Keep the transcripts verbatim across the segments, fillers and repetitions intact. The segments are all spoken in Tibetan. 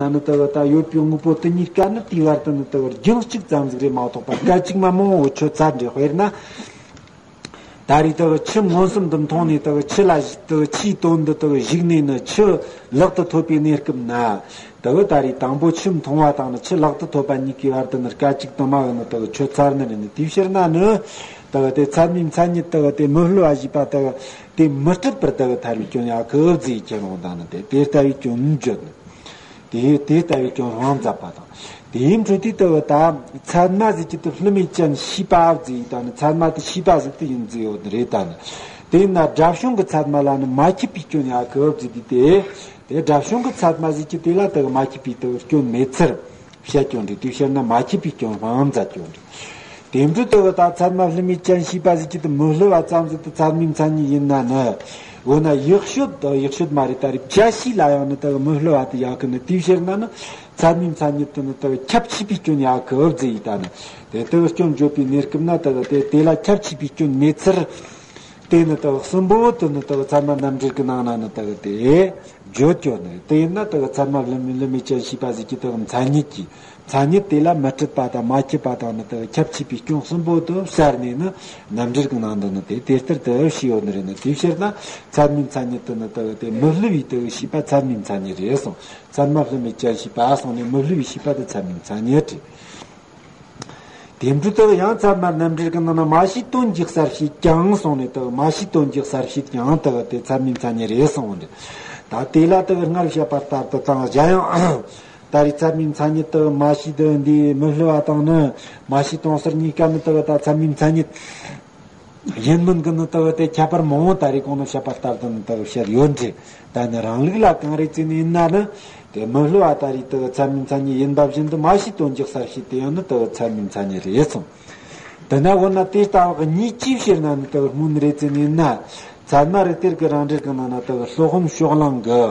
ན་ནི་དེ་གི་ད་ཡོད་པའི་དངོས་པོ་དེ་གཉིས་ཀ་ནི་དེའི་བར་དུ་ནི་དེ་གི་རྒྱང་གཅིག་ཙམ་ཟིག་རེད་མ་གཏོགས་པ་སྐད་ཅིག་མ་མང་བོ་ཆོད་ཚར་འདྲ། དཔེར་ན། ད་རེས་དེ་གི་ཆུ་མངོན་སུམ་དུ་མཐོང་ནས་དེ་གི་ཆུ་ལ་དེ་གི་ཆུའི་དོན་དུ་དེ་གི་གཞིགས་ནས་ནི་ཆུ་ལག་ཏུ་ཐོབ་པའི་གནས་སྐབས་ན། དེ་གི་ད་རེས་དང་པོ་ཆུ་མཐོང་བ་དང་ནི་ཆུ་ལག་ཏུ་ཐོབ་པ་གཉིས་ཀའི་བར་དུ་ནི་སྐད་ཅིག་དུ་མ་གི་ནི་དེ་གི་ཆོད་ཚར་ནི་རེད་ནི། དེའི་ཕྱིར་ན་ནི་དེ་གི་དེ་ཚད་མའི་མཚན་ཉིད་དེ་གི་དེ་མི་སླུ་བ་ཞེས་པ་དེ་གི་དེ་མི་སྲིད་པར་དེ་གི་ཐལ་བའི་སྐྱོན་ཡང་གི་བརྫིས་ཁྱེར་འོང་དང་ནི་དེ་དེ་ལྟ་བུའི་སྐྱོན་བརྗོད་ནི། དེ་དེ་ལྟ་བུའི་སྐྱོན་སྤང་མཛད་པ་དང་། དེའི་འཕྲོས་དེ་ལྟ་བུ་དང་ཚད་མ་ཟིག་གི་དེ་བསླུ་མེད་ཅན་ཤེས་པ་བརྫིས་དང་ནི་ཚད་མ་དེ་ཤེས་པ་ཟིག་དེ་ཡིན་བརྫིས་ཡོད་ནི་རེད་དང་ནི། དེས་ན་སྒྲ་བྱུང་གི་ཚད་མ་ལ་ནི་མ་ཁྱབ་པའི་སྐྱོན་ཡང་གི་བརྫིས་དུས་དེ། དེ་སྒྲ་བྱུང་གི་ཚད་མ་ཟིག་གི་དེ་ལ་དེ་གི་མ་ཁྱབ་པའི་དེ་གི་སྐྱོན་མེད་ཚུལ་བཤད་སྐྱོན་རེད། དེའི་ཕྱིར་ན་མ་ཁྱབ་པའི་སྐྱོན་སྤང་མཛད་སྐྱོན་རེད། དེ་འཕྲོས་དེ་གི་ད་ཚད་མ་བསླུ་མེད་ཅན་ཤེས་པ་ཟིག་གི་དེ་མི་སླུ་བ་ཙམ་ཟིག་དེ་ཚད་མའི་མཚན་ཉིད་ཡིན་ན་ནི། འོ་ན་ཡག་ཤོས་དང་ཡག་ཤོས་མ་རེད། ད་རེས་བྱ་བྱེད་ལ་ཡང་ནི་དེ་གི་མི་སླུ་བ་དེ་ཡང་གི་ནི། དེའི་ཕྱིར་ན་ནི་ཚད་མའི་མཚན་ཉིད་དེ་ནི་དེ་གི་ཁྱབ་ཆེས་པའི་སྐྱོན་ཡང་གི་བརྫིས་ཡིན་ད་ནི། དེ་དེ་གི་སྐྱོན་བརྗོད་པའི་གནས་སྐབས་ན་དེ་གི་དེ་དེ་ལ་ཁྱབ་ཆེས་པའི་སྐྱོན་མེད་ཚུལ། དེ་ནི་དེ་གི་གསུམ་པོ་དེ་ནི་དེ་གི་ཚད་མ་རྣམ་འགྲེལ་གི་ནང་ན་ནི་དེ་གི་དེ། བརྗོད་ཀྱང་ནི། དེ་ཡིན་ན་དེ་གི་ཚད་མ་བསླུ་མེད་བསླུ་མེད་ཅན་ཤེས་པ་ཟིག་གི་དེ་གི་མཚན་ཉིད་ཀྱི། མཚན་ཉིད་དེ་ལ་མི་སྲིད་པ་དང་མ་ཁྱབ་པ་དང་ནི་དེ་གི་ཁྱབ་ཆེས་པའི་སྐྱོན་གསུམ་པོ་དེ་གསལ་ནས་ནི་རྣམ་འགྲེལ་གྱི་ནང་དུ་ནི་དེ་དེ་ལྟར་དུ་ཞུས་ཡོད་ནི་རེད་ནི། དེའི་ཕྱིར་ན་ཚད་མའི་མཚན་ཉིད་དེ་ནི་དེ་གི་དེ་མི་བསླུ་བའི་དེ་གི་ཤེས་པ་ཚད་མའི་མཚན་ཉིད་རེད་གསུངས། ཚད་མ་བསླུ་མེད་ཅན་ཤེས་པ་གསུངས་ནས་མི་བསླུ་བའི་ཤེས་པ་དེ་ཚད་མའི་མཚན་ཉིད་རེད། དེ་འཕྲོས་དེ་ཡང་ཚད་མ་རྣམ་འགྲེལ་གྱི་ནང་ན་མ་ཤེས་དོན་གྱི་གསལ་བྱེད་ཀྱང་གསུངས་ནས་དེ་མ་ཤེས་དོན་གྱི་གསལ་བྱེད་ཀྱང་དེ་དེ་ཚད་མའི་མཚན་ཉིད་རེད་གསུངས་ནས། ད་དེ་ལ་དེ་སྔར་བཤད་པ་ལྟར་དུ་དང་གཞན་ཡང་། ད་རེས་ཚད་མའི་མཚན་ཉིད་དེ་མ་ཤེས་དོན་འདི་མི་སླུ་བ་དང་ནི་མ་ཤེས་དོན་གསལ་གཉིས་ཀ་ནི་དེ་ད་ཚད་མའི་མཚན་ཉིད། ཡིན་མིན་གྱི་ནི་དེ་གི་དེ་ཁྱད་པར་མང་བོ་ད་རེས་གོང་ནས་བཤད་པ་ལྟར་དུ་ནི་དེ་གི་བཤད་ཡོད་འདྲ། ད་ནི་རང་ལུགས་ལ་གང་རེད་ཟེར་ནས་ཡིན་ན་ནི། དེ་མི་སླུ་བ་ད་རེས་དེ་གི་ཚད་མའི་མཚན་ཉིད་ཡིན་པ་བཞིན་དུ་མ་ཤེས་དོན་གྱི་གསལ་བྱེད་དེ་ཡང་ནི་དེ་གི་ཚད་མའི་མཚན་ཉིད་རེད་གསུངས། དེ་ན་འོ་ན་དེ་ལྟ་བུ་གཉིས་ཅིའི་ཕྱིར་ན་ནི་དེ་གི་སྔོན་རེད་ཟེར་ནས་ཡིན་ན། ཚད་མ་རི་གཏེར་གྱི་རང་འགྲེལ་གྱི་ནང་ན་དེ་གི་སློབ་དཔོན་ཕྱོགས་གླང་གི།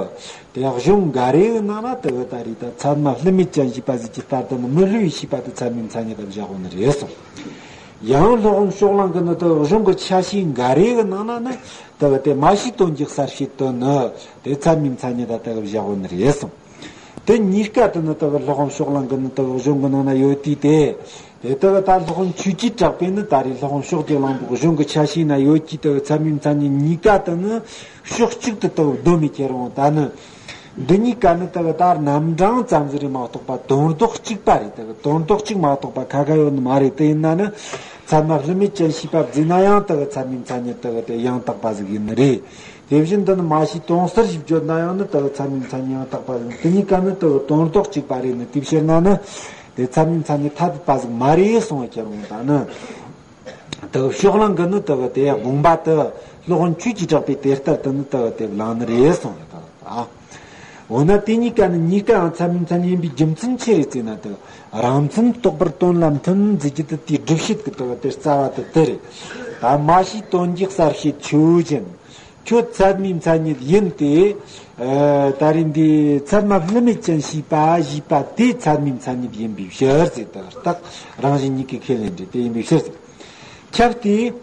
དེ་གཞུང་འགའ་རེ་གི་ནང་ན་དེ་གི་ད་རེས་ད་ཚད་མ་བསླུ་མེད་ཅན་ཞེས་པ་ཟིག་གི་ལྟར་དུ་ནི་མི་སླུ་བའི་ཤེས་པ་དེ་ཚད་མའི་མཚན་ཉིད་དུ་བཞག་གོ་ནི་རེད་གསུངས། ཡང་སློབ་དཔོན་ཕྱོགས་གླང་གི་ནི་དེ་གི་གཞུང་གི་ཆ་ཤས་འགའ་རེ་གི་ནང་ན་ནི་དེ་གི་དེ་མ་ཤེས་དོན་གྱི་གསལ་བྱེད་དུ་ནི་དེ་ཚད་མའི་མཚན་ཉིད་དུ་དེ་གི་བཞག་གོ་ནི་རེད་གསུངས། དེ་གཉིས་ཀ་དེ་ནི་དེ་གི་སློབ་དཔོན་ཕྱོགས་གླང་གི་ནི་དེ་གི་གཞུང་གི་ནང་ན་ཡོད་དུས་དེ། དེ་དེ་གི་ད་སློབ་དཔོན་ཆོས་ཀྱི་གྲགས་པས་ནི་ད་རེས་སློབ་དཔོན་ཕྱོགས་ཀྱི་གླང་པོ་གཞུང་གི་ཆ་ཤས་ན་ཡོད་ཀྱི་དེ་གི་ཚད་མའི་མཚན་ཉིད་གཉིས་ཀ་དེ་ནི་ཕྱོགས་གཅིག་ཏུ་དེ་གི་བསྡོམས་མི་ཁྱེར་འོང་ད་ནི། འདི་གཉིས་ཀ་ནི་དེ་གི་ད་རྣམ་གྲངས་ཙམ་ཟིག་རེད་མ་གཏོགས་པ་དོན་དག་གཅིག་པ་རེད། དེ་གི་དོན་དག་གཅིག་མ་གཏོགས་པ་ཁ་ཁ་ཡོད་ནི་མ་རེད། དེ་ཡིན་ན་ནི་ཚད་མ་བསླུ་མེད་ཅན་ཞེས་པ་བརྫིས་ན་ཡང་དེ་གི་ཚད་མའི་མཚན་ཉིད་དེ་གི་དེ་ཡང་དག་པ་ཟིག་ཡིན་ནི་རེད། དེ་བཞིན་དུ་ནི་མ་ཤེས་དོན་གསལ་ཞེས་བརྗོད་ན་ཡང་ནི་དེ་གི་ཚད་མའི་མཚན་ཉིད་ཡང་དག་པ་ཟིག་དེ་གཉིས་ཀ་ནི་དེ་གི་དོན་དག་གཅིག་པ་རེད་ནི། དེའི་ཕྱིར་ན་ནི་དེ་ཚད་མའི་མཚན་ཉིད་ཐ་དད་པ་ཟིག་མ་རེད་གསུངས་པ་ཁྱེར་འོང་ད་ནི། དེ་གི་ཕྱོགས་གླང་གི་ནི་དེ་གི་དེ་དགོངས་པ་དེ་སློབ་དཔོན་ཆོས་ཀྱི་གྲགས་པས་དེ་ལྟར་དུ་ནི་དེ་གི་དེ་བླངས་ནི་རེད་གསུངས་ཡོད་ད། འོ་ན་དེ་གཉིས་ཀ་ནི་གཉིས་ཀའང་ཚད་མའི་མཚན་ཉིད་ཡིན་པའི་རྒྱུ་མཚན་ཆི་རེད་ཟེར་ན། དེ་རང་མཚན་རྟོགས་པར་དོན་ལ་མཐུན་ཟེར་རྒྱུ་དེ་དེའི་སྒྲུབ་བྱེད་ཀྱི་དེ་གི་དེ་རྩ་བ་དེ་དེ་རེད། ད་མ་ཤེས་དོན་གྱི་གསལ་བྱེད་ཆོས་ཅན། ཁྱོད་ཚད་མའི་མཚན་ཉིད་ཡིན་ཏེ། ཨ། ད་རེས་འདི་ཚད་མ་བསླུ་མེད་ཅན་ཞེས་པ་ཞེས་པ་དེ་ཚད་མའི་མཚན་ཉིད་ཡིན་པའི་ཕྱིར་ཟེར། དེ་རྟགས་རང་བཞིན་ཉིད་ཀྱིས་ཁས་ལེན་ཏེ་དེ་ཡིན་པའི་ཕྱིར་ཟེར། ཁྱབ་སྟེ།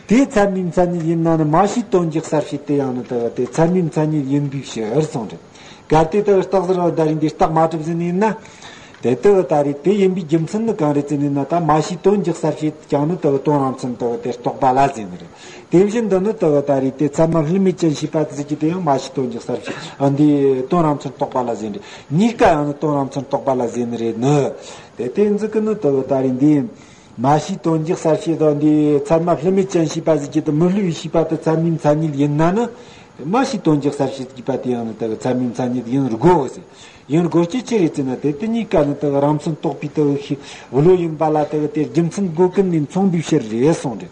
དེ་ཚད་མའི་མཚན་ཉིད་ཡིན་ན་ནི་མ་ཤེས་དོན་གྱི་གསལ་བྱེད་དེ་ཡང་ནི་དེ་གི་དེ་ཚད་མའི་མཚན་ཉིད་ཡིན་པའི་ཕྱིར་གསུངས་རེད། གལ་ཏེ་དེ་གི་རྟགས་ཟེར་བ་ད་རེས་འདི་རྟགས་མ་གྲུབ་ཟིན་ཡིན་ན། དེ་དེ་གི་ད་རེས་དེ་ཡིན་པའི་རྒྱུ་མཚན་ནི་གང་རེད་ཟེར་ན། ད་མ་ཤེས་དོན་གྱི་གསལ་བྱེད་ཀྱང་ནི་དེ་གི་དོན་རང་མཚན་དེ་གི་དེ་རྟོགས་པ་ལ་ཟེར་ནི་རེད། དེ་བཞིན་དུ་ནི་དེ་གི་ད་རེས་དེ་ཚད་མ་བསླུ་མེད་ཅན་ཞེས་པ་དེ་ཟེར་གྱི་དེ་ཡང་མ་ཤེས་དོན་གྱི་གསལ་བྱེད་འདི་དོན་རང་མཚན་རྟོགས་པ་ལ་ཟེར་ནི་རེད། གཉིས་ཀ་ཡང་ནི་དོན་རང་མཚན་རྟོགས་པ་ལ་ཟེར་ནི་རེད་ནི། དེ་དེ་ཟིག་གི་ནི་དེ་གི་ད་རེས་འདི། མ་ཤེས་དོན་གྱི་གསལ་བྱེད་དང་འདི་ཚད་མ་བསླུ་མེད་ཅན་ཞེས་པ་ཟེར་གྱི་དེ་མི་སླུ་བའི་ཤེས་པ་དེ་ཚད་མའི་མཚན་ཉིད་ཡིན་ན་ནི། མ་ཤེས་དོན་གྱི་གསལ་བྱེད་ཞེས་པ་དེ་ཡང་ནི་དེ་གི་ཚད་མའི་མཚན་ཉིད་ཡིན་དགོས་ཟེར། ཡིན་དགོས་རྒྱུ་ཅི་རེད་ཟེར་ན། དེ་དེ་གཉིས་ཀ་ནི་དེ་གི་རང་མཚན་རྟོགས་པའི་དེ་གི་བློ་ཡིན་པ་ལ་དེ་གི་དེ་རྒྱུ་མཚན་དགོས་ཀུན་ནས་མཚུངས་པའི་ཕྱིར་རེད་གསུངས་རེད།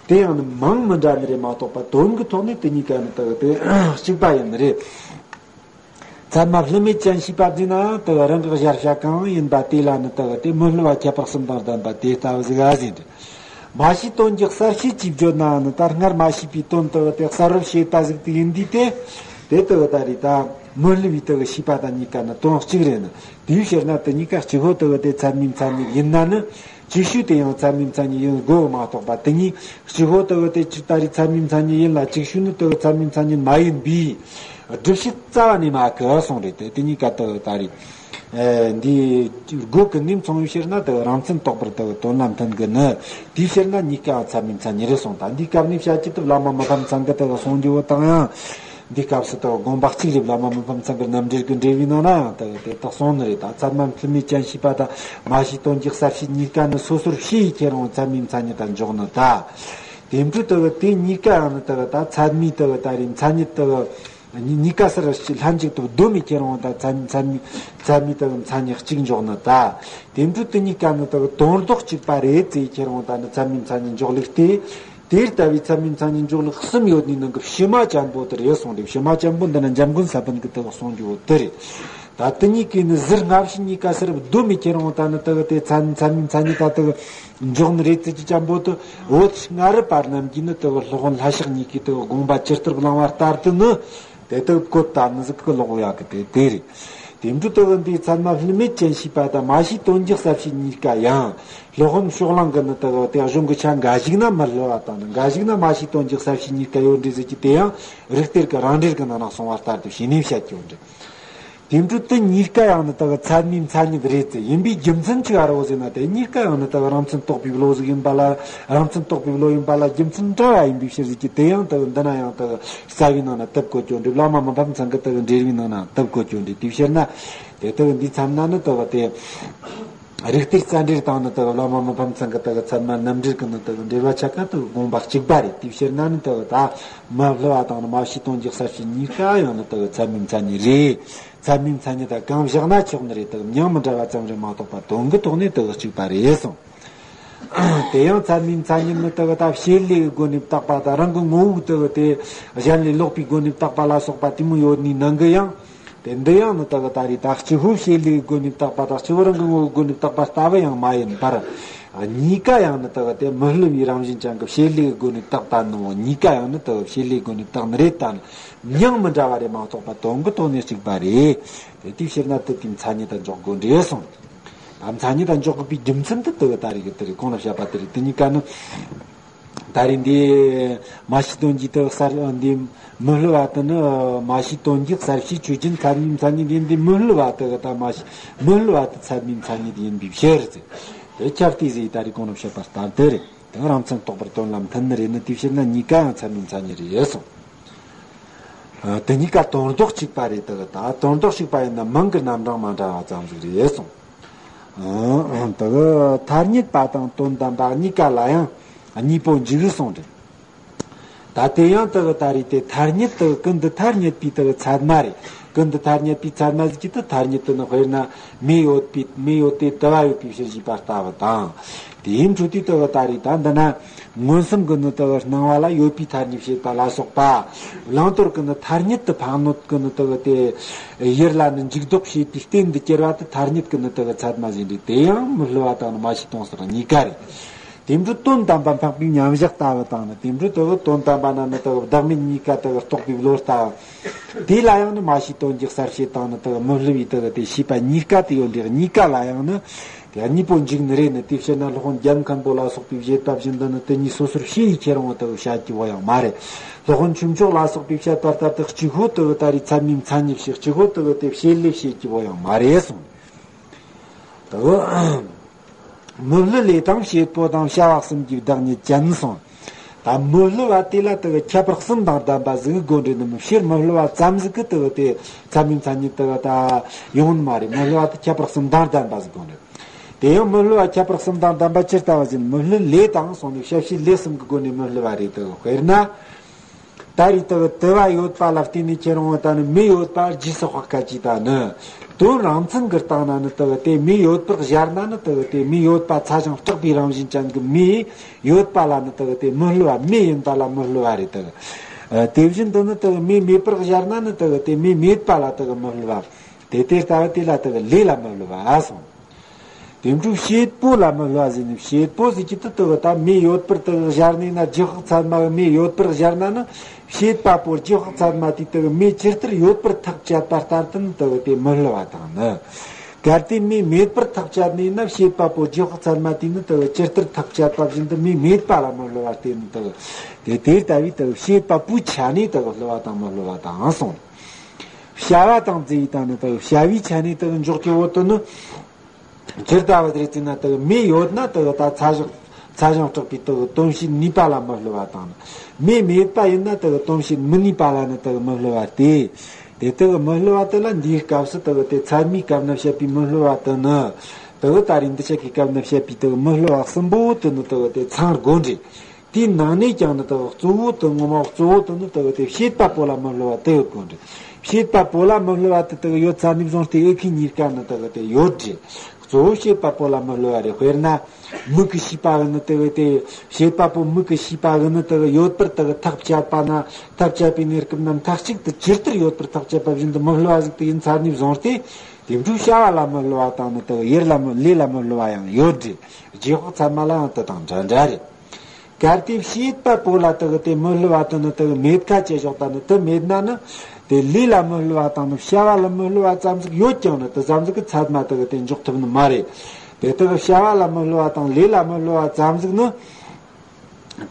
དེ་ཡང་ནི་མིང་མི་འདྲ་ནི་རེད་མ་གཏོགས་པ་དོན་གྱི་ཐོག་ནས་དེ་གཉིས་ཀ་ནི་དེ་གི་དེ་གཅིག་པ་ཡིན་ནི་རེད། ཚད་མ་བསླུ་མེད་ཅན་ཞེས་པ་འདི་ནའང་དེ་གི་རང་གི་གཞལ་བྱ་གང་ཡིན་པ་དེ་ལ་ནི་དེ་གི་དེ་མི་སླུ་བ་ཁྱད་པར་གསུམ་དང་ལྡན་པ་དེ་ལྟ་བུ་ཟིག་ཨ་ཟིན་ཏེ། མ་ཤེས་དོན་གྱི་གསལ་བྱེད་ཅེས་བརྗོད་ནའང་ནི་ད་སྔར་མ་ཤེས་པའི་དོན་དེ་གི་དེ་གསལ་བར་བྱེད་པ་ཟིག་དེ་ཡིན་དུས་དེ། དེ་དེ་གི་ད་རེས་ད་མི་སླུ་བའི་དེ་གི་ཤེས་པ་དང་གཉིས་ཀ་ནི་དོན་གཅིག་རེད་ནི། དེའི་ཕྱིར་ན་དེ་གཉིས་ཀ་གཅིག་པོ་དེ་གི་དེ་ཚད་མའི་མཚན་ཉིད་ཡིན་ན་ནི། ཅིག་ཤོས་དེ་ཡང་ཚད་མའི་མཚན་ཉིད་ཡིན་དགོས་མ་གཏོགས་པ། དེ་གཉིས་གཅིག་པོ་དེ་གི་དེ་ཅིག་ད་རེས་ཚད་མའི་མཚན་ཉིད་ཡིན་ལ་ཅིག་ཤོས་ནི་དེ་གི་ཚད་མའི་མཚན་ཉིད་མ་ཡིན་པའི་སྒྲུབ་བྱེད་རྩ་བ་ནས་མ་གི་གསུངས་རེད་དེ། དེ་གཉིས་ཀ་དེ་གི་ད་རེས་ ཨེ། འདི་སྒོ་ཀུན་ནས་མཚུངས་པའི་ཕྱིར་ན་དེ་རང་མཚན་རྟོགས་པར་དེ་དོན་ལ་མཐུན་གི་ནི། དེའི་ཕྱིར་ན་གཉིས་ཀའང་ཚད་མའི་མཚན་ཉིད་རེད་གསུངས། ད་འདིའི་སྐབས་ནས་བཤད་ཀྱི་དེ་བླ་མ་མི་ཕམ་ཚང་གི་དེ་གསུང་རྒྱུ་བོ་དང་ཡང་། འདིའི་སྐབས་སུ་དེ་དགོངས་པ་གཅིག་རེད། བླ་མ་མི་ཕམ་ཚང་གི་རྣམ་འགྲེལ་གྱི་འགྲེལ་བའི་ནང་ན་ཡང་དེ་དེ་དག་གསུངས་ནི་རེད། ད་ཚད་མ་བསླུ་མེད་ཅན་ཞེས་པ་དང་མ་ཤེས་དོན་གྱི་གསལ་བྱེད་གཉིས་ཀ་ནི་སོ་སོར་ཕྱེ་ཡི་ཁྱེར་འོང་ཚད་མའི་མཚན་ཉིད་དུ་འཇོག་ནི་ད། དེ་འཕྲོས་དེ་དེ་གཉིས་ཀ་ཡང་ནི་དེ་ད་ཚད་མའི་དེ་ད་རེད། མཚན་ཉིད་དེ། གཉིས་ཀ་སར་ལྷན་ཅིག་ཏུ་བསྡོམས་ནས་ཁྱེར་འོང་དང་ཚད་ཚད་མའི་ཚད་མའི་དེ་མཚན་ཉིད་གཅིག་འཇོག་ནི་ད། དེ་འཕྲོས་དེ་གཉིས་ཀ་ནི་དེ་དོན་ལྡོག་གཅིག་པ་རེད་ཟེར་ཁྱེར་འོང་དང་ནི་ཚད་མའི་མཚན་ཉིད་འཇོག་ལུགས་ཏེ། དེ་ལྟ་བུའི་ཚད་མའི་མཚན་ཉིད་འཇོག་ལུགས་གསུམ་ཡོད་ནི་ནང་གི་ཕྱི་མ་ཅན་པོ་དེ་རེད་གསུངས་ཏེ། ཕྱི་མ་ཅན་པོ་འདི་ནི་འཇམ་མགོན་ས་པཎ་གྱིས་དེ་གསུངས་རྒྱུ་བོ་དེ་རེད། ད་དེ་གཉིས་ཀའི་ནི་ཟུར་སྔ་ཕྱི་གཉིས་ཀ་སར་བསྡོམས་ནས་ཁྱེར་འོང་དང་ནི་དེ་དེ་ཚད་ཚད་མའི་མཚན་ཉིད་ད་དེ་འཇོག་ནི་རེད་ཟེར་གྱི་ཅན་པོ་དེ། བོད་སྔ་རབས་པ་རྣམས་ཀྱིས་ནི་དེ་སློབ་དཔོན་ལྷ་ཞག་གཉིས་ཀྱིས་དེ་དགོངས་པ་ཇི་ལྟར་བླངས་པ་ལྟར་དུ་ནི། དེ་དག་བཀོད་དམ་ནི་ཟིག་གི་ལོག་ཡག་གི་དེ་དེ་རེད། དེ་འཕྲོས་དེ་གི་འདིའི་ཚད་མ་བསླུ་མེད་ཅན་ཞེས་པ་དང་མ་ཤེས་དོན་གྱི་གསལ་བྱེད་གཉིས་ཀ་ཡང་། སློབ་དཔོན་ཕྱོགས་གླང་གི་ནི་དེ་གི་དེ་གཞུང་གི་ཆ་འགའ་ཞིག་ན་མི་བསླུ་བ་དང་ནི་འགའ་ཞིག་ན་མ་ཤེས་དོན་གྱི་གསལ་བྱེད་གཉིས་ཀ་ཡོད་འདྲ་ཟེར་གྱི་དེ་ཡང་རིགས་གཏེར་གྱི་རང་འགྲེལ་གྱི་ནང་ན་གསུངས་པ་ལྟར་དུ་བྱས་ནས་བཤད་ཀྱི་ཡོད་འདྲ། དེ་འཕྲོས་དེ་གཉིས་ཀ་ཡང་ནི་དག་ཚད་མའི་མཚན་ཉིད་རེད་ཟེར། ཡིན་པའི་རྒྱུ་མཚན་ཆི་ག་རེད་ཟེར་ན། དེ་གཉིས་ཀ་ཡང་ནི་དག་རང་མཚན་རྟོགས་པའི་བློ་ཟིག་ཡིན་པ་ལ། རང་མཚན་རྟོགས་པའི་བློ་ཡིན་པ་ལ་རྒྱུ་མཚན་འདྲ་བ་ཡིན་པའི་ཕྱིར་ཟེར་གྱི་དེ་ཡང་དག་འདི་ན་ཡང་དག་རྩ་བའི་ནང་ན་དེབ་བཀོད་ཀྱོག་འདྲ། བླ་མ་མི་ཕམ་ཚང་གི་དག་འགྲེལ་བའི་ནང་ན་དེབ་བཀོད་ཀྱོག་འདྲ། དེའི་ཕྱིར་ན་དེ་དག་འདིའི་མཚན་ན་ནི་དག་དེ། རིགས་གཏེར་རྩ་འགྲེལ་དང་ནི་དག་བླ་མ་མི་ཕམ་ཚང་གི་དག་ཚད་མ་རྣམ་འགྲེལ་གྱི་ནི་དག་འགྲེལ་བ་ཆ་ག་དག་དགོངས་པ་གཅིག་པ་རེད། དེའི་ཕྱིར་ན་ནི་དག་ད་མི་བསླུ་བ་དང་ནི་མ་ཤེས་དོན་གྱི་གསལ་བྱེད་གཉིས་ཀ་ཡང་ནི་དག་ཚད་མའི་མཚན་ཉིད་རེད། ཚད་མའི་མཚན་ཉིད་དང་གང་བཞག་ན་ཆོག་ནི་རེད། དག་མིང་མི་འདྲ་བ་ཙམ་རེད་མ་གཏོགས་པ་དོན་གྱི་ཐོག་ནས་དག་གཅིག་པ་རེད་གསུངས། དེ་ཡང་ཚད་མའི་མཚན་ཉིད་ནི་དག་ད་བྱེད་ལས་ཀྱི་སྒོ་ནས་བཏགས་པ་དང་རང་གི་ངོ་བོའི་དག་དེ་གཞན་ལས་ལོག་པའི་སྒོ་ནས་བཏགས་པ་ལ་སོགས་པ་དེ་མོ་ཡོད་ནི་ནང་གི་ཡང་། དེ་འདི་ཡང་ནི་དག་ད་རེད། ད་སྤྱི་བོ་བྱེད་ལས་ཀྱི་སྒོ་ནས་བཏགས་པ་དང་སྤྱི་བོ་རང་གི་ངོ་བོའི་སྒོ་ནས་བཏགས་པ་ལྟ་བུ་ཡང་མ་ཡིན་པར། གཉིས་ཀ་ཡང་ནི་དག་དེ་མི་བསླུ་བའི་རང་བཞིན་ཅན་གྱི་བྱེད་ལས་ཀྱི་སྒོ་ནས་བཏགས་པ་ནི་འོ། གཉིས་ཀ་ཡང་ནི་དག་བྱེད་ལས་ཀྱི་སྒོ་ནས་བཏགས་ནི་རེད་དང་། མིང་མི་འདྲ་བ་རེད་མ་གཏོགས་པ་དོན་གྱི་ཐོག་ནས་གཅིག་པ་རེད། དེ་དེའི་ཕྱིར་ན་དེ་དེའི་མཚན་ཉིད་དུ་འཇོག་དགོས་འདྲ་གསུངས། ད་མཚན་ཉིད་དུ་འཇོག་དགོས་པའི་རྒྱུ་མཚན་དེ་དེ་གི་ད་རེད་གི་དེ་རེད། གོང་ལ་བཤད་པ་དེ་རེད། དེ་གཉིས་ཀ་ནི། ད་རེས་འདི་མ་ཤེས་དོན་གྱི་དེ་གསལ་འདི་མི་བསླུ་བ་དེ་ནི་མ་ཤེས་དོན་གྱི་གསལ་བྱེད་ཆོས་ཅན། ཚད་མའི་མཚན་ཉིད་འདི་འདི་མི་བསླུ་བ་དེ་གི་ད་མ་ཤེས་མི་བསླུ་བ་དེ་ཚད་མའི་མཚན་ཉིད་ཡིན་པའི་ཕྱིར་ཟེར། དེ་ཁྱབ་སྟེ་ཟེར། ད་རེས་གོང་ལ་བཤད་པ་ལྟར་དེ་རེད། དེ་རང་མཚན་རྟོགས་པར་དོན་ལ་མཐུན་ནི་རེད་ནི། དེའི་ཕྱིར་ན་གཉིས་ཀ་ཡང་ཚད་མའི་མཚན་ཉིད་རེད་གསུངས། ཨ། དེ་གཉིས་ཀ་དོན་ལྡོག་གཅིག་པ་རེད། དེ་གི་ད་དོན་ལྡོག་གཅིག་པ་ཡིན་ན་མིང་གི་རྣམ་གྲངས་མ་འདྲ་བ་ཙམ་ཟིག་རེད་གསུངས། ཨང་། དེ་གི་ཐ་སྙད་པ་དང་དོན་དམ་པ་གཉིས་ཀ་ལ་ཡང་གཉིས་པོ་འཇུག་གསུངས་ཏེ། ད་དེ་ཡང་དེ་གི་ད་རེད་དེ། ཐ་སྙད་དེ་གི་ཀུན་ཏུ་ཐ་སྙད་པའི་དེ་གི་ཚད་མ་རེད། ཀུན་ཏུ་ཐ་སྙད་པའི་ཚད་མ་ཟེར་གྱི་དེ་ཐ་སྙད་དེ་ནི་དཔེར་ན་མེ་ཡོད་པའི་མེ་ཡོད་དེ་དུ་བ་ཡོད་པའི་ཕྱིར་ཞེས་པ་ལྟ་བུ་དང་། དེའི་འཕྲོས་དེ་དེ་གི་ད་རེད། ད་འདི་ན། མངོན་སུམ་གྱི་ནི་དེ་གི་སྣང་བ་ལ་ཡོད་པའི་ཐ་སྙད་བྱེད་པ་ལ་སོགས་པ། བླང་དོར་གྱི་ནི་ཐ་སྙད་དུ་འཕགས་ནོད་ཀྱི་ནི་དེ་གི་དེ་ཡུལ་ལ་ནི་འཇུག་ལྡོག་བྱེད་པའི་རྟེན་དུ་གྱུར་པ་དེ་ཐ་སྙད་ཀྱི་ནི་དེ་གི་ཚད་མ་ཟིན་རེད། དེ་ཡང་མི་བསླུ་བ་དང་ནི་མ་ཤེས་དོན་གསལ་གཉིས་ཀ་རེད། དེ་འཕྲོས་དོན་དམ་པ་འཕགས་པའི་མཉམ་བཞག་ལྟ་བུ་དང་ནི། དེ་འཕྲོས་དེ་གི་དོན་དམ་པ་ན་ནི་དེ་གི་བདག་མེད་གཉིས་ཀ་དེ་གི་རྟོགས་པའི་བློ་ལྟ་བུ། དེ་ལ་ཡང་ནི་མ་ཤེས་དོན་གྱི་གསལ་བྱེད་དང་ནི་དེ་གི་མི་བསླུ་བའི་དེ་གི་དེ་ཤེས་པ་གཉིས་ཀ་དེ་ཡོད་འདི་གཉིས་ཀ་ལ་ཡང་ནི། དེ་གཉིས་པོ་འཇུག་ནི་རེད་ནི། དེ་བཤད་ན་སློབ་དཔོན་རྒྱལ་མཁན་པོ་ལ་སོགས་པས་བཞེད་པ་བཞིན་དུ་ནི་དེ་གཉིས་སོ་སོར་ཕྱེ་ཡི་ཁྱེར་འོང་དུ་བཤད་རྒྱུ་བོ་ཡང་མ་རེད། སློབ་དཔོན་ཆོས་མཆོག་ལ་སོགས་པས་བཤད་པ་ལྟར་དུ་གཅིག་པོ་དུ་ད་རེས་ཚད་མའི་མཚན་ཉིད་བཤད། གཅིག་པོ་དུ་དེ་བྱེད་ལས་བཤད་རྒྱུ་བོ་ཡང་མ་རེད་གསུངས། དུ་མི་བསླུ་ལས་དང་བྱེད་པོ་དང་བྱ་བ་གསུམ་གྱི་བདག་ཉིད་ཅན་གསུངས། ད་མི་བསླུ་བ་དེ་ལ་དུ་ཁྱད་པར་གསུམ་དང་ལྡན་པ་ཟིག་དགོས་འདྲེ་ནི་མི་ཕྱིར་མི་བསླུ་བ་ཙམ་ཟིག་གི་དུ་དེ་ཚད་མའི་མཚན་ཉིད་དུ་ད་ཡོང་ནི་མ་རེད། མི་བསླུ་བ་དེ་ཁྱད་པར་གསུམ་དང་ལྡན་པ་ཟིག་དགོས་འདྲེ། དེ་ཡང་མི་བསླུ་བ་ཁྱད་པར་གསུམ་དང་ལྡན་པ་ཇི་ལྟ་བ་བཞིན་མི་བསླུ་ལས་དང་གསུངས་ནས་བྱ་བྱེད་ལས་གསུམ་གྱི་སྒོ་ནས་མི་བསླུ་བ་རེད་དོ། དཔེར་ན། ད་རེས་དུ་དུ་བ་ཡོད་པ་ལ་བརྟེན་ནས་ཁྱེར་འོང་ད་ནི་མེ་ཡོད་པ་རྗེས་སུ་དཔག་སྐད་ཅིག་ད་ནི། དོན་རང་མཚན་གྱི་སྟེང་ན་ནི་དུ་དེ་མེ་ཡོད་པར་སྦྱར་ན་ནི་དུ་དེ་མེ་ཡོད་པ་ཚ་ཞིང་སྐྲག་པའི་རང་བཞིན་ཅན་གྱི་མེ་ཡོད་པ་ལ་ནི་དུ་དེ་མི་བསླུ་བ། མེ་ཡིན་པ་ལ་མི་བསླུ་བ་རེད་དུ། དེ་བཞིན་དུ་ནི་དུ་མེ་མེད་པར་སྦྱར་ན་ནི་དུ་དེ་མེ་མེད་པ་ལ་དུ་མི་བསླུ་བ། དེ་དེ་ལྟ་བུ་དེ་ལ་དུ་ལས་ལ་མི་བསླུ་བ་གསུངས། དེ་འཕྲོས་བྱེད་པོ་ལ་མི་བསླུ་བ་ཟེར་ནས། བྱེད་པོ་ཟེར་གྱི་དུ་དུ་ད་མེ་ཡོད་པར་དུ་སྦྱར་ནས་ན་རྗེས་དཔག་ཚད་མ་གི་མེ་ཡོད་པར་སྦྱར་ན་ནི་བྱེད་པ་པོ་རྗེས་དཔག་ཚད་མ་དེ་དུ་མེ་ཇི་ལྟར་ཡོད་པར་ཐག་བཅད་པ་ལྟར་དུ་ནི་དུ་དེ་མི་བསླུ་བ་དང་ནི། གལ་ཏེ་མེ་མེད་པར་ཐག་བཅད་ནས་ན་བྱེད་པ་པོ་རྗེས་དཔག་ཚད་མ་དེ་ནི་དུ་ཇི་ལྟར་ཐག་བཅད་པ་བཞིན་དུ་མེ་མེད་པ་ལ་མི་བསླུ་བ་སྟེ་ནི་དུ། དེ་དེ་ལྟ་བུའི་དུ་བྱེད་པ་པོའི་ཆ་ནས་དུ་བསླུ་བ་དང་མི་བསླུ་བ་དང་གསུངས། བྱ་བ་དང་རྫས་ཡིན་དང་ནི་དག་བྱ་བའི་ཆ་ནས་དག་འཇོག་རྒྱུ་བོ་དེ་ནི། ཇི་ལྟ་བུ་རེད་ཟེར་ན་དག་མེ་ཡོད་ན་དག་ད་ཚ་ཞིང་ཚ་ཞིང་སྐྲག་པའི་དག་དོན་བྱེད་ནུས་པ་ལ་མི་སླུ་བ་དང་ནི། མེ་མེད་པ་ཡིན་ན་དག་དོན་བྱེད་མི་ནུས་པ་ལ་ནི་དག་མི་སླུ་བ་སྟེ། དེ་དག་མི་སླུ་བ་དེ་ལ་འདིའི་སྐབས་སུ་དག་དེ་ཚད་མའི་སྐབས་ན་བཤད་པའི་མི་སླུ་བ་དེ་ནི། དག་ད་རེས་འདི་ཆ་གི་སྐབས་ན་བཤད་པའི་དག་མི་སླུ་བ་གསུམ་པོ་དེ་ནི་དག་དེ་ཚང་དགོས་འདྲ། དེའི་ནང་ནས་ཀྱང་ནི་དག་གཙོ་བོ་དེ་ངོ་མ་གཙོ་བོ་དེ་ནི་དག་དེ་བྱེད་པ་པོ་ལ་མི་སླུ་བ་དེ་ཡོད་དགོས་འདྲ། བྱེད་པ་པོ་ལ་མི་སླུ་བ་དེ་དག་ཡོད་ཚར་ནས་བཟུང་སྟེ་ཨེ་ཁི་གཉིས་ཀ་ནི་དག་དེ་ཡོད་འདྲ། གཙོ་བོ་བྱེད་པ་པོ་ལ་མི་སླུ་བ་རེད། དཔེར་ན། མིག་གི་ཤེས་པ་གི་ནི་དག་དེ། བྱེད་པ་པོ་མིག་གི་ཤེས་པ་གི་ནི་དག་ཡོད་པར་དག་ཐག་བཅད་པ་ན། ཐག་བཅད་པའི་གནས་སྐབས་ན་མཐའ་གཅིག་ཏུ་ཇི་ལྟར་ཡོད་པར་ཐག་བཅད་པ་བཞིན་དུ་མི་སླུ་བ་ཟིག་དེ་ཡིན་ཚར་ནས་བཟུང་སྟེ། དེ་འཕྲོ་བྱ་བ་ལ་མི་སླུ་བ་དང་ནི་དག་ཡུལ་ལ་མི་ལས་ལ་མི་སླུ་བ་ཡང་ཡོད་འདྲ། རྗེས་དཔག་ཚད་མ་ལའང་དེ་དང་འདྲ་འདྲ་རེད། གལ་ཏེ་བྱེད་པ་པོ་ལ་དག་དེ་མི་སླུ་བ་དེ་ནི་དག་མེད་ཁ་ཅེས་ཞོག་ད་ནི་དེ་མེད་ན་ནི། དེ་ལས་ལ་མི་སླུ་བ་དང་ནི་བྱ་བ་ལ་མི་སླུ་བ་ཙམ་ཟིག་ཡོད་ཀྱང་ནི་དེ་ཙམ་ཟིག་གི་ཚད་མ་དག་དེ་འཇོག་ཐུབ་ནི་མ་རེད། དེ་དག་བྱ་བ་ལ་མི་སླུ་བ་དང་ལས་ལ་མི་སླུ་བ་ཙམ་ཟིག་ནི།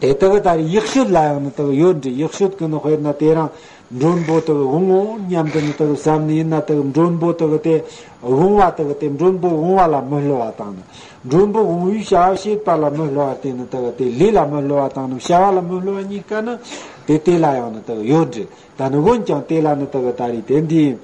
དེ་དག་ད་རེས་ཡག་ཤོས་ལ་ཡང་ནི་དག་ཡོད་འདྲ། ཡག་ཤོས་ཀྱི་ནི་དཔེར་ན་དེ་རང་མགྲོན་པོ་དག་འོང་ངོ་སྙམ་དུ་ནི་དག་བསམ་ནི་ཡིན་ན་དག་མགྲོན་པོ་དག་དེ་འོང་བ་དག་དེ་མགྲོན་པོ་འོང་བ་ལ་མི་སླུ་བ་དང་ནི། མགྲོན་པོ་འོང་བའི་བྱ་བ་བྱེད་པ་ལ་མི་སླུ་བ་དེ་ནི་དག་དེ་ལས་ལ་མི་སླུ་བ་དང་ནི་བྱ་བ་ལ་མི་སླུ་བ་གཉིས་ཀ་ནི་དེ་དེ་ལ་ཡང་ནི་དག་ཡོད་འདྲ། ད་ནི་འོན་ཀྱང་དེ་ལ་ནི་དག་ད་རེས་དེ་འདི།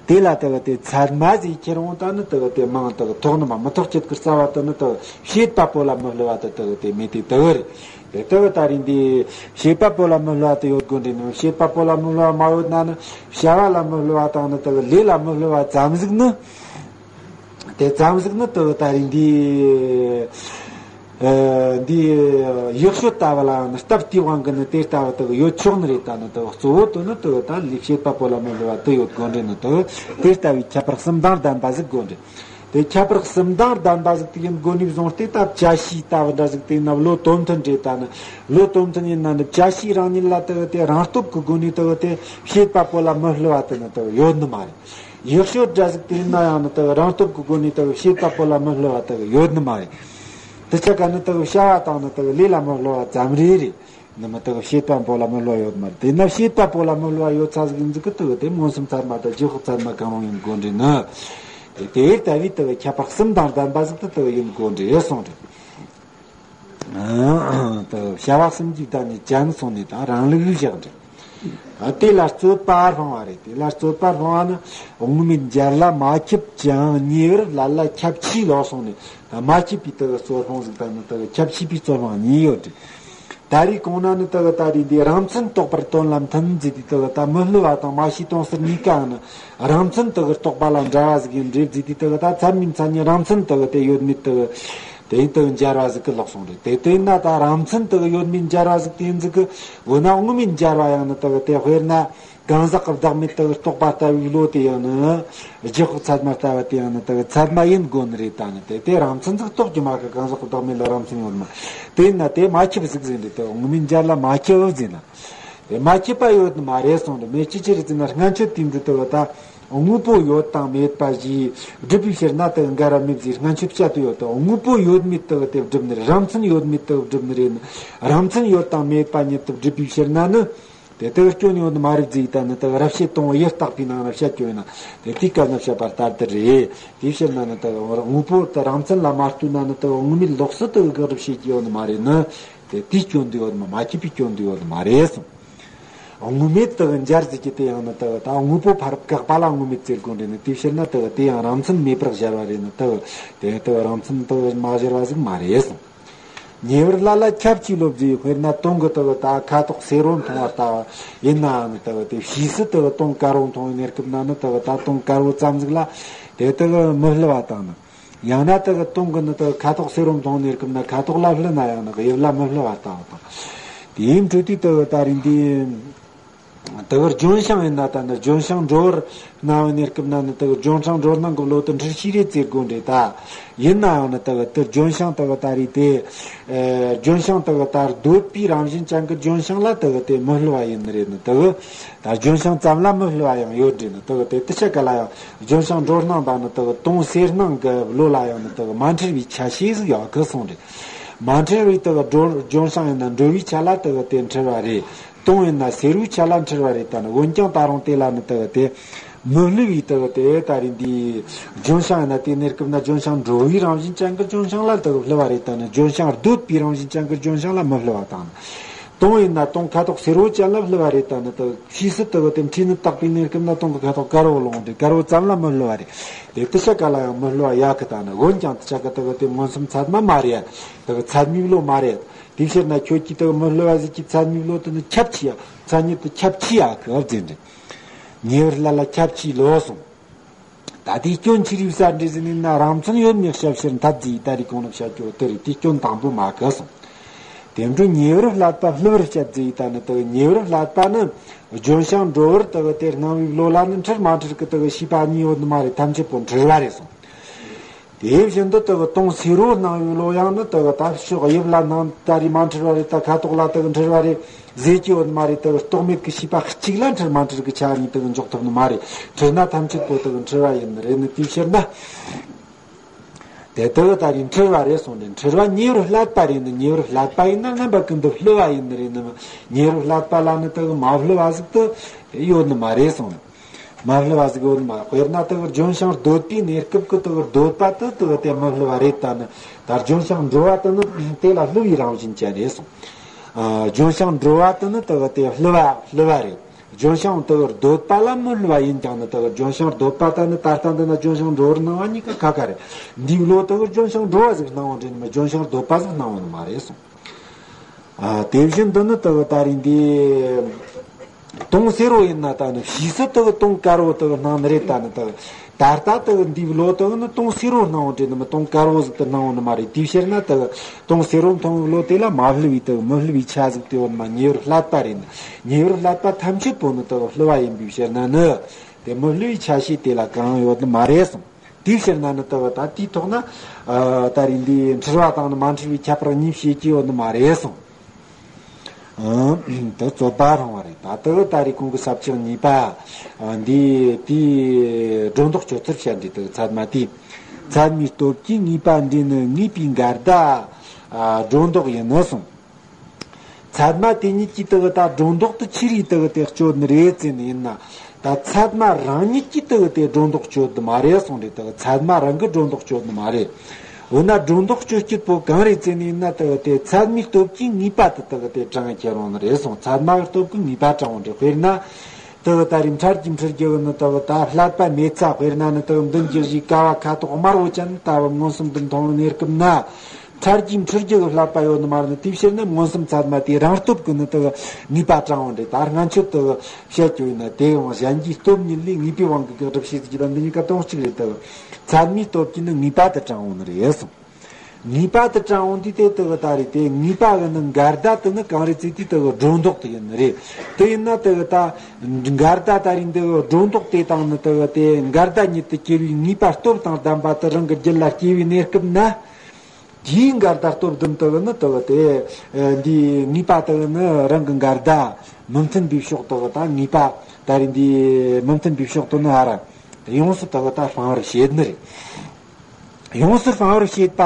དེ་ལ་དག་དེ་ཚད་མ་ཟིག་ཁྱེར་འོང་ད་ནི་དག་དེ་མང་དག་ཐོག་ནི་མ་མི་ཐོག་ཅིག་གི་རྩ་བ་དུ་ནི་དག་བྱེད་པ་པོ་ལ་མི་སླུ་བ་དུ་དག་དེ་མེད་དེ་དག་རེད། དེ་དག་ད་རེས་འདི་བྱེད་པ་པོ་ལ་མི་སླུ་བ་དུ་ཡོད་དགོས་འདྲ་ནི། བྱེད་པ་པོ་ལ་མི་སླུ་བ་མ་ཡོད་ན་ནི་བྱ་བ་ལ་མི་སླུ་བ་དང་ནི་དག་ལས་ལ་མི་སླུ་བ་ཙམ་ཟིག་ནི། དེ་ཙམ་ཟིག་ནི་དག་ད་རེས་འདི། ཨ། འདི་ཡག་ཤོས་ལྟ་བུ་ལའང་ནི་སྟབས་བདེའི་དབང་གིས་ནི་དེ་ལྟ་བུ་དག་ཡོད་ཆོག་ནི་རེད། ད་ནི་དག་གཙོ་བོ་དུ་ནི་དག་ད་ལས་བྱེད་པ་པོ་ལ་མི་སླུ་བ་དུ་ཡོད་དགོས་འདྲ་ནི་དག་དེ་ལྟ་བུའི་ཁྱད་པར་གསུམ་དང་ལྡན་པ་ཟིག་དགོས་འདྲ། དེ་ཁྱད་པར་གསུམ་དང་ལྡན་པ་ཟིག་དེ་ཡིན་དགོས་ནས་བཟུང་སྟེ་ད་བཅད་ཤེས་ལྟ་བུ་འདྲ་ཟིག་དེ་ཡིན་ན་བློ་དོན་མཐུན་རེད། ད་ནི་བློ་དོན་མཐུན་ཡིན་ན་ནི་བཅད་ཤེས་རང་ཉིད་ལ་དག་དེ་རང་སྟོབས་ཀྱི་སྒོ་ནས་དག་དེ་བྱེད་པ་པོ་ལ་མི་སླུ་བ་དུ་ནི་དག་ཡོད་ནི་མ་རེད། ཡག་ཤོས་འདྲ་ཟིག་དེ་ཡིན་ན་ཡང་ནི་དག་རང་སྟོབས་ཀྱི་སྒོ་ནས་དག་བྱེད་པ་པོ་ལ་མི་སླུ་བ་དག་ཡོད་ནི་མ་རེད། དེ་ཆ་ག་ནི་དག་བྱ་བ་དང་ནི་དག་ལས་ལ་མི་སླུ་བ་ཙམ་རེ་རེད། ནི་མི་དག་བྱེད་པ་པོ་ལ་མི་སླུ་བ་ཡོད་མ་རེད། དེ་ན་བྱེད་པ་པོ་ལ་མི་སླུ་བ་ཡོད་ཚ་ཟིག་ཡིན་ཟིག་གི་དག་དེ་མངོན་སུམ་ཚད་མ་དང་རྗེས་དཔག་ཚད་མ་གང་རུང་ཡིན་དགོས་འདྲ་ནི། དེ་དེ་ལྟ་བུའི་དག་ཁྱད་པར་གསུམ་དང་ལྡན་པ་ཟིག་དུ་དག་ཡིན་དགོས་འདྲ་གསུངས་རེད། དག་བྱ་བ་གསུམ་གྱི་བདག་ཉིད་ཅན་སོང་ནས་དང་རང་ལུགས་བཞག་འདྲ། དེ་ལ་རྩོད་པ་སྤང་བ་རེད། དེ་ལ་རྩོད་པ་སྤང་བ་ནི་དབུགས་མེད་འབྱར་བ་མ་ཁྱབ་ཅིང་ཉེ་བར་ལ་ལ་ཁྱབ་ཆེས་ལོག་སོང་ནས་ད་མ་ཁྱབ་པའི་དག་རྩོད་སྤང་ཟིག་དང་ནི་དག་ཁྱབ་ཆེས་པའི་རྩོད་སྤང་གཉིས་ཡོད་འདྲ། ད་རེས་གོང་ན་ནི་དག་ད་རེས་འདི་རང་མཚན་རྟོགས་པར་དོན་ལ་མཐུན་ཟེར་དུས་དག་ད་མི་སླུ་བ་དང་མ་ཤེས་དོན་ཟེར་གཉིས་ཀའང་ནི་རང་མཚན་དག་རྟོགས་པ་ལ་འདྲ་བ་ཟིག་ཡིན་འདྲ་ཟེར་དུས་དག་ད་ཚད་མའི་མཚན་ཉིད་རང་མཚན་དག་དེ་ཡོད་མེད་དག་དེ་ཡིན་དག་འབྱར་བ་ཟིག་གི་ལོག་སོང་རེད། དེ་དེ་ན་ད་རང་མཚན་དག་ཡོད་མེད་འབྱར་བ་ཟིག་དེ་ཡིན་ཟིག་གི་འོ་ན་དབུགས་མེད་འབྱར་བ་ཡང་ནི་དག་དེ་དཔེར་ན། གང་ཟག་གི་བདག་མེད་དག་རྟོགས་པ་ལྟ་བུའི་བློ་དེ་ཡང་ནི། རྗེས་དཔག་ཚད་མ་ལྟ་བུ་དེ་ཡང་ནི་དག་ཚད་མ་ཡིན་དགོས་ནི་རེད། ད་ནི་དེ་དེ་རང་མཚན་ཟིག་རྟོགས་རྒྱུ་མ་གི་གང་ཟག་གི་བདག་མེད་ལ་རང་མཚན་ཡོད་མ། དེ་ཡིན་ན་དེ་མ་ཁྱབ་ཟིག་ཟིན་རེད། དེ་དབུགས་མེད་འབྱར་བ་མ་ཁྱབ་ཟིན་ན། དེ་མ་ཁྱབ་པ་ཡོད་ནི་མ་རེད་གསུངས་རེད། མེད་ཅི་ཅི་རེད་ཟེར་ན་སྔན་ཆད་དེ་འདྲ་དག་ད་དངོས་པོ་ཡོད་དང་མེད་པ་ཞེས་སྒྲུབ་པའི་ཕྱིར་ན་དག་འགལ་བ་མེད་ཟེར་སྔན་ཆད་བཤད་དུ་ཡོད་དོ། དངོས་པོ་ཡོད་མེད་དག་དེ་སྒྲུབ་ནི་རེད། རང་མཚན་ཡོད་མེད་དག་སྒྲུབ་ནི་རེད། རང་མཚན་ཡོད་དང་མེད་པ་ཉིད་དུ་སྒྲུབ་པའི་ཕྱིར་ན་ནི། དེ་དག་སྐྱོན་ཡོད་ནི་མ་རེད་ཟེར། ད་ནི་དག་རབ་བྱེད་དང་པོ་ཡི་རྟག་པའི་ནང་ན་བཤད་རྒྱུ་ཡིན་ན་དེ་དེའི་སྐབས་ན་བཤད་པ་ལྟར་དུ་རེད། དེའི་ཕྱིར་ན་ནི་དག་དངོས་པོ་དེ་རང་མཚན་ལ་མ་ལྟོས་ན་ནི་དག་དངོས་མེད་ལོགས་སུ་དག་གི་རབ་བྱེད་ཀྱི་ཡོད་ནི་མ་རེད་ནི། དེ་དེའི་སྐྱོན་དུ་ཡོད་ནི་མ་མ་སྐྱེས་པའི་སྐྱོན་དུ་ཡོད་ནི་མ་རེད་གསུངས། དངོས་མེད་དག་འབྱར་ཟེར་གྱི་དེ་ཡང་ནི་དག་ད་དངོས་པོ་ཕར་བཀག་པ་ལ་དངོས་མེད་ཟེར་དགོས་འདྲ་ནི། དེའི་ཕྱིར་ན་དག་དེ་ཡང་རང་མཚན་མེད་པར་སྦྱར་བ་རེད་ནི་དག་དེ་དག་རང་མཚན་དག་མ་སྦྱར་བ་ཟིག་མ་རེད་གསུངས། ཉེ་བར་ལ་ལ་ཁྱབ་ཆེས་ལོག་ཟེར། དཔེར་ན་དོན་གྱི་དག་ད་ཁ་དོག་སེར་བོ་མཐོང་བ་ལྟ་བུ་ཡིན་ནའང་ནི་དག་དེ་ཕྱིས་སུ་དག་དོན་དཀར་བོ་མཐོང་བའི་གནས་སྐབས་ན་ནི་དག་ད་དོན་དཀར་བོ་ཙམ་ཟིག་ལ་དེ་དག་མི་སླུ་བ་དང་ནི། ཡང་ན་དག་དོན་གྱི་ནི་དག་ཁ་དོག་སེར་བོ་མཐོང་བའི་གནས་སྐབས་ན་ཁ་དོག་ལ་སླུ་ན་ཡང་ནི་དབྱིབས་ལ་མི་སླུ་བ་ལྟ་བུ་དང་། དེའི་འཕྲོས་དུས་དག་ད་རིང་འདི། དེ་བར་ལྗོན་ཤིང་ཡིན་ན་ད་ནི་ལྗོན་ཤིང་སྦྲང་བུར་སྣང་བའི་གནས་སྐབས་ན་ནི་དེ་བར་ལྗོན་ཤིང་སྦྲང་སྣང་གི་བློ་དེ་འཁྲུལ་ཤེས་རེད་ཟེར་དགོས་འདྲ། ད་ཡིན་ནའང་ནི་དེ་བར་དེ་ལྗོན་ཤིང་དེ་བར་ད་རེད་དེ། ཨེ། ལྗོན་ཤིང་དེ་བར་ད་འདོད་པའི་རང་བཞིན་ཅན་གྱི་ལྗོན་ཤིང་ལ་དེ་བར་དེ་མི་སླུ་བ་ཡིན་ནི་རེད་ནི། དེ་བར་ད་ལྗོན་ཤིང་ཙམ་ལ་མི་སླུ་བ་ཡང་ཡོད་འདྲ་ནི། དེ་བར་དེ་དེ་ཆ་ག་ལ་ཡང་ལྗོན་ཤིང་སྦྲང་སྣང་དང་ནི་དེ་བར་དོན་སེར་སྣང་གི་བློ་ལ་ཡང་ནི་དེ་བར་མ་འཁྲུལ་བའི་ཆ་ཤས་ཟིག་ཡོད་གི་གསུངས་རེད། མ་འཁྲུལ་བའི་དེ་བར་སྦྲང་ལྗོན་ཤིང་ཡིན་ན་འགྲོ་བའི་ཆ་ལ་དེ་བར་དེ་འཁྲུལ་བ་རེད། དོན་ཡིན་ན་སེར་བོའི་ཆ་ལ་འཁྲུལ་བ་རེད། ད་ནི་འོན་ཀྱང་ད་རུང་དེ་ལ་ནི་དེ་གི་དེ་ མི་བསླུ་བའི་དག་དེ་ད་རེས་འདི་ལྗོན་ཤིང་ཡིན་ན། དེ་གནས་སྐབས་ན་ལྗོན་ཤིང་འགྲོ་བའི་རང་བཞིན་ཅན་གྱི་ལྗོན་ཤིང་ལ་དག་བསླུ་བ་རེད་དང་ནི། ལྗོན་ཤིང་ལྡོད་པའི་རང་བཞིན་ཅན་གྱི་ལྗོན་ཤིང་ལ་མི་བསླུ་བ་དང་ནི། དུང་ཡིན་ན་དུང་ཁ་དོག་སེར་བོ་ཅན་ལ་བསླུ་བ་རེད་དང་ནི། དག་ཕྱིས་སུ་དག་དེ་འཁྲིས་ནི་དག་པའི་གནས་སྐབས་ན་དུང་གི་ཁ་དོག་དཀར་བོ་ལོང་རེད། དཀར་བོ་ཙམ་ལ་མི་བསླུ་བ་རེད། དེ་དེ་ཤ་ཀ་ལ་ཡང་མི་བསླུ་བ་ཡག་གི་དང་ནི། འོན་ཀྱང་དེ་ཤ་ཀ་དག་དེ་མངོན་སུམ་ཚད་མ་མ་རེད། དག་ཚད་མའི་བློ་མ་རེད། དེའི་ཕྱིར་ན་ཁྱོད་ཀྱིས་དག་མི་བསླུ་བ་ཟིག་གི་ཚད་མའི་བློ་དེ་ནི་ཁྱབ་ཆེ་ཡ། ཚད་མྱེད་དུ་ཁྱབ་ཆེ་ཡ་གི་ཨབ་ཟེར་རེད། ཉེ་བར་བསླད་ལ་ཁྱབ་ཆེའི་བློ་གསུངས། ད་དེའི་སྐྱོན་ཆི་རིགས་སར་འདྲི་ཟིན་ནི་ན། རང་མཚན་ཡོད་མེད་ཞིབ་ཕྱིར་འཐད་ཟེར། ད་རེས་གོང་ལ་བཤད་རྒྱུ་དེ་རེད། དེའི་སྐྱོན་དང་པོ་མ་གི་གསུངས། དེ་འཕྲོ་ཉེ་བར་བསླད་པ་བསླུ་བར་བཤད་ཟེར། ད་ནི་དག་ཉེ་བར་བསླད་པ་ནི་ལྗོན་ཤིང་འགྲོ་བར་དག་དེ་སྣང་བའི་བློ་ལ་ནི་འཁྲུལ་མ་འཁྲུལ་གི་དག་ཤེས་པ་གཉིས་ཡོད་ནི་མ་རེད། ཐམས་ཅད་པོ་འཁྲུལ་བ་རེད་གསུངས། དེ་བཞིན་དུ་དག་དུང་སེར་བོ་སྣང་བའི་བློ་ཡང་ནི་དག་ད་ཕྱོགས་དབྱིབས་ལ་སྣང་ད་རེས་མ་འཁྲུལ་བ་རེད། ད་ཁ་དོག་ལ་དག་འཁྲུལ་བ་རེད་ཟེར་གྱི་ཡོད་ནི་མ་རེད། དག་རྟོག་མེད་ཀྱི་ཤེས་པ་གཅིག་ལ་འཁྲུལ་མ་འཁྲུལ་གྱི་ཆ་གཉིས་དག་འཇོག་ཐུབ་ནི་མ་རེད། འཁྲུལ་ན་ཐམས་ཅད་པོ་དག་འཁྲུལ་བ་ཡིན་ནི་རེད་ནི། དེའི་ཕྱིར་ན། དེ་དག་ད་རེས་འཁྲུལ་བ་རེད་གསུངས་ཏེ། འཁྲུལ་བ་ཉེ་བར་བསླད་པ་རེད་ནི། ཉེ་བར་བསླད་པ་ཡིན་ན་རྣམ་པ་ཀུན་ཏུ་བསླུ་བ་ཡིན་ནི་རེད་ནི། ཉེ་བར་བསླད་པ་ལ་ནི་དག་མ་བསླུ་བ་ཟིག་ཏུ་ཡོད་ནི་མ་རེད་གསུངས། མ་བསླུ་བ་ཟིག་ཡོད་ནི་མ། དཔེར་ན་དག་ལྗོན་ཤིང་ལྡོད་པའི་གནས་སྐབས་ཀྱི་དག་ལྡོད་པ་དེ་དག་དེ་མི་བསླུ་བ་རེད། ད་ནི་ད་ལྗོན་ཤིང་འགྲོ་བ་དེ་ནི་དེ་ལ་བསླུ་བའི་རང་བཞིན་ཅན་རེད་གསུངས། ཨ། ལྗོན་ཤིང་འགྲོ་བ་དེ་ནི་དག་དེ་བསླུ་བ་བསླུ་བ་རེད། ལྗོན་ཤིང་དག་ལྡོད་པ་ལ་མི་བསླུ་བ་ཡིན་ཀྱང་ནི། དག་ལྗོན་ཤིང་ལྡོད་པ་དེ་ནི་ད་ལྟ་འདི་ན་ལྗོན་ཤིང་འགྲོ་བར་སྣང་བ་གཉིས་ཀ་ཁ་ཁ་རེད། འདིའི་བློ་དག་ལྗོན་ཤིང་འགྲོ་བ་ཟིག་སྣང་བ་འདྲ་ནི་མ། ལྗོན་ཤིང་ལྡོད་པ་ཟིག་སྣང་བ་ནི་མ་རེད་གསུངས། ཨ། དེ་བཞིན་དུ་ནི་དག་ད་རེས་འདི་དུང་སེར་བོ་ཡིན་ན་ད་ནི་ཕྱིས་སུ་དག་དུང་དཀར་བོ་དག་སྣང་ནི་རེད། ད་ནི་དག་ད་ལྟ་དག་འདིའི་བློ་དག་ནི་དུང་སེར་བོ་སྣང་བ་འདྲ་ནི་མ། དུང་དཀར་བོ་ཟིག་ཏུ་སྣང་བ་ནི་མ་རེད། དེའི་ཕྱིར་ན་དག་དུང་སེར་བོ་མཐོང་བའི་བློ་དེ་ལ་མ་བསླུ་བའི་དག་མི་བསླུ་བའི་ཆ་ཟིག་དེ་ཡོད་ནི་མ། ཉེ་བར་བསླད་པ་རེད་ནི། ཉེ་བར་བསླད་པ་ཐམས་ཅད་པོ་ནི་དག་བསླུ་བ་ཡིན་པའི་ཕྱིར་ན་ནི་དེ་མི་བསླུ་བའི་ཆ་ཤས་དེ་ལ་གང་ཡང་ཡོད་ནི་མ་རེད་གསུངས། དེའི་ཕྱིར་ན་ནི་དག་ད་དེའི་ཐོག་ན། ཨ། ད་རེས་འདི་འཁྲུལ་བ་དང་ནི་མ་འཁྲུལ་བའི་ཁྱད་པར་གཉིས་བྱེད་ཀྱི་ཡོད་ནི་མ་རེད་གསུངས། ཨ། དེ་རྩོད་པ་སློང་བ་རེད། ད་དག་ད་རེས་གོང་གི་ས་བཅད་གཉིས་པ། ཨ། འདི་དེའི་སྒྲོ་འདོགས་གཅོད་ཚུལ་བཤད་འདི་དག་ཚད་མ་དེ། ཚད་མའི་སྟོབས་ཀྱིས་ངེས་པ་འདྲེན་ནི་ངེས་པའི་འགལ་ཟླ། ཨ། སྒྲོ་འདོགས་ཡིན་ནོ་གསུངས། ཚད་མ་དེ་ཉིད་ཀྱིས་དག་ད་སྒྲོ་འདོགས་དེ་ཆི་རིགས་དག་དེ་གཅོད་ནི་རེད་ཟེར་ནི་ཡིན་ན། ད་ཚད་མ་རང་ཉིད་ཀྱིས་དག་དེ་སྒྲོ་འདོགས་གཅོད་ནི་མ་རེད་གསུངས་རེད། དག་ཚད་མ་རང་གིས་སྒྲོ་འདོགས་གཅོད་ནི་མ་རེད། འོ་ན་སྒྲོ་འདོགས་གཅོད་སྤྱད་པོ་གང་རེད་ཟེར་ནི་ཡིན་ན། དག་དེ་ཚད་མའི་སྟོབས་ཀྱིས་ངེས་པ་དེ་དག་དེ་དྲངས་ཁྱེར་འོང་ནི་རེད་གསུངས། ཚད་མ་གི་སྟོབས་ཀྱིས་ངེས་པ་དྲངས་འོང་རེད། དཔེར་ན། དག་ད་རེས་འཕྲལ་གྱི་འཁྲུལ་རྒྱུ་ནི་དག་ད་བསླད་པ་མེད་ཚ། དཔེར་ན་ནི་དག་མདུན་གྱི་གཞིའི་ཀ་བ་ཁ་དོག་དམར་བོ་ཅན་ལྟ་བུ་མངོན་སུམ་དུ་མཐོང་བའི་གནས་སྐབས་ན། འཕྲལ་གྱི་འཁྲུལ་རྒྱུ་གི་བསླད་པ་ཡོད་ནི་མ་རེད་ནི། དེའི་ཕྱིར་ན་མངོན་སུམ་ཚད་མ་དེའི་རང་སྟོབས་ཀྱིས་ནི་དག་ངེས་པ་དྲངས་འོང་རེད། ད་སྔ་ཆད་དག་བཤད་རྒྱུ་ཡིན་ན། དེ་ཡང་གཞན་གྱི་སྟོབས་ཉིད་ལས་ངེས་པའི་དབང་གིས་དགག་སྒྲུབ་བྱེད་ཟེར་གྱི་ལ་འདི་གཉིས་ཀ་དོན་གཅིག་རེད། དག་ཚད་མའི་སྟོབས་ཀྱིས་ནི་ངེས་པ་དེ་དྲངས་འོང་ནི་རེད་གསུངས། ངེས་པ་དེ་དྲངས་འོང་དུས་དེ་དག་ད་རེད། དེ་ངེས་པ་གི་ནི་འགལ་ཟླ་དེ་ནི་གང་རེད་ཟེར་དུས་དག་སྒྲོ་འདོགས་དེ་ཡིན་ནི་རེད། དེ་ཡིན་ན་དག་ད་འགལ་ཟླ་ད་རེད། འདི་སྒྲོ་འདོགས་དེ་དང་ནི་དག་དེ་འགལ་ཟླ་ཉིད་དུ་སྐྱེ་བའི་ངེས་པ་སྟོབས་དང་ལྡན་པ་དེ་རང་གི་རྒྱུད་ལ་སྐྱེ་བའི་གནས་སྐབས་ན། དེའི་འགལ་ཟླ་སྟོབས་ལྡན་དག་ནི་དག་དེ་འདིའི་ངེས་པ་དག་ནི་རང་གི་འགལ་ཟླ་མི་མཐུན་པའི་ཕྱོགས་དག་དང་། ངེས་པ་ད་རེད། འདིའི་མི་མཐུན་པའི་ཕྱོགས་དེ་ནི་ཧ་ར་ཡོངས་སུ་དག་ད་སྤང་བར་བྱེད་ནི་རེད། ཡོངས་སུ་སྤང་བར་བྱེད་པ།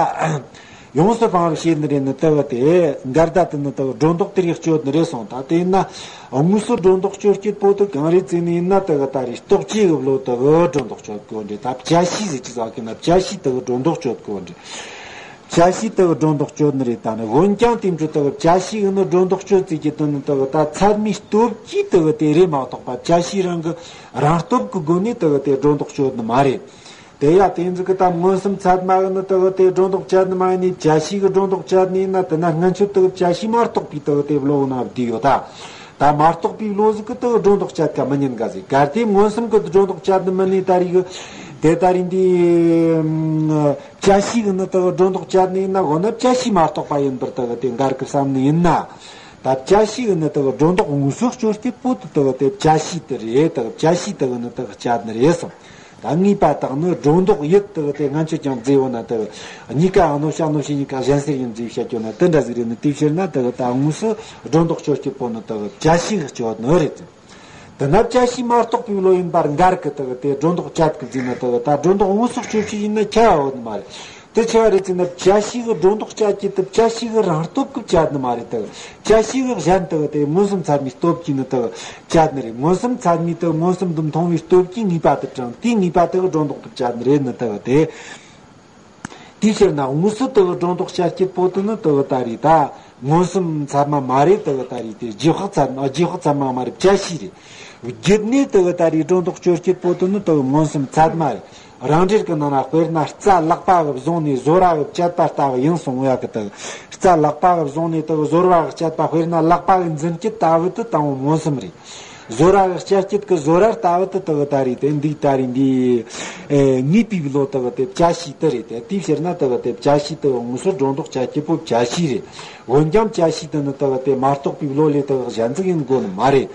ཡོངས་སུ་སྤང་བར་བྱེད་ནི་རེད་ནི་དག་དེ། འགལ་ཟླ་དེ་ནི་དག་སྒྲོ་འདོགས་དེ་རིགས་གཅོད་ནི་རེད་གསུངས། ད་དེ་ཡིན་ན་དངོས་སུ་སྒྲོ་འདོགས་གཅོད་སྤྱད་པོ་དེ་གང་རེད་ཟེར་ནི་ཡིན་ན། དག་ད་རེད། རྟོག་བཅས་ཀྱི་བློ་དག་སྒྲོ་འདོགས་གཅོད་དགོས་འདྲ། ད་བཅད་ཤེས་ཟེར་གྱི་ཟ་གི་ན། བཅད་ཤེས་དག་སྒྲོ་འདོགས་གཅོད་དགོས་འདྲ། བཅད་ཤེས་དག་སྒྲོ་འདོགས་གཅོད་ནི་རེད། ད་ནི་འོན་ཀྱང་དེ་འཕྲོ་དག་བཅད་ཤེས་ཀྱིས་ནི་སྒྲོ་འདོགས་གཅོད་ཟེར་གྱི་དོན་ནི་དག་ད་ཚད་མའི་སྟོབས་ཀྱིས་དག་དེ་རེད་མ་གཏོགས་པ། བཅད་ཤེས་རང་གི་རང་སྟོབས་ཀྱི་སྒོ་ནས་དག་དེ་སྒྲོ་འདོགས་གཅོད་ནི་མ་རེད། དེ་ཡ་དེ་ཟིག་གི་ད་མངོན་སུམ་ཚད་མ་གིས་ནི་དག་དེ་སྒྲོ་འདོགས་བཅད་ནི་མ་ཡིན་ནི། བཅད་ཤེས་ཀྱིས་སྒྲོ་འདོགས་བཅད་ནི་ཡིན་ན། དེ་ན་སྔོན་ཆད་དག་བཅད་ཤེས་མ་གཏོགས་པའི་དག་དེ་བློ་ན་བསྡུས་ཡོད་ད། ད་མ་གཏོགས་པའི་བློ་ཟིག་གིས་དག་སྒྲོ་འདོགས་བཅད་ཀ་མི་ཉན་ག་ཟིག། གལ་ཏེ་མངོན་སུམ་གིས་སྒྲོ་འདོགས་བཅད་ནི་མིན་ནི། ད་རེད་གི། དེ་ད་རེད། འདི་བཅད་ཤེས་ཀྱིས་ནི་དག་སྒྲོ་འདོགས་བཅད་ནི་ཡིན་ན། འོ་ན་བཅད་ཤེས་མ་གཏོགས་པ་ཡིན་པར་དག་དེ་འགལ་གི་བསམ་ནི་ཡིན་ན། ད་བཅད་ཤེས་ཀྱིས་ནི་དག་སྒྲོ་འདོགས་དངོས་སུ་གཅོད་སྤྱད་པོ་དེ་དག་དེ་བཅད་ཤེས་དེ་རེད། དག་བཅད་ཤེས་དག་ནི་དག་བཅད་ནི་རེད་གསུངས། ད་ངེས་པ་དག་ནི་སྒྲོ་འདོགས་ཡུལ་དག་དེ་སྔོན་ཆད་ཀྱང་བརྫིས་ཡོད་ན། དག་གཉིས་ཀ་གནོད་བྱ་གནོད་བྱེད་གཉིས་ཀ་གཞན་སེལ་ཡིན་ཟེར་བཤད་རྒྱུ་ན་དེ་འདྲ་ཟིག་རེད་ནི། དེའི་ཕྱིར་ན་དག་ད་དངོས་སུ་སྒྲོ་འདོགས་གཅོད་སྤྱད་པོ་ནི་དག་བཅད་ཤེས་གཅོད་ནི་རེད། དེ་ན་བཅད་ཤེས་མ་གཏོགས་པའི་བློ་ཡིན་པར་འགལ་གི། དག་དེ་སྒྲོ་འདོགས་བཅད་གི་བརྫིས་ན། དག་ད་སྒྲོ་འདོགས་དངོས་སུ་གཅོད་བྱེད་ཡིན་ན་ཁྱབ་ཡོད་ནི་མ་རེད། དེ་ཆེ་བ་རེད་ཅེ་ན། བཅད་ཤེས་གི་སྒྲོ་འདོགས་བཅད་རྒྱུ་དེ་བཅད་ཤེས་གི་རང་སྟོབས་ཀྱིས་བཅད་ནི་མ་རེད་དེ། བཅད་ཤེས་གི་གཞན་དེ་དེ་མངོན་སུམ་ཚད་མའི་སྟོབས་ཀྱིས་ནི་དེ་བཅད་ནི་རེད། མངོན་སུམ་ཚད་མའི་དེ་མངོན་སུམ་དུ་མཐོང་བའི་སྟོབས་ཀྱིས་ངེས་པ་དེ་དྲངས། དེའི་ངེས་པ་དེ་གི་སྒྲོ་འདོགས་དེ་བཅད་ནི་རེད་ནི་དེ་དེ། དེའི་ཕྱིར་ན་དངོས་སུ་དེ་གི་སྒྲོ་འདོགས་བཅད་རྒྱུ་པོ་དེ་ནི་དེ་གི་ད་རེད་ད། མངོན་སུམ་ཚད་མ་མ་རེད། དེ་གི་ད་རེད་དེ། རྗེས་དཔག་ཚད། རྗེས་དཔག་ཚད་མ་མ་རེད། བཅད་ཤེས་རེད། རྒྱུད་ནས་དེ་གི་ད་རེད་སྒྲོ་འདོགས་གཅོད་རྒྱུ་པོ་དེ་ནི་དེ་གི་མངོན་སུམ་ཚད་མ་རེད། རང་འགྲེལ་གྱི་ནང་ན་དཔེར་ན་རྩ་ལག་པ་གིས་བཟུང་ནས་བཟོ་ར་གིས་བཅད་པ་ལྟ་བུ་ཡིན་གསུང་ཡ་གི་དེ། རྩ་ལག་པ་གིས་བཟུང་ནས་དེ་གི་བཟོ་ར་གིས་བཅད་པ། དཔེར་ན་ལག་པ་གིས་འཛིན་རྒྱུ་ལྟ་བུ་དེ་དང་པོ་མངོན་སུམ་རེད། བཟོ་ར་གིས་བཅད་རྒྱུ་གི་བཟོ་ར་ལྟ་བུ་དེ་དེ་གི་ད་རེད་དེ། འདི་ད་རེད་འདི། ཨེ། ངེས་པའི་བློ་དེ་གི་དེ་བཅད་ཤེས་དེ་རེད་དེ། དེའི་ཕྱིར་ན་དེ་གི་དེ་བཅད་ཤེས་དེ་དངོས་སུ་སྒྲོ་འདོགས་བཅད་རྒྱུ་པོ་བཅད་ཤེས་རེད། འོན་ཀྱང་བཅད་ཤེས་དེ་ནི་དེ་གི་དེ་མ་རྟོགས་པའི་བློ་ལས་དེ་གི་གཞན་ཟིག་ཡིན་དགོས་ནི་མ་རེད།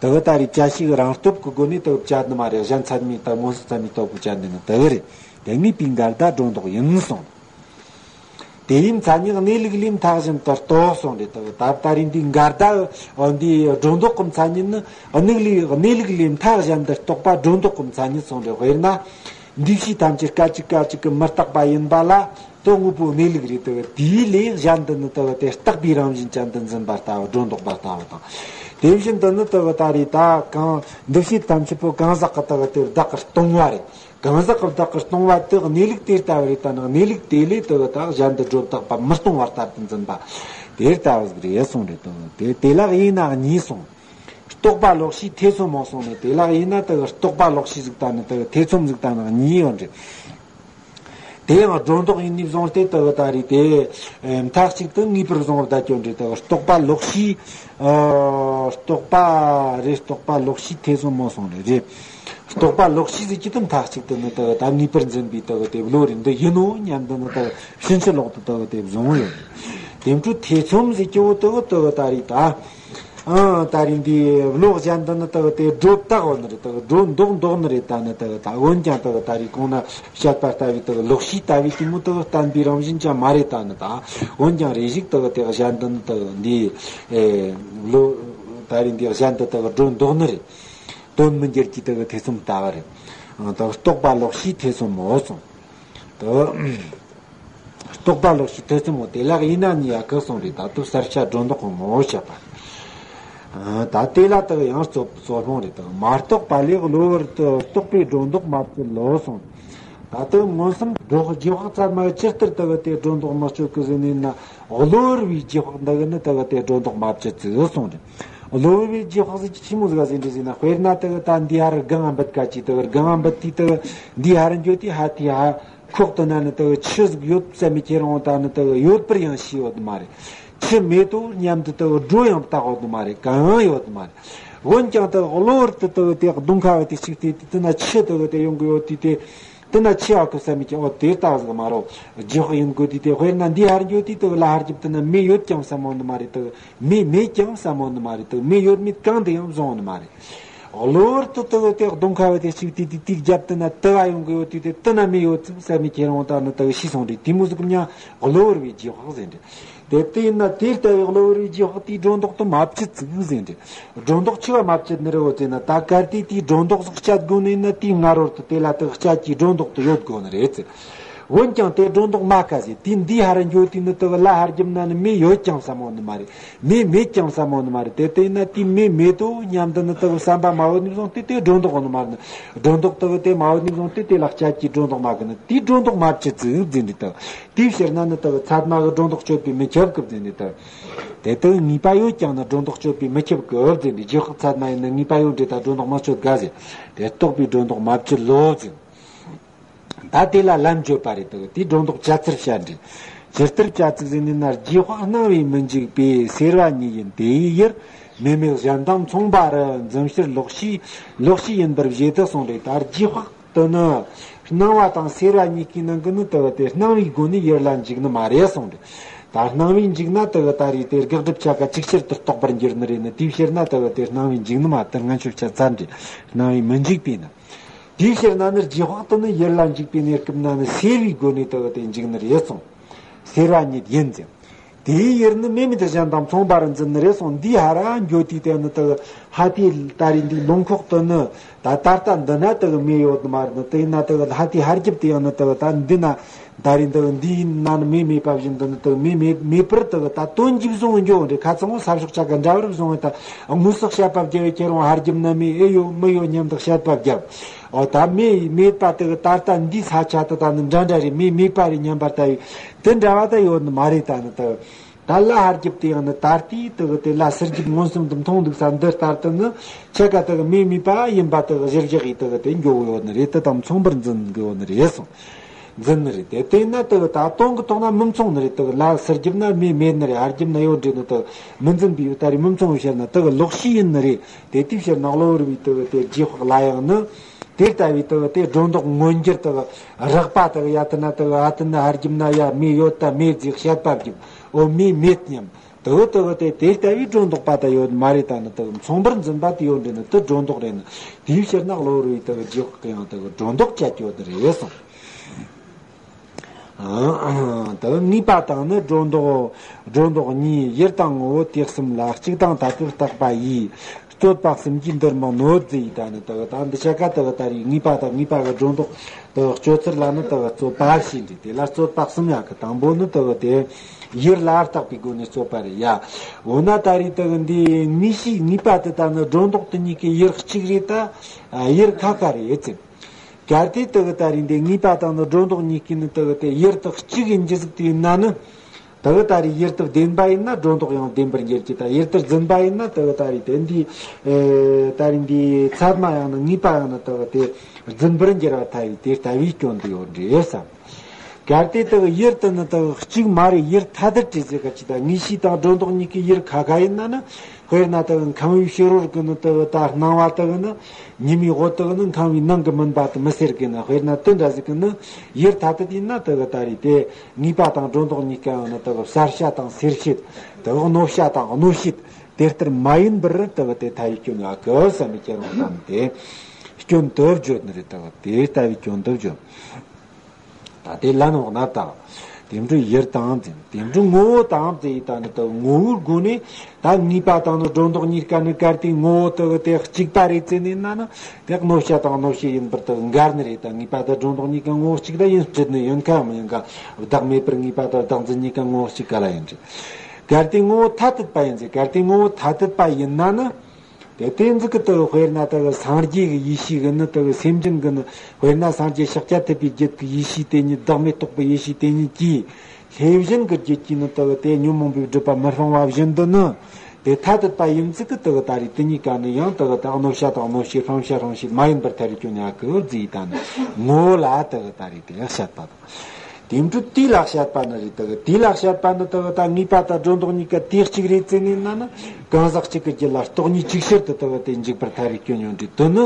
དེ་གི་ད་རེད་བཅད་ཤེས་གི་རང་སྟོབས་ཀྱི་སྒོ་ནས་དེ་གི་བཅད་ནི་མ་རེད། གཞན་ཚད་མའི་དེ་མངོན་སུམ་ཚད་མའི་སྟོབས་ཀྱིས་བཅད་ནི་ནི་དེ་གི་རེད། དེ་ངེས་པའི་འགལ་ཟླ་སྒྲོ་འདོགས་ཡིན་གསུངས། དེ་ཡི་མཚན་ཉིད་གནས་ལུགས་ལས་མཐའ་གཞན་དུ་རྟོགས་གསུངས་རེད། དེ་གི་ད་ད་རེད་འདི་འགལ་ཟླ། འདི་སྒྲོ་འདོགས་ཀྱི་མཚན་ཉིད་ནི་གནས་ལུགས། གནས་ལུགས་ལས་མཐའ་གཞན་དུ་རྟོགས་པ་སྒྲོ་འདོགས་ཀྱི་མཚན་ཉིད་གསུངས་རེད། དཔེར་ན། འདུས་བྱས་ཐམས་ཅད་སྐད་ཅིག་སྐད་ཅིག་གིས་མི་རྟག་པ་ཡིན་པ་ལ་དོན་དངོས་པོའི་གནས་ལུགས་རེད། དེ་དེའི་ལས་གཞན་དུ་ནི་དེ་དེ་རྟག་པའི་རང་བཞིན་ཅན་དུ་འཛིན་པ་ལྟ་བུ། སྒྲོ་འདོགས་པ་ལྟ་བུ་དང་། དེ་བཞིན་དུ་ནི་དེ་ད་རེད་ད་གང་། འདུས་བྱས་ཐམས་ཅད་པོ་གང་ཟག་གི་དེ་དེ་བདག་གིར་སྟོང་བ་རེད། གང་ཟག་གི་བདག་གིར་སྟོང་བ་དེ་གནས་ལུགས་དེ་ལྟ་བུ་རེད། ད་ནི་གནས་ལུགས་དེ་ལས་དེ་ད་གཞན་དུ་སྒྲོ་བཏགས་པ་མི་སྟོང་བར་ལྟར་དུ་འཛིན་པ་དེ་ལྟ་བུ་ཟིག་རེད་གསུངས་རེད་དོ། དེ་དེ་ལ་དབྱེ་ན་གཉིས་གསུངས། རྟོག་པ་ལོག་ཤེས་ཐེ་ཚོམ་མོ་གསུངས་ནས། དེ་ལ་དབྱེ་ན་དེ་རྟོག་པ་ལོག་ཤེས་ཟིག་ད་ནི་དེ་ཐེ་ཚོམ་ཟིག་ད་ནི་གཉིས་ཡོད་རེད། དེ་ཡང་སྒྲོ་འདོགས་ཡིན་ནས་བཟུང་སྟེ་དེ་ད་རེད་དེ། མཐའ་གཅིག་ཏུ་ངེས་པར་བཟུང་བར་བསྡད་ཀྱི་ཡོད་རེད། དེ་རྟོག་པ་ལོག་ཤེས། ཨ། རྟོག་པ་རེད། རྟོག་པ་ལོག་ཤེས་ཐེ་ཚོམ་མོ་གསུངས་རེད། རེད། རྟོག་པ་ལོག་ཤེས་ཟིག་གི་དེ་མཐའ་གཅིག་ཏུ་ནི་དེ་ད་ངེས་པར་འཛིན་པའི་དེ་དེ་བློ་རེད། འདི་ཡིན་ནོ་སྙམ་དུ་ནི་དེ་ཕྱིན་ཅི་ལོག་ཏུ་དེ་དེ་བཟུང་ཡོད་རེད། དེ་འཕྲོ་ཐེ་ཚོམ་ཟིག་གི་འོ་དེ་དེ་ད་རེད་ད། ཨང་། ད་རེད་འདི་བློ་གཞན་དུ་ནི་དག་དེ་སྒྲོ་བཏགས་འོ་ནི་རེད། དག་སྒྲོ་འདོགས་འདོགས་ནི་རེད། ད་ནི་དག་ད་འོན་ཀྱང་དག་ད་རེད་གོང་ན་བཤད་པ་ལྟ་བུའི་དག་ལོག་ཤེས་ལྟ་བུའི་གཏི་མུག་དག་བརྟན་པའི་རང་བཞིན་ཅང་མ་རེད། ད་ནི་ད་འོན་ཀྱང་རེ་ཞིག་དག་དེ་གཞན་དུ་ནི་དག་འདི་ཨེ་བློ། ད་རེད་འདི་གཞན་དུ་དག་སྒྲོ་འདོགས་ནི་རེད། དོན་མི་འགྱུར་གྱི་དག་ཐེ་ཚོམ་ལྟ་བུ་རེད། ཨང་། དག་རྟོག་པ་ལོག་ཤེས་ཐེ་ཚོམ་མོ་གསུངས། དག་རྟོག་པ་ལོག་ཤེས་ཐེ་ཚོམ་མོ་དེ་ལ་དབྱེ་ན་གཉིས་ཡ་གི་གསུངས་རེད། ད་དུ་གསལ་བྱ་སྒྲོ་འདོགས་གོང་མོ་བཤད་པ། ཨ། ད་དེ་ལ་དག་ཡང་རྩོད་རྩོད་སྤོང་རེད། དག་མ་རྟོགས་པ་ལས་གློ་བུར་དུ་རྟོག་པའི་སྒྲོ་འདོགས་མ་བཅད་ལོ་གསུངས། ད་དུ་མངོན་སུམ་སྒྲོ་རྗེས་དཔག་ཚད་མ་ཇི་ལྟར་དག་དེ་སྒྲོ་འདོགས་མི་གཅོད་གི་ཟེར་ནས་ན། གློ་བུར་བའི་རྗེས་དཔག་འདི་གི་ནི་དག་དེ་སྒྲོ་འདོགས་མ་བཅད་ཅིག་གསུངས་རེད། གློ་བུར་བའི་རྗེས་དཔག་ཟེར་གྱི་ཆི་མོ་ཟིག་ཟེར་འདྲི་ཟེར་ན། དཔེར་ན་དག་ད་འདི་ཧར་སྒང་ང་འབུད་ག་ཅིག་དག་སྒང་ང་འབུད་དུས་དག་འདི་ཧར་འགྱོ་དུས་ཧ་དེ་ཧ། ཁོག་ཏུ་ན་ནི་དག་ཆུ་ཟིག་ཡོད་བསམ་མི་ཁྱེད་རང་ད་ནི་དག་ཡོད་པར་ཡང་ཤེས་ཡོད་མ་རེད། ཆུ་མེད་དོ་སྙམ་དུ་དག་སྒྲོ་ཡང་བཏགས་ཡོད་མ་རེད། གང་ཡང་ཡོད་མ་རེད། འོན་ཀྱང་དག་གློ་བུར་དུ་དག་དེ་གདོང་ཁ་བ་དེ་གཅིག་དེ་དེ་ན་ཆུ་དག་དེ་ཡོང་གི་ཡོད་དུས་དེ། དེ་ན་ཆུ་ཡོད་གི་བསམ་མི་ཁྱེད་འོ་དེ་ལྟ་བུ་ཟིག་མ་རོ། རྗེས་དཔག་ཡིན་དགོས་དུས་དེ། དཔེར་ན་འདི་ཧར་འགྱོ་དུས་དག་ལ་ཧར་རྒྱབ་དེ་ན་མེ་ཡོད་ཀྱང་བསམ་མོ་ནི་མ་རེད། དག་མེ་མེད་ཀྱང་བསམ་མོ་ནི་མ་རེད། དག་མེ་ཡོད་མེད་གང་དུ་ཡང་བཟུང་ནི་མ་རེད། གློ་བུར་དུ་དག་དེ་གདོང་ཁ་བ་དེ་གཅིག་དེ་དེ་དེ་རྒྱབ་དེ་ན་དུ་བ་ཡོང་གི་ཡོད་དུས་དེ་དེ་ན་མེ་ཡོད་ཚུལ་བསམ་མི་ཁྱེད་རང་ད་ནི་དག་ཤེས་སོང་རེད། དེ་མོ་ཟིག་གི་མྱང་གློ་བུར་བའི་རྗེས་དཔག་ཟེར་འདྲ། དེ་ལྟ་ཡིན་ན་དེ་ལྟ་བུའི་གློ་བུར་བའི་རྗེས་དཔག་དེའི་སྒྲོ་འདོགས་དེ་མ་བཅད་ཅིག་ཟེར་འདྲ། སྒྲོ་འདོགས་ཆི་བ་མ་བཅད་ནི་རེད་འོ་ཟེར་ན། ད་གལ་ཏེ་དེའི་སྒྲོ་འདོགས་སུ་བཅད་དགོས་ནི་ཡིན་ན། དེའི་སྔ་རོལ་དུ་དེ་ལ་དག་བཅད་ཀྱི་སྒྲོ་འདོགས་དེ་ཡོད་དགོས་ནི་རེད་ཟེར། འོན་ཀྱང་དེ་སྒྲོ་འདོགས་མ་ག་ཟེར། དེ་འདི་ཧར་འགྱོ་དུས་ནི་དག་ལ་ཧར་རྒྱབ་ན་ནི་མེ་ཡོད་ཀྱང་བསམ་མོ་ནི་མ་རེད། མེ་མེད་ཀྱང་བསམ་མོ་ནི་མ་རེད། དེ་ལྟ་ཡིན་ན་དེ་མེ་མེད་དོ་སྙམ་དུ་ནི་དག་བསམ་པ་མ་བོ་ནི་བཟུང་སྟེ་དེ་སྒྲོ་འདོགས་ནི་མ་རེད། སྒྲོ་འདོགས་དག་དེ་མ་བོ་ནི་བཟུང་སྟེ་དེ་ལ་བཅད་ཀྱི་སྒྲོ་འདོགས་མ་གི་ནི་དེའི་སྒྲོ་འདོགས་མ་བཅད་ཅིག་ཟེར་འདྲ་དག་དེའི་ཕྱིར་ན་ནི་དག་ཚད་མ་གི་སྒྲོ་འདོགས་གཅོད་པའི་མི་ཁྱབ་གི་ཟེར་ནས་དག་དེ་དག་ངེས་པ་ཡོད་ཀྱང་ནི་སྒྲོ་འདོགས་གཅོད་པའི་མི་ཁྱབ་གི་ཟེར་ནས། རྗེས་དཔག་ཚད་མ་ཡིན་ན་ངེས་པ་ཡོད་འདྲ་ད་སྒྲོ་འདོགས་མ་གཅོད་ག་ཟེར། དེ་རྟོག་པའི་སྒྲོ་འདོགས་མ་བཅད་ལོ་ཟེར། ད་དེ་ལ་ལན་བརྗོད་པ་རེད་དག་དེའི་སྒྲོ་འདོགས་བཅད་ཚུལ་བཤད་འདྲ། ཇི་ལྟར་བཅད་ཅིག་ཟེར་ནས་ན། རྗེས་དཔག་སྣང་བས་མི་འཇིག་པས་སེལ་བ་ཉིད་ཡིན་དེ་ཡི་ཡུལ། མེ་མེད་གཞན་དང་མཚུངས་པ་རུ་འཛིན་ཕྱིར་ལོག་ཤེས་ལོག་ཤེས་ཡིན་པར་བཞེད་དུ་གསུངས་རེད། ད་རྗེས་དཔག་དེ་ནི་སྣང་བ་དང་སེལ་བ་གཉིས་ཀའི་ནང་གི་ནི་དག་དེ་སྣང་བའི་སྒོ་ནས་ཡུལ་ལ་འཇིག་ནི་མ་རེད་གསུངས་རེད། ད་སྣང་བས་འཇིག་ན་དག་ད་རེད་དེ་དགག་སྒྲུབ་ཆ་ག་ཅིག་ཕྱིར་དུ་རྟོགས་པར་འགྱུར་ནི་རེད་ནི། དེའི་ཕྱིར་ན་དག་དེ་སྣང་བས་འཇིག་ནི་མ། དེ་སྔ་ཆོས་ཆ་ཚར་འདྲ། སྣང་བས་མི་འཇིག་པས་ན། དེའི་ཕྱིར་ན་ནི་རྗེས་དཔག་དེ་ནི་ཡུལ་ལ་འཇིག་པའི་གནས་སྐབས་ན་ནི་སེལ་བའི་སྒོ་ནས་དག་དེ་འཇིག་ནི་རེད་གསུངས། སེལ་བ་ཉིད་ཡིན་ཟེར། དེའི་ཡུལ་ནི་མེ་མེད་གཞན་དང་མཚུངས་པར་འཛིན་ནི་རེད་གསུངས། འདིའི་ཧ་ར་འགྱོ་དུས་དེ་ནི་དག་ཧ་དེ་ད་རེས་འདི་ལུང་ཁོག་ཏུ་ནི་ད་ད་ལྟ་འདི་ན་དག་མེ་ཡོད་ནི་མ་རེད། ནི་དེ་ན་དག་ཧ་དེ་ཧར་རྒྱབ་དེ་ཡང་ནི་དག་ད་འདི་ན་ད་རེས་འདི་འདིའི་ན་ནི་མེ་མེད་པ་བཞིན་དུ་ནི་དག་མེ་མེད་མེད་པར་དག་ད་དོན་འཇིག་བཟུང་འགྱོ་འདྲ། ཁ་ཚང་ས་ཕྱོགས་ཆ་ག་འདྲ་བར་བཟུང་བ་ད་དངོས་སུ་བཤད་པ་བརྒྱབ་བས་ཁྱེད་རང་ཧར་རྒྱབ་ན་མེ་ཨེ་ཡོད་མི་ཡོད་སྙམ་དུ་བཤད་པ་བརྒྱབ། ཨོ་ད་མེ་མེད་པ་དག་ད་ལྟ་འདི་ས་ཆ་དུ་ད་ནི་འདྲ་འདྲ་རེད། མེ་མེད་པ་རེད་སྙམ་པར་ལྟ་བས་དེ་འདྲ་བ་ད་ཡོད་ནི་མ་རེད། ད་ནི་དག་ད་ལ་ཧར་རྒྱབ་དེ་ཡང་ནི་ད་ལྟའི་དག་དེ་ལ་ཟུར་རྒྱབ་མངོན་སུམ་དུ་མཐོང་འདུག་ས་འདི་ལྟར་དུ་ནི་ཆ་ག་དག་མེ་མེད་པ་ཡིན་པ་དག་གཞིར་བཞག་གིས་དག་དེ་འགྱོ་ཡོད་ནི་རེད། དེ་དང་མཚུངས་པར་འཛིན་གི་ཡོད་ནི་རེད་གསུངས། འཛིན་ནི་རེད། དེ་དེ་ན་དག་ད་དོན་གི་ཐོག་ན་མི་མཚུངས་ནི་རེད། དག་ལ་ཟུར་རྒྱབ་ན་མེ་མེད་ནི་རེད། ཧར་རྒྱབ་ན་ཡོད་འདྲེ་ནི་དག་མི་འཛིན་པའི་ཡོད་ད་རེད། མི་མཚུངས་བཤད་ན་དག་ལོག་ཤེས་ཡིན་ནི་རེད། དེ་དུས་ཕྱིར་ན་གློ་བུར་བའི་དག་དེ་རྗེས་དཔག་ལ་ཡང་ནི། དེ་ལྟ་བུའི་དག་དེ་སྒྲོ་འདོགས་མངོན་གྱུར་དག་རགས་པ་དག་ཡ་དེ་ན་དག་ཨ་དེ་ན་ཧར་རྒྱབ་ན་ཡ་མེ་ཡོད་ད་མེད་ཅེས་བཤད་པ་བརྒྱབ། འོ་མེ་མེད་སྙམ། དག་དག་དེ་དེ་ལྟ་བུའི་སྒྲོ་འདོགས་པ་ད་ཡོད་མ་རེད། ད་ནི་དག་མཚུངས་པར་འཛིན་པ་དེ་ཡོད་འདྲེ་ནི་དེ་སྒྲོ་འདོགས་རེད་ནི། དེའི་ཕྱིར་ན་གློ་བུར་བའི་དག་རྗེས་དཔག་གི་ཡང་དག་སྒྲོ་འདོགས་བཅད་ཡོད་རེད་གསུངས། ད་ངེས་པ་དང་ནི་སྒྲོ་འདོགས། སྒྲོ་འདོགས་གཉིས། ཡུལ་དང་ངོ་བོ་དེ་གསུམ་ལ་གཅིག་དང་ཐ་དད་བརྟག་པ་ཡིས། རྩོད་པ་གསུམ་གྱིས་འདིར་མི་གནོད་ཟེར་ཡི་ད་ནི་དག་ད་འདི་ཆ་ག་དག་ད་རེས་ངེས་པ་དང་ངེས་པ་གི་སྒྲོ་འདོགས་དག་གཅོད་ཚུལ་ལ་ནི་དག་རྩོད་པ་ཞེས་འདྲི། དེ་ལ་རྩོད་པ་གསུམ་ཡོད་གི། དང་པོ་ནི་དག་དེ་ཡུལ་ལ་བརྟག་པའི་སྒོ་ནས་རྩོད་པ་རེད་ཡ། འོ་ན་ད་རེས་དག་འདི་ངེས་ཤེས་ངེས་པ་དེ་ད་ནི་སྒྲོ་འདོགས་དེ་གཉིས་ཀྱི་ཡུལ་གཅིག་རེད་ད། ཡུལ་ཁ་ཁ་རེད་ཟེར། གལ་ཏེ་དེ་གི་ད་རེས་འདི་ངེས་པ་དང་ནི་སྒྲོ་འདོགས་གཉིས་ཀྱི་ནི་དེ་གི་དེ་ཡུལ་དེ་གཅིག་ཡིན་རྒྱུ་ཟིག་དེ་ཡིན་ན་ནི། དེ་གི་ད་རེས་ཡུལ་དེ་བདེན་པ་ཡིན་ན་སྒྲོ་འདོགས་ཡང་བདེན་པར་འགྱུར་གྱི། ད་ཡུལ་དེ་རྫུན་པ་ཡིན་ན་དེ་གི་ད་རེས་དེ་འདི་ཨེ་ད་རེས་འདི་ཚད་མ་ཡང་ན་ངེས་པ་ཡང་ན་དེ་གི་དེ་རྫུན་པར་འགྱུར་བ་ཐལ་བའི་དེ་ལྟ་བུའི་སྐྱོན་དུ་ཡོད་འདྲེ་བསམ། གལ་ཏེ་དེ་གི་ཡུལ་དེ་ནི་དེ་གི་གཅིག་མ་རེད། ཡུལ་ཐ་དད་རེད་ཟེར་ག་ཅི། ད་ངེས་ཤེས་དང་སྒྲོ་འདོགས་གཉིས་ཀྱི་ཡུལ་ཁ་ཁ་ཡིན་ན་ནི། དཔེར་ན་དེ་གི་ཁམས་པའི་ཕྱི་རོལ་གི་ནི་དེ་གི་ད་སྣང་བ་དེ་གི་ནི། ཉི་མའི་འོད་དེ་གི་ནི་ཁམས་པའི་ནང་གི་མུན་པ་དེ་མི་སེལ་གི་ན། དཔེར་ན་དེ་འདྲ་ཟིག་གི་ནི་ཡུལ་ཐ་དད་ཡིན་ན་དེ་གི་ད་རེས་དེ་ངེས་པ་དང་སྒྲོ་འདོགས་གཉིས་ཀའང་ནི་དེ་གི་བསལ་བྱ་དང་སེལ་བྱེད། དེ་གི་གནོད་བྱ་དང་གནོད་བྱེད། དེ་ལྟར་མ་ཡིན་པར་དེ་གི་དེ་ཐལ་བའི་སྐྱོན་ཡོད་གི་བསམ་པའི་ཁྱེད་རང་དང་དེ་སྐྱོན་དུ་བརྗོད་ནི་རེད། དེ་གི་དེ་ལྟ་བུའི་སྐྱོན་དུ་བརྗོད། ད་དེ་ལན་འོག་ན་དང་། དེ་འདྲའི་ཡུལ་དང་འཛིན། དེ་འདྲའི་ངོ་བོ་དང་འཛིན་ཡི་ད་ནི་དེ་ངོ་བོའི་སྒོ་ནས་ད་ངེས་པ་དང་ནི་སྒྲོ་འདོགས་གཉིས་ཀ་ནི་གལ་ཏེ་ངོ་བོ་དེ་དེ་གཅིག་པ་རེད་ཟེར་ནས་ན་ནི་དེ་གནོད་བྱ་དང་གནོད་བྱེད་ཡིན་པར་དེ་འགལ་ནི་རེད། ད་ངེས་པ་དང་སྒྲོ་འདོགས་གཉིས་ཀ་ངོ་བོ་གཅིག་ད་ཡིན་སྲིད་ནི་ཡིན་ཁ་མི་ཡིན་ཁ། བདག་མེད་པར་ངེས་པ་དང་བདག་འཛིན་གཉིས་ཀ་ངོ་བོ་གཅིག་ག་ལ་ཡིན་རེད། གལ་ཏེ་ངོ་བོ་ཐ་དད་པ་ཡིན་ཟེར། གལ་ཏེ་ངོ་བོ་ཐ་དད་པ་ཡིན་ན་ནི། དེ་དེ་ཟིག་གི་དེ་གི་དཔེར་ན་དེ་གི་སངས་རྒྱས་ཀྱི་ཡེ་ཤེས་ཀྱི་ནི་དེ་གི་སེམས་ཅན་གྱི་ནི་དཔེར་ན་སངས་རྒྱས་ཤཱཀྱ་ཐུབ་པའི་རྒྱུད་ཀྱི་ཡེ་ཤེས་དེ་ཉིད་བདག་མེད་རྟོགས་པའི་ཡེ་ཤེས་དེ་ཉིད་ཀྱིས་ལྷས་བྱིན་གྱི་རྒྱུད་ཀྱི་ནི་དེ་གི་དེ་ཉོན་མོངས་པའི་སྒྲིབ་པ་མི་སྤང་བ་བཞིན་དུ་ནི་དེ་ཐ་དད་པ་ཡིན་ཟིག་གི་དེ་གི་ད་རེས་དེ་གཉིས་ཀ་ནི་ཡང་དེ་གི་དེ་གནོད་བྱ་དང་གནོད་བྱེད་སྤང་བྱ་སྤང་བྱེད་མ་ཡིན་པར་ཐལ་རེ་སྐྱོན་ཡོད་གི་བཟླས་ཡི་ད་ནི་ངོ་བོ་ལ་དེ་གི་ད་རེས་དེ་བཤད་པ་དང་། དེ་འཕྲོས་དེ་ལ་བཤད་པ་ནི་རེད། དེ་གི་དེ་ལ་བཤད་པ་ནི་དེ་གི་ད་ངེས་པ་དང་སྒྲོ་འདོགས་གཉིས་ཀ་དེ་གཅིག་རེད་ཟེར་ནས་ན་ནི་གང་ཟག་གཅིག་གི་རྒྱུད་ལ་སྟོང་ཉིད་ཅིག་ཤར་དུ་དེ་གི་དེ་འཇུག་པར་ཐལ་རེ་སྐྱོན་ཡོད་འདྲེ། དེ་ནི་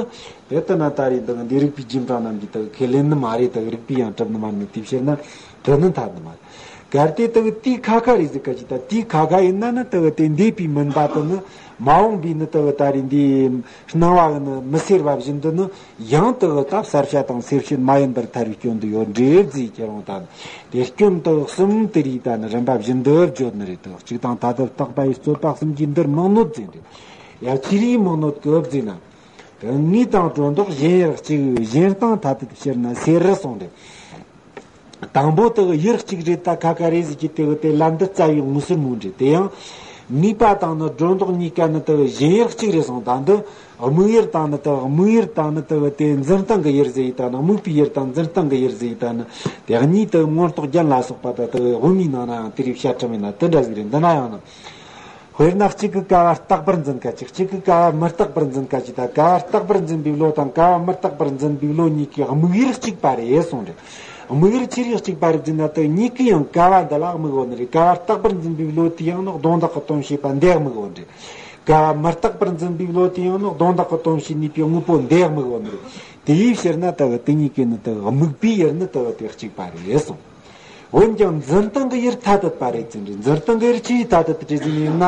དེ་ལྟ་ན་ད་རེས་འདི་གི་འདི་རིགས་པའི་རྗེས་འབྲང་རྣམས་ཀྱིས་དེ་གི་ཁས་ལེན་ནི་མ་རེད། དེ་གི་རིགས་པས་ཡང་གྲུབ་ནི་མ་རེད། དེ་ཕྱིར་ན་དེ་ནི་འཐད་ནི་མ་རེད། གལ་ཏེ་དེ་གི་དེ་ཁ་ཁ་རེད་ཟེར་ག་ཅི། ད་དེ་ཁ་ཁ་ཡིན་ན་ནི་དེ་གི་དེ་འདས་པའི་མུན་པ་དེ་ནི་མ་འོངས་པའི་ནི་དེ་གི་ད་རེས་འདི་སྣང་བ་གི་ནི་མི་སེལ་བ་བཞིན་དུ་ནི། ཡང་དེ་གི་ད་བསལ་བྱ་དང་སེལ་བྱེད་མ་ཡིན་པར་ཐལ་བའི་སྐྱོན་དུ་ཡོད་འདྲེ་བཟླས་ཁྱེད་རང་དང་། དེ་སྐྱོན་དེ་གསུམ་དེ་རིགས་ད་ནི་རིམ་པ་བཞིན་དུ་བརྗོད་ནི་རེད། དེ་གཅིག་དང་ཐ་དད་བརྟག་པ་ཡི་རྩོད་པ་གསུམ་གྱིས་འདིར་མི་གནོད་ཟེར་འདྲེ། ཡང་ཅི་རིགས་མི་གནོད་གི་བཟླས་ན། དེ་ངེས་དང་སྒྲོ་འདོགས་གཞན་ཡུལ་གཅིག་གཞན་དང་ཐ་དད་ཕྱིར་ན་སེལ་རུ་སོང་རེད། དང་པོ་དེ་གི་ཡུལ་གཅིག་རེད་ད་ཁ་ཁ་རེད་ཟེར་གྱི་དེ་གི་དེ་ལན་འདི་རྩ་བའི་དངོས་སུ་མུ་འདྲེ། དེ་ཡང་ངེས་པ་དང་ནི་སྒྲོ་འདོགས་གཉིས་ཀ་ནི་དེ་གི་གཞན་ཡུལ་གཅིག་རེད་སོང་། ད་འདི་དམིགས་ཡུལ་དང་ནི་དེ་གི་དམིགས་ཡུལ་དང་ནི་དེ་གི་དེ་འཛིན་སྟངས་ཀྱི་ཡུལ་ཟེར་ཡི་ད་ནི་དམིགས་པའི་ཡུལ་དང་འཛིན་སྟངས་ཀྱི་ཡུལ་ཟེར་ཡི་ད་ནི་དེ་གཉིས་དེ་མངོན་རྟོགས་རྒྱན་ལ་སོགས་པ་ད་དེ་གི་དབུ་མའི་ནང་ན་ཡང་དེ་རིགས་བཤད་ཁྲིམས་ཡིན་ན་དེ་འདྲ་ཟིག་རེད། འདི་ན་ཡང་ནི། དཔེར་ན་གཅིག་གི་ཀ་བ་རྟག་པར་འཛིན་ཁ་ཅིག་གཅིག་གི་ཀ་བ་མི་རྟག་པར་འཛིན་ཁ་ཅིག་ད་ཀ་བ་རྟག་པར་འཛིན་པའི་བློ་དང་ཀ་བ་མི་རྟག་པར་འཛིན་པའི་བློ་གཉིས་ཀའི་དམིགས་ཡུལ་གཅིག་པ་རེད་གསུངས་རེད། དམིགས་ཡུལ་ཅི་རིགས་གཅིག་པ་རེད་ཟེར་ན་དེ་གཉིས་ཀའི་ཡང་ཀ་བ་འདི་ལ་དམིགས་ཡོད་ནི་རེད། ཀ་བ་རྟག་པར་འཛིན་པའི་བློ་དེ་ཡང་ནི་གདོང་འདག་གི་དོན་བྱེད་པ་འདི་དམིགས་ཡོད་རེད། ཀ་བ་མི་རྟག་པར་འཛིན་པའི་བློ་དེ་ཡང་ནི་གདོང་འདག་གི་དོན་བྱེད་ནུས་པའི་དངོས་པོ་འདི་དམིགས་ཡོད་ནི་རེད། དེའི་ཕྱིར་ན་དེ་གི་དེ་གཉིས་ཀའི་ནི་དེ་གི་དམིགས་པའི་ཡུལ་ནི་དེ་གི་དེ་གཅིག་པ་རེད་གསུངས། འོན་ཀྱང་འཛིན་སྟངས་ཀྱི་ཡུལ་ཐ་དད་པ་རེད་ཟེར་འདྲ། འཛིན་སྟངས་ཀྱི་ཡུལ་ཅི་ཡིས་ཐ་དད་དུ་གྲུབ་ཟིན་ཡིན་ན།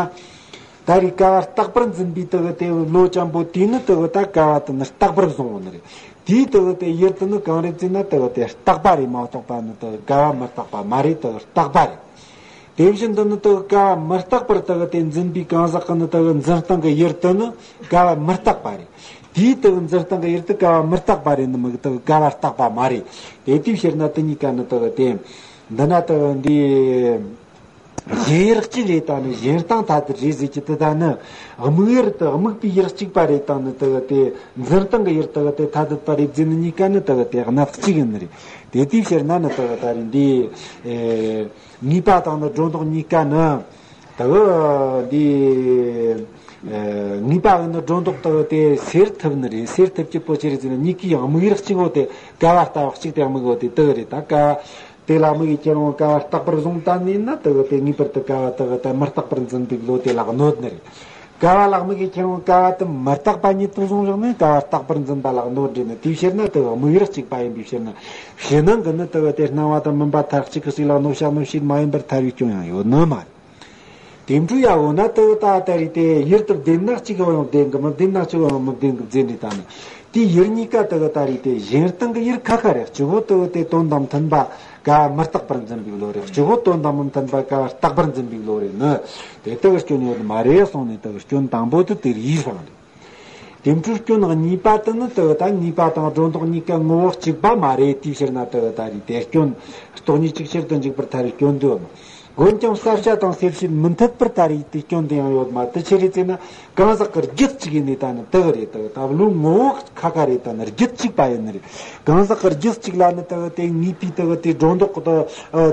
ད་རེས་ཀ་བ་རྟག་པར་འཛིན་པའི་དེ་གི་དེ་བློ་ཅན་པོ་དེས་ནི་དེ་གི་ད་ཀ་བ་དེ་ནི་རྟག་པར་བཟུང་བ་ནི་རེད། དེའི་དེ་གི་དེ་ཡུལ་དེ་ནི་གང་རེད་ཟེར་ན་དེ་གི་དེ་རྟག་པ་རེད་མ་གཏོགས་པ་ནི་དེ་གི་ཀ་བ་མི་རྟག་པ་མ་རེད། དེ་གི་རྟག་པ་རེད། དེ་བཞིན་དུ་ནི་དེ་གི་ཀ་བ་མི་རྟག་པར་དེ་གི་དེ་འཛིན་པའི་གང་ཟག་གི་ནི་དེ་གི་འཛིན་སྟངས་ཀྱི་ཡུལ་དེ་ནི་ཀ་བ་མི་རྟག་པ་རེད། དེའི་དེ་གི་འཛིན་སྟངས་ཀྱི་ཡུལ་དེ་ཀ་བ་མི་རྟག་པ་རེད་ནི་མི་གི་དེ་གི་ཀ་བ་རྟག་པ་མ་རེད། དེ་དེའི་ཕྱིར་ན་དེ་གཉིས་ཀ་ནི་དེ་གི་དེ་འདི་ན་དེ་གི་འདི། གཞན་ཡུལ་གཅིག་རེད་ད་ནི་གཞན་སྟངས་ཐ་དད་རེད་ཟེར་གྱི་དེ་ད་ནི། དམིགས་ཡུལ་དེ་དམིགས་པའི་ཡུལ་གཅིག་པ་རེད་ད་ནི་དེ་གི་དེ་འཛིན་སྟངས་ཀྱི་ཡུལ་དེ་གི་དེ་ཐ་དད་པ་རེད་ཟེར་ནི་གཉིས་ཀ་ནི་དེ་གི་དེ་སྣ་གཅིག་ཡིན་ནི་རེད། དེ་དེའི་ཕྱིར་ན་ནི་དེ་གི་ད་རེད་འདི། ཨེ། ངེས་པ་དང་ནི་སྒྲོ་འདོགས་གཉིས་ཀ་ནི། དེ་གི་འདི། ཨེ། ངེས་པ་གི་ནི་སྒྲོ་འདོགས་དེ་གི་དེ་སེལ་ཐུབ་ནི་རེད། སེལ་ཐུབ་ཀྱི་པོ་ཆེ་རེད་ཟེར་ན་གཉིས་ཀའི་ཡང་དམིགས་ཡུལ་གཅིག་པོ་དེ་ཀ་བ་ལྟ་བ་གཅིག་དེ་དམིགས་པོ་དེ་དེ་གི་རེད་ད་ཀ། དེ་ལ་དམིགས་ཀྱི་ཁྱེར་འོང་ཀ་བ་རྟག་པར་བཟུང་བཏང་ནས་ན་དེ་གི་དེ་ངེས་པར་དུ་ཀ་བ་དེ་གི་དེ་མི་རྟག་པར་འཛིན་པའི་བློ་དེ་ལ་གནོད་ནི་རེད། ཀ་བ་ལ་དམིགས་ཀྱི་ཁྱེར་འོང་ཀ་བ་དེ་མི་རྟག་པ་ཉིད་དུ་བཟུང་བཞག་ནས་ཀ་བ་རྟག་པར་འཛིན་པ་ལ་གནོད་འདྲེ་ནི་དེའི་ཕྱིར་ན་དེ་གི་དམིགས་ཡུལ་གཅིག་པ་ཡིན་པའི་ཕྱིར་ན། ཕྱི་ནང་གི་ནི་དེ་གི་དེ་སྣང་བ་དང་མིན་པ་མཐར་གཅིག་གི་གཅིག་ལ་གནོད་བྱ་གནོད་བྱེད་མ་ཡིན་པར་ཐལ་བའི་སྐྱོན་ཡང་ཡོད་ནི་མ་རེད། དེ་འཕྲོ་ཡ་འོ་ན་དེ་གི་ད་ལྟ་རེད་དེ་ཡུལ་དུ་བདེན་ན་གཅིག་གི་ཡང་བདེན་གི་མི་བདེན་ན་གཅིག་གི་ཡང་མི་བདེན་གི་རྫས་འདྲེ་ད་ནི། དེའི་ཡུལ་གཉིས་ཀ་དེ་གི་ད་རེད་དེ་གཞན་སྟངས་ཀྱི་ཡུལ་ཁ་ཁ་རེད། གཅིག་པོ་དེ་གི་དེ་དོན་དང་མཐུན་པ་ཀ་བ་མི་རྟག་པར་འཛིན་པའི་བློ་རེད། གཅིག་པོ་དོན་དང་མི་མཐུན་པ་ཀ་བ་རྟག་པར་འཛིན་པའི་བློ་རེད་ནི། དེ་དེ་གི་སྐྱོན་ཡོད་མ་རེད་གསུངས་ནས་དེ་གི་སྐྱོན་དང་པོ་དེ་དེ་རེད་གསུངས་རེད། དེ་འཕྲོའི་སྐྱོན་གཉིས་པ་དེ་ནི་དེ་གི་ད་ངེས་པ་དང་སྒྲོ་འདོགས་གཉིས་ཀ་ངོ་བོ་གཅིག་པ་མ་རེད། དེའི་ཕྱིར་ན་དེ་གི་ད་རེད་དེ་སྐྱོན་སྟོང་ཉིད་གཅིག་ཕྱིར་དུ་འཇུག་པར་ཐལ་བའི་སྐྱོན་འདུག་འོན་ཀྱང་བསལ་བྱ་དང་སེལ་བྱེད་མི་འཐད་པར་ད་རེད་དེ་སྐྱོན་དེ་ཡང་ཡོད་མ་དེ་ཆི་རེད་ཟེར་ན་གང་ཟག་གི་རྒྱུད་གཅིག་ཡིན་ནི་ད་ནི་དེ་གི་རེད། དེ་གི་ད་བློའི་ངོ་བོ་ཁ་ཁ་རེད་ད་ནི་རྒྱུད་གཅིག་པ་ཡིན་ནི་རེད། གང་ཟག་གི་རྒྱུད་གཅིག་ལ་ནི་དེ་གི་དེ་ངེས་པའི་དེ་གི་དེ་སྒྲོ་འདོགས་དེ་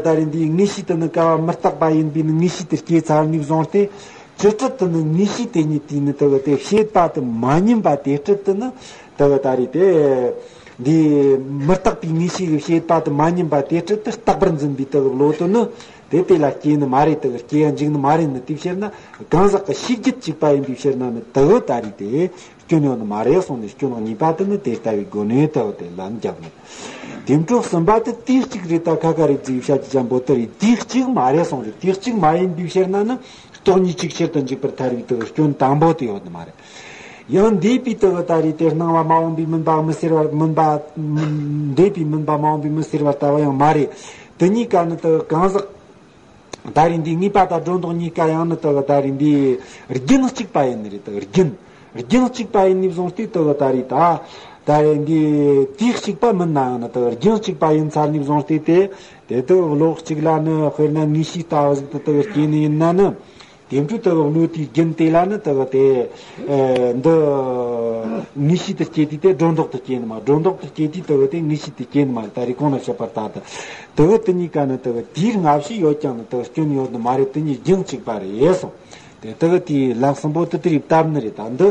ད་རེད་འདིའི་ངེས་ཤེས་དེ་ནི་ཀ་བ་མི་རྟག་པ་ཡིན་པའི་ནི་ངེས་ཤེས་དེ་སྐྱེས་ཚར་ནས་བཟུང་སྟེ། ཅི་སྤྲད་དུ་ནི་ངེས་ཤེས་དེ་ཉིད་དེས་ནི་དེ་གི་དེ་བྱེད་པ་དེ་མ་ཉམས་པ་དེ་སྤྲད་དུ་ནི་དེ་གི་ད་རེད་དེ། འདི་མི་རྟག་པའི་ངེས་ཤེས་ཀྱི་བྱེད་པ་དེ་མ་ཉམས་པ་དེ་སྤྲད་དུ་རྟག་པར་འཛིན་པའི་དེ་གི་བློ་དེ་ནི་དེ་དེ་ལ་སྐྱེ་ནི་མ་རེད། དེ་གི་སྐྱེ་ཡང་འཇིག་ནི་མ་རེད་ནི་དེའི་ཕྱིར་ན་གང་ཟག་གི་ཤེས་རྒྱུད་གཅིག་པ་ཡིན་པའི་ཕྱིར་ན་ནི་དེ་གི་ད་རེད་དེ། སྐྱོན་ཡོད་ནི་མ་རེད་གསུངས་ནས་སྐྱོན་གཉིས་པ་དེ་ནི་དེ་ལྟ་བུའི་སྒོ་ནས་དེ་གི་དེ་ལན་བརྒྱབ་ནས། དེ་འཕྲོ་གསུམ་པ་དེ་དེའི་གཅིག་རེད་ད་ཁ་ཁ་རེད་ཟེར་བྱ་རྒྱུ་ཅན་པོ་དེ་རེད། དེའི་གཅིག་མ་རེད་གསུངས་རེད། དེའི་གཅིག་མ་ཡིན་པའི་ཕྱིར་ན་ནི། སྟོང་ཉིད་གཅིག་ཕྱིར་དུ་འཇུག་པར་ཐལ་བའི་དེ་གི་སྐྱོན་དང་པོ་དེ་ཡོད་ནི་མ་རེད། ཡང་འདས་པའི་དེ་གི་ད་རེད་དེ་སྣང་བ་མ་འོངས་པའི་མུན་པ་མི་སེལ་བར་མུན་པ། འདས་པའི་མུན་པ་མ་འོངས་པའི་མི་སེལ་བར་ལྟ་བ་ཡང་མ་རེད། དེ་གཉིས་ཀ་ནི་དེ་གི་གང་ཟག་ད་རེད་འདི་ངེས་པ་དང་སྒྲོ་འདོགས་གཉིས་ཀ་ཡང་ནི་དེ་གི་ད་རེད་འདི་རྒྱུན་གཅིག་པ་ཡིན་ནི་རེད། དེ་གི་རྒྱུན་རྒྱུན་གཅིག་པ་ཡིན་ནི་བཟུང་སྟེ་དེ་གི་ད་རེད་ད། ད་རེད་འདི་དུས་གཅིག་པ་མིན་ནའང་ནི་དེ་གི་རྒྱུན་གཅིག་པ་ཡིན་ཚར་ནི་བཟུང་སྟེ་དེ། དེ་དག་བློ་གཅིག་ལ་ནི་དཔེར་ན་ངེས་ཤེས་ལྟ་བུ་ཟིག་ཏུ་དག་སྐྱེས་ནི་ཡིན་ན་ནི། དེ་འཕྲོས་དག་བློ་དེའི་རྒྱུན་དེ་ལ་ནི་དག་དེ། ཨེ། འདི། ངེས་ཤེས་དུ་སྐྱེས་དུས་དེ་སྒྲོ་འདོགས་དུ་སྐྱེས་ནི་མ། སྒྲོ་འདོགས་དུ་སྐྱེས་དུས་དག་དེ་ངེས་ཤེས་དུ་སྐྱེས་ནི་མ། ད་རེས་གོང་ལ་བཤད་པ་ལྟར་དུ། དག་དེ་གཉིས་ཀ་ནི་དག་དེའི་སྔ་ཕྱི་ཡོད་ཀྱང་ནི་དག་སྐྱོན་ཡོད་ནི་མ་རེད། དེ་གཉིས་རྒྱུན་གཅིག་པ་རེད་གསུངས། དེ་དག་དེའི་ལམ་གསུམ་པོ་དེ་དེ་རིགས་བཏབ་ནི་རེད། ད་འདི།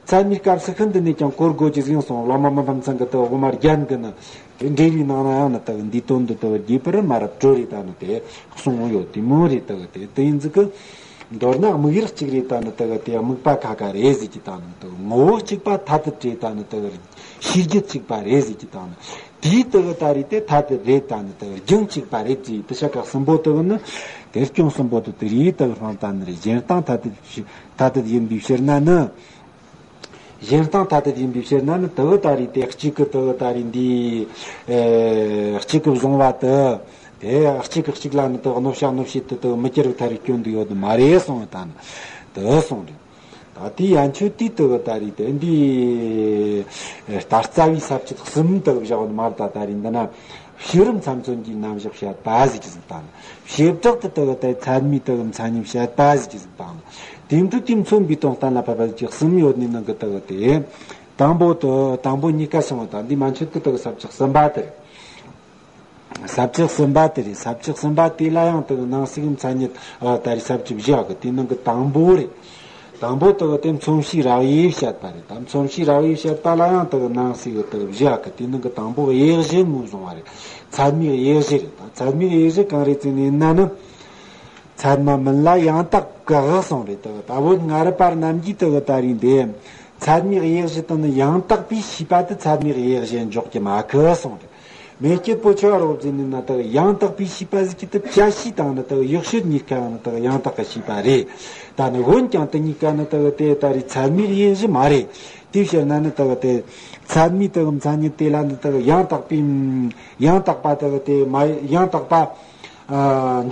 ཚད་མའི་སྐབས་སུ་ཤིན་ཏུ་ནས་ཀྱང་གོ་དགོས་ཀྱི་ཟིན་སོང་། བླ་མ་མི་ཕམ་ཚང་གི་དེ་དབུ་མ་རྒྱན་གྱི་ནི། དེ་འགྲེལ་བའི་ནང་ན་ཡང་ནི་དག་འདིའི་དོན་དུ་དག་རྒྱས་པར་མ་རབ་གྲོལ་རེ་ད་ནི་དེ་གསུང་ཡོད་དེ་མོ་རེ་དག་དེ་དེ་ཡིན་ཟིག་གི། མདོར་ན་དམིགས་ཡུལ་གཅིག་རེ་ད་ནི་དག་དེ་དམིགས་པ་ཁ་ཁ་རེ་ཟིག་གི་ད་ནི་དག་ངོ་བོ་གཅིག་པ་ཐ་དད་རེ་ད་ནི་དག་ཤེས་རྒྱུད་གཅིག་པ་རེ་ཟིག་གི་ད་ནི་དེའི་དག་ད་རེ་དེ་ཐ་དད་རེ་ད་ནི་དག་རྒྱུན་གཅིག་པ་རེ་ཟིག་དེ་ཤ་ཁ་གསུམ་པོ་དག་ནི་དེ་སྐྱོན་གསུམ་པོ་དག་དེ་རེ་དག་སྤང་ད་ནི་རེ་གཞན་སྟངས་ཐ་དད་ཐ་དད་ཡིན་པའི་ཕྱིར་ན་ནི། གཞན་སྟངས་ཐ་དད་ཡིན་པའི་ཕྱིར་ན་ནི་དེ་གི་ད་རེད་དེ་གཅིག་གི་དེ་གི་ད་རེད་འདི། ཨེ། གཅིག་གི་བཟུང་བ་དེ། དེ་གཅིག་གི་གཅིག་ལ་ནི་དེ་གནོད་བྱ་གནོད་བྱེད་དེ་དེ་མི་སྐྱུར་བའི་ཐ་རེད་སྐྱོན་དུ་ཡོད་ནི་མ་རེད་གསུངས་ད་ནི་དེ་གསུངས་རེད། ད་དེ་ཡན་ཆོད་དེ་དེ་གི་ད་རེད་དེ་འདི། ད་རྩ་བའི་ས་བཅད་གསུམ་དེ་གི་བཞག་ནི་མ་རེད། ད་ད་རེད་འདི་ན། བྱེ་རིམ་ཚབ་མཚོན་གྱི་རྣམ་གཞག་བཤད་པ་ཟིག་གི་ཟིག་དང་། བྱེ་བྲག་ཏུ་དེ་གི་དེ་ཚད་མའི་དེ་གི་མཚན་ཉིད་བཤད་པ་ཟིག་གི་ཟིག་དང་། དེ་འཕྲོས་དེ་མཚོན་པའི་དོན་གཏན་ལ་ཕབ་པ་ཟིག་གི་གསུམ་ཡོད་ནི་ནང་གི་དེ་གི་དེ། དང་པོ་དེ་དང་པོ་གཉིས་ཀ་སོང་བ་དང་འདི་མན་ཆད་དུ་དེ་གི་ས་བཅད་གསུམ་པ་དེ་རེད། ས་བཅད་གསུམ་པ་དེ་རེད། ས་བཅད་གསུམ་པ་དེ་ལ་ཡང་དེ་གི་ནང་གསེས་མཚན་ཉིད་ཨ་ད་རེད་ས་བཅད་བཞི་ཡོད་གི་དེ་ནང་གི་དང་པོ་རེད། དང་པོ་དག་དེ་མཚོན་བྱའི་རབ་དབྱེ་བཤད་པ་རེད། ད་མཚོན་བྱའི་རབ་དབྱེ་བཤད་པ་ལ་ཡང་དག་ནང་གསེས་དག་བཞི་ཡོད་གི་དེ་ནང་གི་དང་པོ་དབྱེ་གཞི་ངོས་བཟུང་བ་རེད། ཚད་མའི་དབྱེ་གཞི་རེད། ད་ཚད་མའི་དབྱེ་གཞི་གང་རེད་ཟེར་ནས་ན་ནི། ཚད་མ་མིན་ལ་ཡང་དག་གི་གསུངས་རེད། དག་ད་བོད་སྔ་རབས་པ་རྣམས་ཀྱིས་དག་ད་རེད་འདི། ཚད་མའི་དབྱེ་གཞི་དང་ནི་ཡང་དག་པའི་ཤེས་པ་དེ་ཚད་མའི་དབྱེ་གཞི་འཇོག་གི་མ་གི་གསུངས་རེད། མེ་སྐྱེས་པོ་ཆོས་རོབ་ཟིན་ནི་ན་དག་ཡང་དག་པའི་ཤེས་པ་ཟིག་གི་དེ་བྱ་ཤེས་དང་ནི་དག་ཡག་ཤོས་གཉིས་ཀའང་ནི་དག་ཡང་དག་གི་ཤེས་པ་རེད། ད་ནི་འོན་ཀྱང་དེ་གཉིས་ཀ་ནི་དག་དེ་ད་རེད་ཚད་མའི་དབྱེ་གཞི་མ་རེད། དེའི་ཕྱིར་ན་ནི་དག་དེ་ཚད་མའི་དག་མཚན་ཉིད་དེ་ལ་ནི་དག་ཡང་དག་པའི་ཡང་དག་པ་དག་དེ་མ་ཡང་དག་པ་ཨ་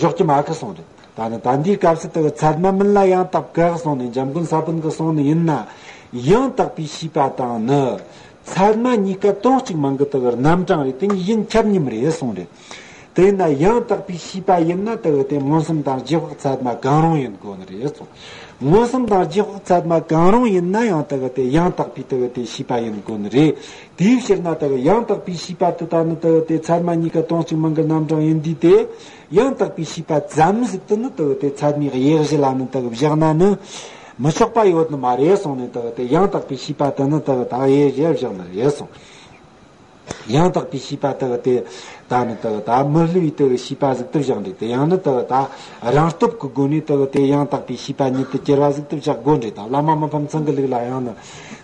འཇོག་གི་མ་གི་གསུངས་རེད། ད་ནི་ད་འདིའི་སྐབས་སུ་དེ་གི་ཚད་མ་མིན་ལ་ཡང་དག་གི་གསུངས་ནས། འཇམ་མགོན་ས་པཎ་གྱིས་གསུངས་ནི་ཡིན་ན། ཡང་དག་པའི་ཤེས་པ་དང་ནི་ཚད་མ་གཉིས་ཀ་དོན་གཅིག་མིན་གྱི་དེ་གི་རྣམ་གྲངས་རེད། དེ་ནི་ཡིན་ཁྱབ་མཉམ་རེད་གསུངས་རེད། དེ་ཡིན་ན་ཡང་དག་པའི་ཤེས་པ་ཡིན་ན་དེ་གི་དེ་མངོན་སུམ་དང་རྗེས་དཔག་ཚད་མ་གང་རུང་ཡིན་དགོས་ནི་རེད་གསུངས། མངོན་སུམ་དང་རྗེས་དཔག་ཚད་མ་གང་རུང་ཡིན་ན་ཡང་དེ་གི་དེ་ཡང་དག་པའི་དེ་གི་དེ་ཤེས་པ་ཡིན་དགོས་ནི་རེད། དེའི་ཕྱིར་ན་དེ་གི་ཡང་དག་པའི་ཤེས་པ་དེ་དག་ནི་དེ་གི་དེ་ཚད་མ་གཉིས་ཀ་དོན་གཅིག་མིན་གྱི་རྣམ་གྲངས་ཡིན་དུས་དེ། ཡང་དག་པའི་ཤེས་པ་ཙམ་ཟིག་དེ་ནི་དེ་གི་དེ་ཚད་མའི་དབྱེ་གཞི་ལ་ནི་དེ་གི་བཞག་ན་ནི་མི་ཆོག་པ་ཡོད་ནི་མ་རེད་གསུངས་ནས། དེ་གི་དེ་ཡང་དག་པའི་ཤེས་པ་དེ་ནི་དེ་གི་ད་དབྱེ་གཞི་བཞག་ནི་རེད་གསུངས། ཡང་དག་པའི་ཤེས་པ་དེ་གི་དེ་ད་ནི་དེ་གི་ད་མི་བསླུ་བའི་དེ་གི་ཤེས་པ་ཟིག་དེ་བཞག་འདྲ། དེ་ཡང་ནི་དེ་གི་ད་རང་སྟོབས་ཀྱི་སྒོ་ནས་དེ་གི་དེ་ཡང་དག་པའི་ཤེས་པ་ཉིད་དུ་གྱུར་པ་ཟིག་དེ་བཞག་དགོས་འདྲ། ད་བླ་མ་མི་ཕམ་ཚང་གི་ལུགས་ལ་ཡང་ནི།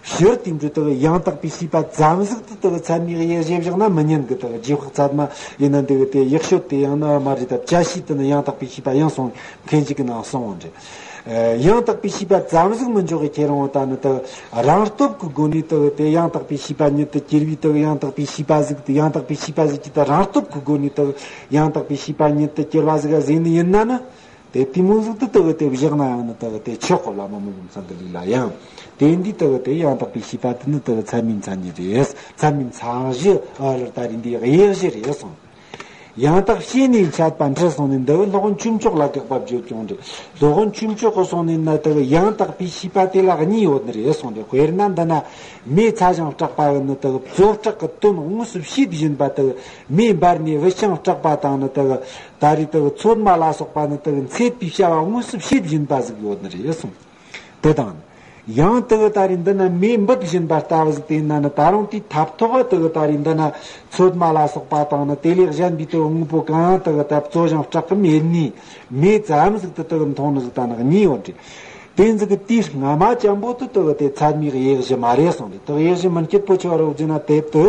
ཕྱིར་དེ་འདྲ་དེ་གི་ཡང་དག་པའི་ཤེས་པ་ཙམ་ཟིག་དེ་དེ་གི་ཚད་མའི་དབྱེ་གཞི་བཞག་ན་མི་ཉན་གི། དེ་གི་རྗེས་དཔག་ཚད་མ་ཡིན་ན་འདི་གི་དེ་ཡག་ཤོས་དེ་ཡང་ན་མ་རེད། ད་བཅད་ཤེས་དེ་ནི་ཡང་དག་པའི་ཤེས་པ་ཡང་གསུངས། མཁན་ཅིག་གི་ནང་གསུངས་འོང་འདྲ། ཡང་དག་པའི་ཤེས་པ་ཙམ་ཟིག་མི་འཇོག་གི་ཁྱེད་རང་ད་ནི་དེ་རང་སྟོབས་ཀྱི་སྒོ་ནས་དེ་གི་དེ་ཡང་དག་པའི་ཤེས་པ་ཉིད་དུ་གྱུར་པའི་དེ་གི་ཡང་དག་པའི་ཤེས་པ་ཟིག་དེ་ཡང་དག་པའི་ཤེས་པ་ཟིག་གི་དེ་རང་སྟོབས་ཀྱི་སྒོ་ནས་དེ་ཡང་དག་པའི་ཤེས་པ་ཉིད་དུ་གྱུར་པ་ཟིག་ག་ཟེར་ནི་ཡིན་ན་ནི། དེ་དེ་མོ་ཟིག་ཏུ་དེ་གི་དེ་བཞག་ན་ཡང་ནི་དེ་གི་དེ་ཆོག་གོ། བླ་མ་མི་ཕམ་ཚང་གི་ལུགས་ལ་ཡང་། དེ་འདི་དེ་གི་དེ་ཡང་དག་པའི་ཤེས་པ་དེ་ནི་དེ་གི་ཚད་མའི་མཚན་ཉིད་རེད། ཚད་མའི་མཚན་གཞི་ཨ་ལ་ད་རེད། འདི་དབྱེ་གཞི་རེད་གསུངས། ཡང་དག་ཕྱེ་ནས་འཆད་པ་འཁྲུལ་གསུངས་ནས། འདི་བས་སློབ་དཔོན་ཆོས་མཆོག་ལ་དགག་པ་བརྗོད་ཀྱང་འདྲ། སློབ་དཔོན་ཆོས་མཆོག་གིས་གསུངས་ནས་ན་དེ་གི་ཡང་དག་པའི་ཤེས་པ་དེ་ལ་གཉིས་ཡོད་ནི་རེད་གསུངས་ཏེ། དཔེར་ན་འདི་ན་མེ་ཚ་ཞིང་སྐྲག་པ་ཡིན་ནི་དེ་གི་བཙོ་སྐྲག་གི་དོན་དངོས་སུ་བྱེད་བཞིན་པ་དེ་གི་མེ་འབར་ནས་བུད་ཤིང་སྐྲག་པ་དང་ནི་དེ་གི་ད་རེས་དེ་གི་ཚོད་མ་ལ་སོགས་པ་ནི་དེ་གི་འཚེད་པའི་བྱ་བ་དངོས་སུ་བྱེད་བཞིན་པ་ཟིག་ཡོད་ནི་རེད་གསུངས། དེ་དང་། ཡང་དེ་གི་ད་རེས་འདི་ན་མེ་འབུད་བཞིན་པ་ལྟ་བུ་ཟིག་དེ་ཡིན་ན་ནི། ད་རུང་དེའི་ཐབ་ཐོག་གི་དེ་གི་ད་རེས་འདི་ན་ཚོད་མ་ལ་སོགས་པ་དང་ནི་དེ་ལས་གཞན་པའི་དེ་གི་དངོས་པོ་གང་ཡང་དེ་གི་ད་བཙོ་ཞིང་སྐྲག་གི་མེད་ནི། མེ་ཙམ་ཟིག་དེ་དེ་གི་མཐོང་ནི་ཟིག་ད་ནི་གཉིས་ཡོད་འདྲ། དེ་ཟིག་གི་དེའི་སྔ་མ་ཅན་པོ་དེ་དེ་གི་དེ་ཚད་མའི་དབྱེ་གཞི་མ་རེད་གསུངས་ཏེ། དེ་དབྱེ་གཞི་མིན་སྐྱེད་པོ་ཆེ་བ་རོ་བརྫིས་ན་དེ་དེ།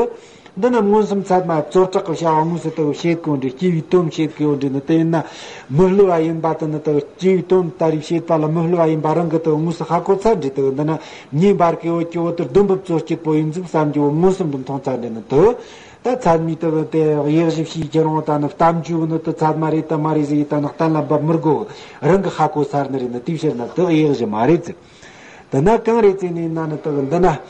འདི་ན་མངོན་སུམ་ཚད་མ་བཙོ་སྐྲག་གི་བྱ་བ་དངོས་སུ་དེ་བྱེད་དགོས་འདྲ། སྐྱེ་བའི་དོན་བྱེད་དགོས་འདྲ་ནི། དེ་ཡིན་ན་མི་བསླུ་བ་ཡིན་པ་དེ་ནི་དེ་སྐྱེ་བའི་དོན་ལྟར་བྱེད་པ་ལ་མི་བསླུ་བ་ཡིན་པ་རང་གི་དེ་དངོས་སུ་ཧ་གོ་ཚར་འདྲ། དེ་འདི་ན་མེ་འབར་གི་ཡོད་ཀྱི་འོ་དེ་ལྡུམ་བུ་བཙོ་སྐྱེད་པོ་ཡིན་ཟིག་བསམ་གྱི་འོ། མངོན་སུམ་དུ་མཐོང་ཚར་འདྲ་ནི་དེ། ད་ཚད་མའི་དེ་དེ་དབྱེ་གཞི་ཕྱེ་ཁྱེར་འོང་ད་ནི་གཏམ་རྒྱུད་ནི་དེ་ཚད་མ་རེད་དམ་མ་རེད་ཟེར་ཡི་ད་ནི་གཏན་ལ་འབབ་མི་དགོས། རང་གི་ཧ་གོ་ཚར་ནི་རེད་ནི། དེའི་ཕྱིར་ན་དེ་དབྱེ་གཞི་མ་རེད་ཟེར། དེ་ན་གང་རེད་ཟེར་ནི་ཡིན་ན་ནི་དེ་འདི་ན།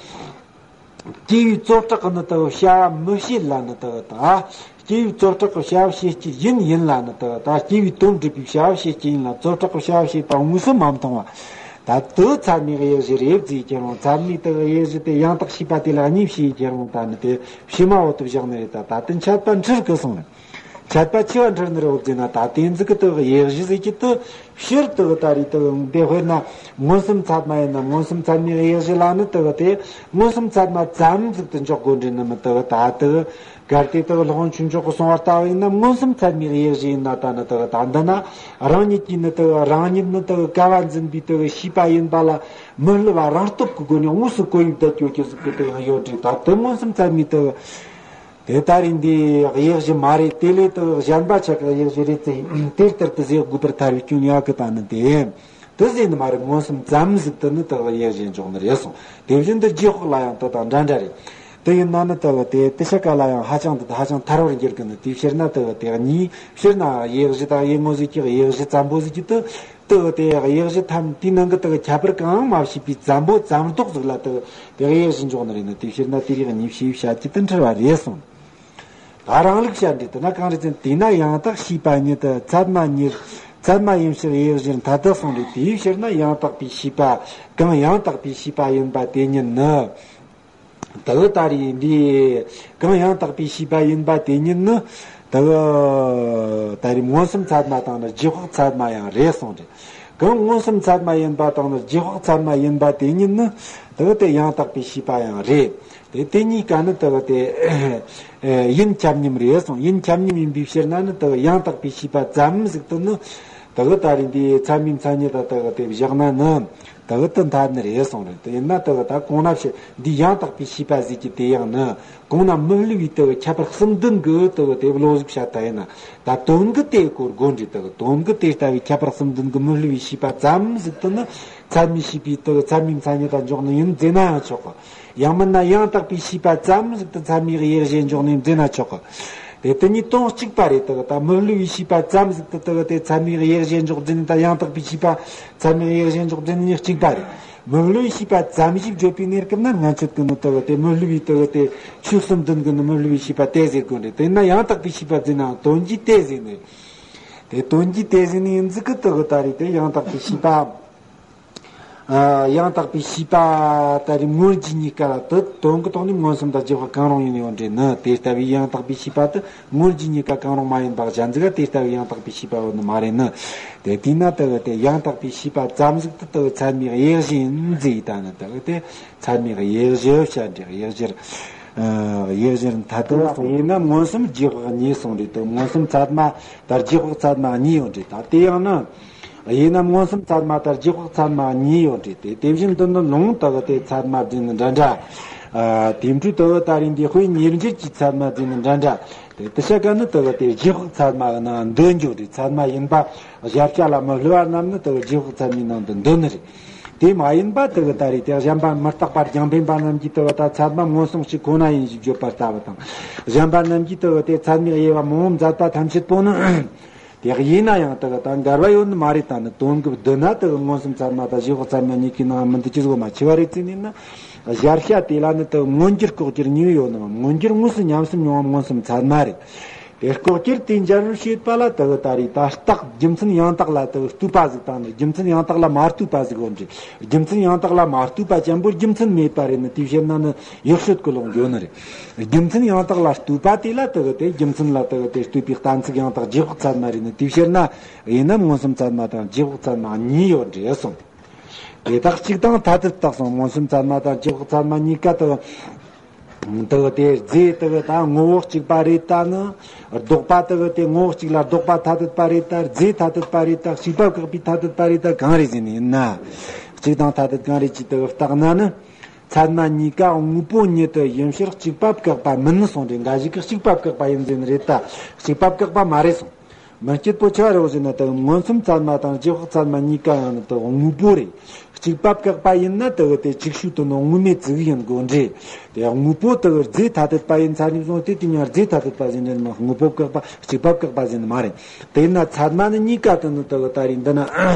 སྐྱེ་བའི་བཙོ་སྐྲག་གི་ནི་དེ་བྱ་བ་མི་བྱེད་ལ་ནི་དེ་དང་། སྐྱེ་བའི་བཙོ་སྐྲག་གི་བྱ་བ་བྱེད་རྐྱེན་ཡིན་ཡིན་ལ་ནི་དེ་དང་། སྐྱེ་བའི་དོན་སྒྲུབ་པའི་བྱ་བ་བྱེད་རྐྱེན་ཡིན་ལ། བཙོ་སྐྲག་གི་བྱ་བ་བྱེད་པ་དངོས་སུ་མ་མཐོང་བ། ད་དེ་ཚད་མའི་དབྱེ་གཞི་རེད་བརྫིས་ཀྱང་རུང་། ཚད་མའི་དེ་དབྱེ་གཞི་དེ་ཡང་དག་ཤེས་པ་དེ་ལ་གཉིས་བྱས་ཀྱང་རུང་། ད་ནི་དེ་ཕྱི་མ་འོག་ཏུ་བཞག་ནི་རེད། ད་ད་དེ་འཆད་པ་འཁྲུལ་གི་གསུངས་རེད། འཆད་པ་ཆེ་བ་འཁྲུལ་ནི་རེད་བརྫིས་ན། ད་དེ་ཟིག་གི་དེ་དབྱེ་གཞི་ཟིག་གི་དེ། ཕྱིར་དེ་གི་ད་རེས་དེ་གི་འདི་དཔེར་ན་མངོན་སུམ་ཚད་མ་ཡིན་ན། མངོན་སུམ་ཚད་མའི་དབྱེ་གཞི་ལ་ནི་དེ་གི་དེ་མངོན་སུམ་ཚད་མ་ཙམ་ཟིག་ཏུ་འཇོག་དགོས་འདྲ་ནི་མི། དེ་གི་ད་དེ་གི་གལ་ཏེ་དེ་གི་སློབ་དཔོན་ཆོས་མཆོག་གི་གསུང་བ་ལྟ་བུ་ཡིན་ན། མངོན་སུམ་ཚད་མའི་དབྱེ་གཞི་ཡིན་ན་ད་ནི་དེ་གི་ད་འདི་ན་རང་ཉིད་ཀྱིས་ནི་དེ་གི་རང་ཉིད་ནི་དེ་གི་བསྐལ་པ་འཛིན་པའི་དེ་གི་ཤེས་པ་ཡིན་པ་ལ་མི་བསླུ་བ་རང་སྟོབས་ཀྱི་སྒོ་ནས་དངོས་སུ་གོ་ཡི་བསྡད་ཀྱོ་ཀྱི་ཟིག་གི་དེ་གི་ཡོད་འདྲ། ད་དེ་མངོན་སུམ་ཚད་མའི་དེ་གི་དེ་ལྟར་ཡིན་དེ་དབྱེ་གཞི་མ་རེད། དེ་ལས་དེ་གཞན་པ་ཆ་གི་དབྱེ་གཞི་རེད་ཟེར། དེ་ལྟར་དུ་ཟེར་དགོས་པར་ཐལ་བའི་སྐྱོན་ཡོད་གི། ད་ནི་དེ་དེ་ཟེར་ནི་མ་རེད། མངོན་སུམ་ཙམ་ཟིག་དེ་ནི་དེ་དབྱེ་གཞི་འཇོག་ནི་རེད་གསུངས། དེ་བཞིན་དུ་རྗེས་དཔག་ལ་ཡང་དེ་དང་འདྲ་འདྲ་རེད། དེ་ཡིན་ན་ནི་དེ་དེ་དེ་ཆ་ག་ལ་ཡང་ཧ་ཅང་དེ་ཧ་ཅང་ཐལ་བར་འགྱུར་གི་ནི། དེའི་ཕྱིར་ན་དེ་དེ་གཉིས་ཕྱིར་ན་དབྱེ་གཞི་དང་དབྱེ་ངོ་ཟིག་གི་དབྱེ་གཞི་ཙམ་པོ་ཟིག་གི་དེ། དེ་དེ་དབྱེ་གཞི་ཐམས་དེའི་ནང་གི་དེ་ཁྱད་པར་གང་མ་ཕྱེས་པའི་ཙམ་པོ་ཙམ་རྡོག་ཟིག་ལ་དེ་དེ་དབྱེ་གཞི་འཇོག་ནི་རེད་ནི། དེའི་ཕྱིར་ན་དེ་རིགས་གཉིས་ཕྱེ་བྱ་རྒྱུ་དེ་འཁྲུལ་བ་རེད་གསུངས། ད་རང་ལུགས་བཤད་འདི་དེ་ན་གང་རེད་ཟེར་ན། དེས་ན་ཡང་དག་ཤེས་པ་ཉིད་དུ་ཚད་མ་ཉིད་ཚད་མ་ཡིན་ཕྱིར་དབྱེ་གཞིར་འཐད་དུ་གསུངས་རེད། དེའི་ཕྱིར་ན་ཡང་དག་པའི་ཤེས་པ་གང་ཡང་དག་པའི་ཤེས་པ་ཡིན་པ་དེ་ཉིད་ནི། དེ་ལྟར་ཡིན་དུས་གང་ཡང་དག་པའི་ཤེས་པ་ཡིན་པ་དེ་ཉིད་ནི། དེ་ལྟར་མངོན་སུམ་ཚད་མ་དང་ནི་རྗེས་དཔག་ཚད་མ་ཡང་རེད་གསུངས་རེད། གང་མངོན་སུམ་ཚད་མ་ཡིན་པ་དང་ནི་རྗེས་དཔག་ཚད་མ་ཡིན་པ་དེ་ཉིད་ནི། དེ་ལྟར་ཡང་དག་པའི་ཤེས་པ་ཡང་རེད། དེ་དེ་གཉིས་ཀ་ནི་དེ་ལྟར་ཡིན་ཁྱབ་མཉམ་རེད་གསུངས། ཡིན་ཁྱབ་མཉམ་ཡིན་པའི་ཕྱིར་ན་ནི་དེ་ལྟར་ཡང་དག་པའི་ཤེས་པ་ཙམ་ཟིག་ཏུ་ནི། དེ་གི་ད་རེས་འདི་ཚད་མའི་མཚན་ཉིད་དང་དེ་གི་དེ་བཞག་ན་ནི་དེ་གི་དེ་འཐད་ནི་རེད་གསུངས་རེད། དེ་ཡིན་ན་དེ་གི་ད་གོང་ན་བཤད་འདི་ཡང་དག་པའི་ཤེས་པ་ཟེར་གྱི་དེ་ཡང་ནི་གོང་ན་མི་བསླུ་བའི་དེ་གི་ཁྱད་པར་གསུམ་ལྡན་གི་དེ་གི་དེ་བློ་ཟིག་བཤད་ད་ཡིན་ན། ད་དོན་གི་དེ་སྐོར་དགོས་འདྲི། དེ་གི་དོན་གི་དེ་ལྟ་བུའི་ཁྱད་པར་གསུམ་ལྡན་གི་མི་བསླུ་བའི་ཤེས་པ་ཙམ་ཟིག་ཏུ་ནི་ཚད་མའི་ཤེས་པའི་དེ་གི་ཚད་མའི་མཚན་ཉིད་དང་འཇོག་ནི་ཡིན་ཟེར་ན་ཡང་ཆོག་གི། ཡང་མིན་ན་ཡང་དག་པའི་ཤེས་པ་ཙམ་ཟིག་ཏུ་ཚད་མའི་དབྱེ་གཞི་འཇོག་ནས་འཛིན་ན་ཆོག་གི། དེ་དེ་གཉིས་དོན་གཅིག་པ་རེད། དེ་གི་ད་མི་བསླུ་བའི་ཤེས་པ་ཙམ་ཟིག་དེ་དེ་གི་དེ་ཚད་མའི་དབྱེ་གཞི་འཇོག་རྒྱུ་ནི་ད་ཡང་དག་པའི་ཤེས་པ་ཚད་མའི་དབྱེ་གཞི་འཇོག་རྒྱུ་ནི་གཅིག་པ་རེད། མི་བསླུ་བའི་ཤེས་པ་ཙམ་ཞིག་བརྗོད་པའི་གནས་སྐབས་ན་ང་ཚོས་དེ་ནི་དེ་གི་དེ་མི་བསླུ་བའི་དེ་གི་དེ་ཆོས་གསུམ་ལྡན་གི་ནི་མི་བསླུ་བའི་ཤེས་པ་དེ་ཟེར་དགོས་རེད། དེ་ན་ཡང་དག་པའི་ཤེས་པ་ཟེར་ནའང་དོན་གྱིས་དེ་ཟེར་ནི་རེད། དེ་དོན་གྱིས་དེ་ཟེར་ནི་ཡིན་ཟིག་གི་དེ་གི་ད་རེད། དེ་ཡང་དག་པའི་ཤེས་པ། ཨ། ཡང་དག་པའི་ཤེས་པ་ད་རེད། མངོན་གྱི་གཉིས་ཀ་ལ་དེ་དོན་གྱི་ཐོག་ནས་མངོན་སུམ་དང་རྗེས་དཔག་གང་རུང་ཡིན་ཡོད་འདྲེ་ནི། དེ་ལྟ་བུའི་ཡང་དག་པའི་ཤེས་པ་དེ་མངོན་གྱི་གཉིས་ཀ་གང་རུང་མ་ཡིན་པ་གཞན་ཟིག་ག་དེ་ལྟ་བུའི་ཡང་དག་པའི་ཤེས་པ་ཡོད་ནི་མ་རེད་ནི། དེ་དུས་ན་དེ་གི་དེ་ཡང་དག་པའི་ཤེས་པ་ཙམ་ཟིག་དེ་དེ་གི་ཚད་མའི་དབྱེ་གཞི་ཡིན་ཟེར་ཡི་ད་ནི། དེ་གི་དེ་ཚད་མའི་དབྱེ་གཞི་བཤད་འདྲེ། དབྱེ་གཞིར། ཨ། དབྱེ་གཞིར་མཐའ་དག་ཡིན་ན་མངོན་སུམ་རྗེས་དཔག་གཉིས་གསུངས་རེད་དེ། མངོན་སུམ་ཚད་མ་དང་རྗེས་དཔག་ཚད་མ་གཉིས་ཡོད་འདྲེ། ད་དེ་ཡང་ནི། ཡིན་ནམ་མངོན་སུམ་ཚད་མ་དང་རྗེས་དཔག་ཚད་མ་གཉིས་ཡོད་རེད་དེ། དེ་བཞིན་དུ་ནི་ལུང་དག་དེ་ཚད་མ་ཟེར་ནི་འདྲ་འདྲ། ཨ། དེ་འཕྲོས་དག་ད་རིང་འདི་དཔེ་ཉེར་འགྱུར་གྱི་ཚད་མ་ཟེར་ནི་འདྲ་འདྲ། དེ་དེ་ཤ་ཀ་ནི་དག་དེ་རྗེས་དཔག་ཚད་མ་གི་ནང་འདུ་འགྱུར་རེད། ཚད་མ་ཡིན་པ་གཞལ་བྱ་ལ་མི་སླུ་བ་རྣམས་ནི་དག་རྗེས་དཔག་ཚད་མའི་ནང་དུ་འདུ་ནི་རེད། དེ་མ་ཡིན་པ་དག་ད་རེད་དེ་གཞན་པ་མི་རྟག་པ་རྒྱང་འཕེན་པ་རྣམས་ཀྱིས་དག་ད་ཚད་མ་མངོན་སུམ་གཅིག་ཁོ་ན་ཡིན་ཞེས་བརྗོད་པ་ལྟ་བུ་དང་། གཞན་པ་རྣམས་ཀྱིས་དག་དེ་ཚད་མའི་དབྱེ་བ་མང་པོ་མཛད་པ་ཐམས་ཅད་པོ་ནི། དེ་ཡིན་ན་ཡང་དེ་གི་ད་འགལ་བ་ཡོད་ནི་མ་རེད། ད་ནི་དོན་གྱི་བསྡུ་ན་དེ་གི་མངོན་སུམ་ཚད་མ་དང་རྗེས་དཔག་ཚད་མ་གཉིས་ཀའི་ནང་མི་འདུ་ཅི་བཟོ་མ་ཆེ་བ་རེད་ཟེར་ནས་ན། གཞལ་བྱ་དེ་ལ་ནི་དེ་གི་མངོན་གྱུར་ལྐོག་གྱུར་གཉིས་ཡོད་ནི་མ། མངོན་གྱུར་དངོས་སུ་ཉམས་སུ་མྱོང་བ་མངོན་སུམ་ཚད་མ་རེད། དེ་ལྐོག་གྱུར་དེ་འཇལ་བར་བྱེད་པ་ལ་དེ་གི་ད་རེད་ད་རྟགས་རྒྱུ་མཚན་ཡང་དག་ལ་དེ་གི་ལྟོས་པ་ཟིག་དང་ནི་རྒྱུ་མཚན་ཡང་དག་ལ་མ་ལྟོས་པ་ཟིག་ཡོད་འདྲེ། རྒྱུ་མཚན་ཡང་དག་ལ་མ་ལྟོས་པ་ཅན་པོ་རྒྱུ་མཚན་མེད་པ་རེད་ནི། དེའི་ཕྱིར་ན་ནི་ཡག་ཤོས་ཀྱི་ལོག་འགྱོ་ནི་རེད། རྒྱུ་མཚན་ཡང་དག་ལ་ལྟོས་པ་དེ་ལ་དེ་གི་དེ་རྒྱུ་མཚན་ལ་དེ་གི་དེ་ལྟོས་པའི་གཏན་ཚིགས་ཡང་དག་རྗེས་དཔག་ཚད་མ་རེད་ནི། དེའི་ཕྱིར་ན་ཡིན་ནམ་མངོན་སུམ་ཚད་མ་དང་རྗེས་དཔག་ཚད་མ་གཉིས་ཡོད་འདྲེ་གསུངས། དེ་དག་གཅིག་དང་ཐ་དད་བཏགས་སོང་། མངོན་སུམ་ཚད་མ་དང་རྗེས་དཔག་ཚད་མ་གཉིས་ཀ་དེ་གི་དེ་གི་དེ་རྫས་དེ་གི་ད་ངོ་བོ་གཅིག་པ་རེད་ད་ནི། ལྡོག་པ་དེ་གི་དེ་ངོ་བོ་གཅིག་ལ་ལྡོག་པ་ཐ་དད་པ་རེད་ད། རྫས་ཐ་དད་པ་རེད་ད། གཅིག་པ་བཀག་པའི་ཐ་དད་པ་རེད་ད། གང་རེད་ཟེར་ནས་ཡིན་ན། གཅིག་དང་ཐ་དད་གང་རེད་ཅེས་དེ་གི་བརྟགས་ན་ནི། ཚད་མ་གཉིས་ཀ་དངོས་པོ་ཉིད་དུ་ཡིན་ཕྱིར་གཅིག་པ་བཀག་པ་མིན་གསུངས་ཏེ། འགའ་ཞིག་གིས་གཅིག་པ་བཀག་པ་ཡིན་ཟེར་ནི་རེད་ད། གཅིག་པ་བཀག་པ་མ་རེད་གསུངས། མི་སྐྱིད་པོ་ཆེ་བ་རེད་ཟེར་ན་དེ་མངོན་སུམ་ཚད་མ་དང་རྗེས་དཔག་ཚད་མ་གཉིས་ཀ་ཡང་ནི་དེ་དངོས་པོ་རེད། གཅིག་པ་བཀག་པ་ཡིན་ན་དེ་དེ་ཅིག་ཤོས་དེ་ནི་དངོས་མེད་ཅིག་ཡིན་དགོས་འདྲེ། དེ་དངོས་པོ་དེ་རྫས་ཐ་དད་པ་ཡིན་ཚར་ནས་བཟུང་སྟེ་དེ་ཉིད་རྫས་ཐ་དད་པ་ཟེར་ནི་མ། དངོས་པོ་བཀག་པ་གཅིག་པ་བཀག་པ་ཟེར་ནི་མ་རེད། དེས་ན་ཚད་མ་ནི་གཉིས་ཀ་དེ་ནི་དེ་ད་རེད་འདི་ན་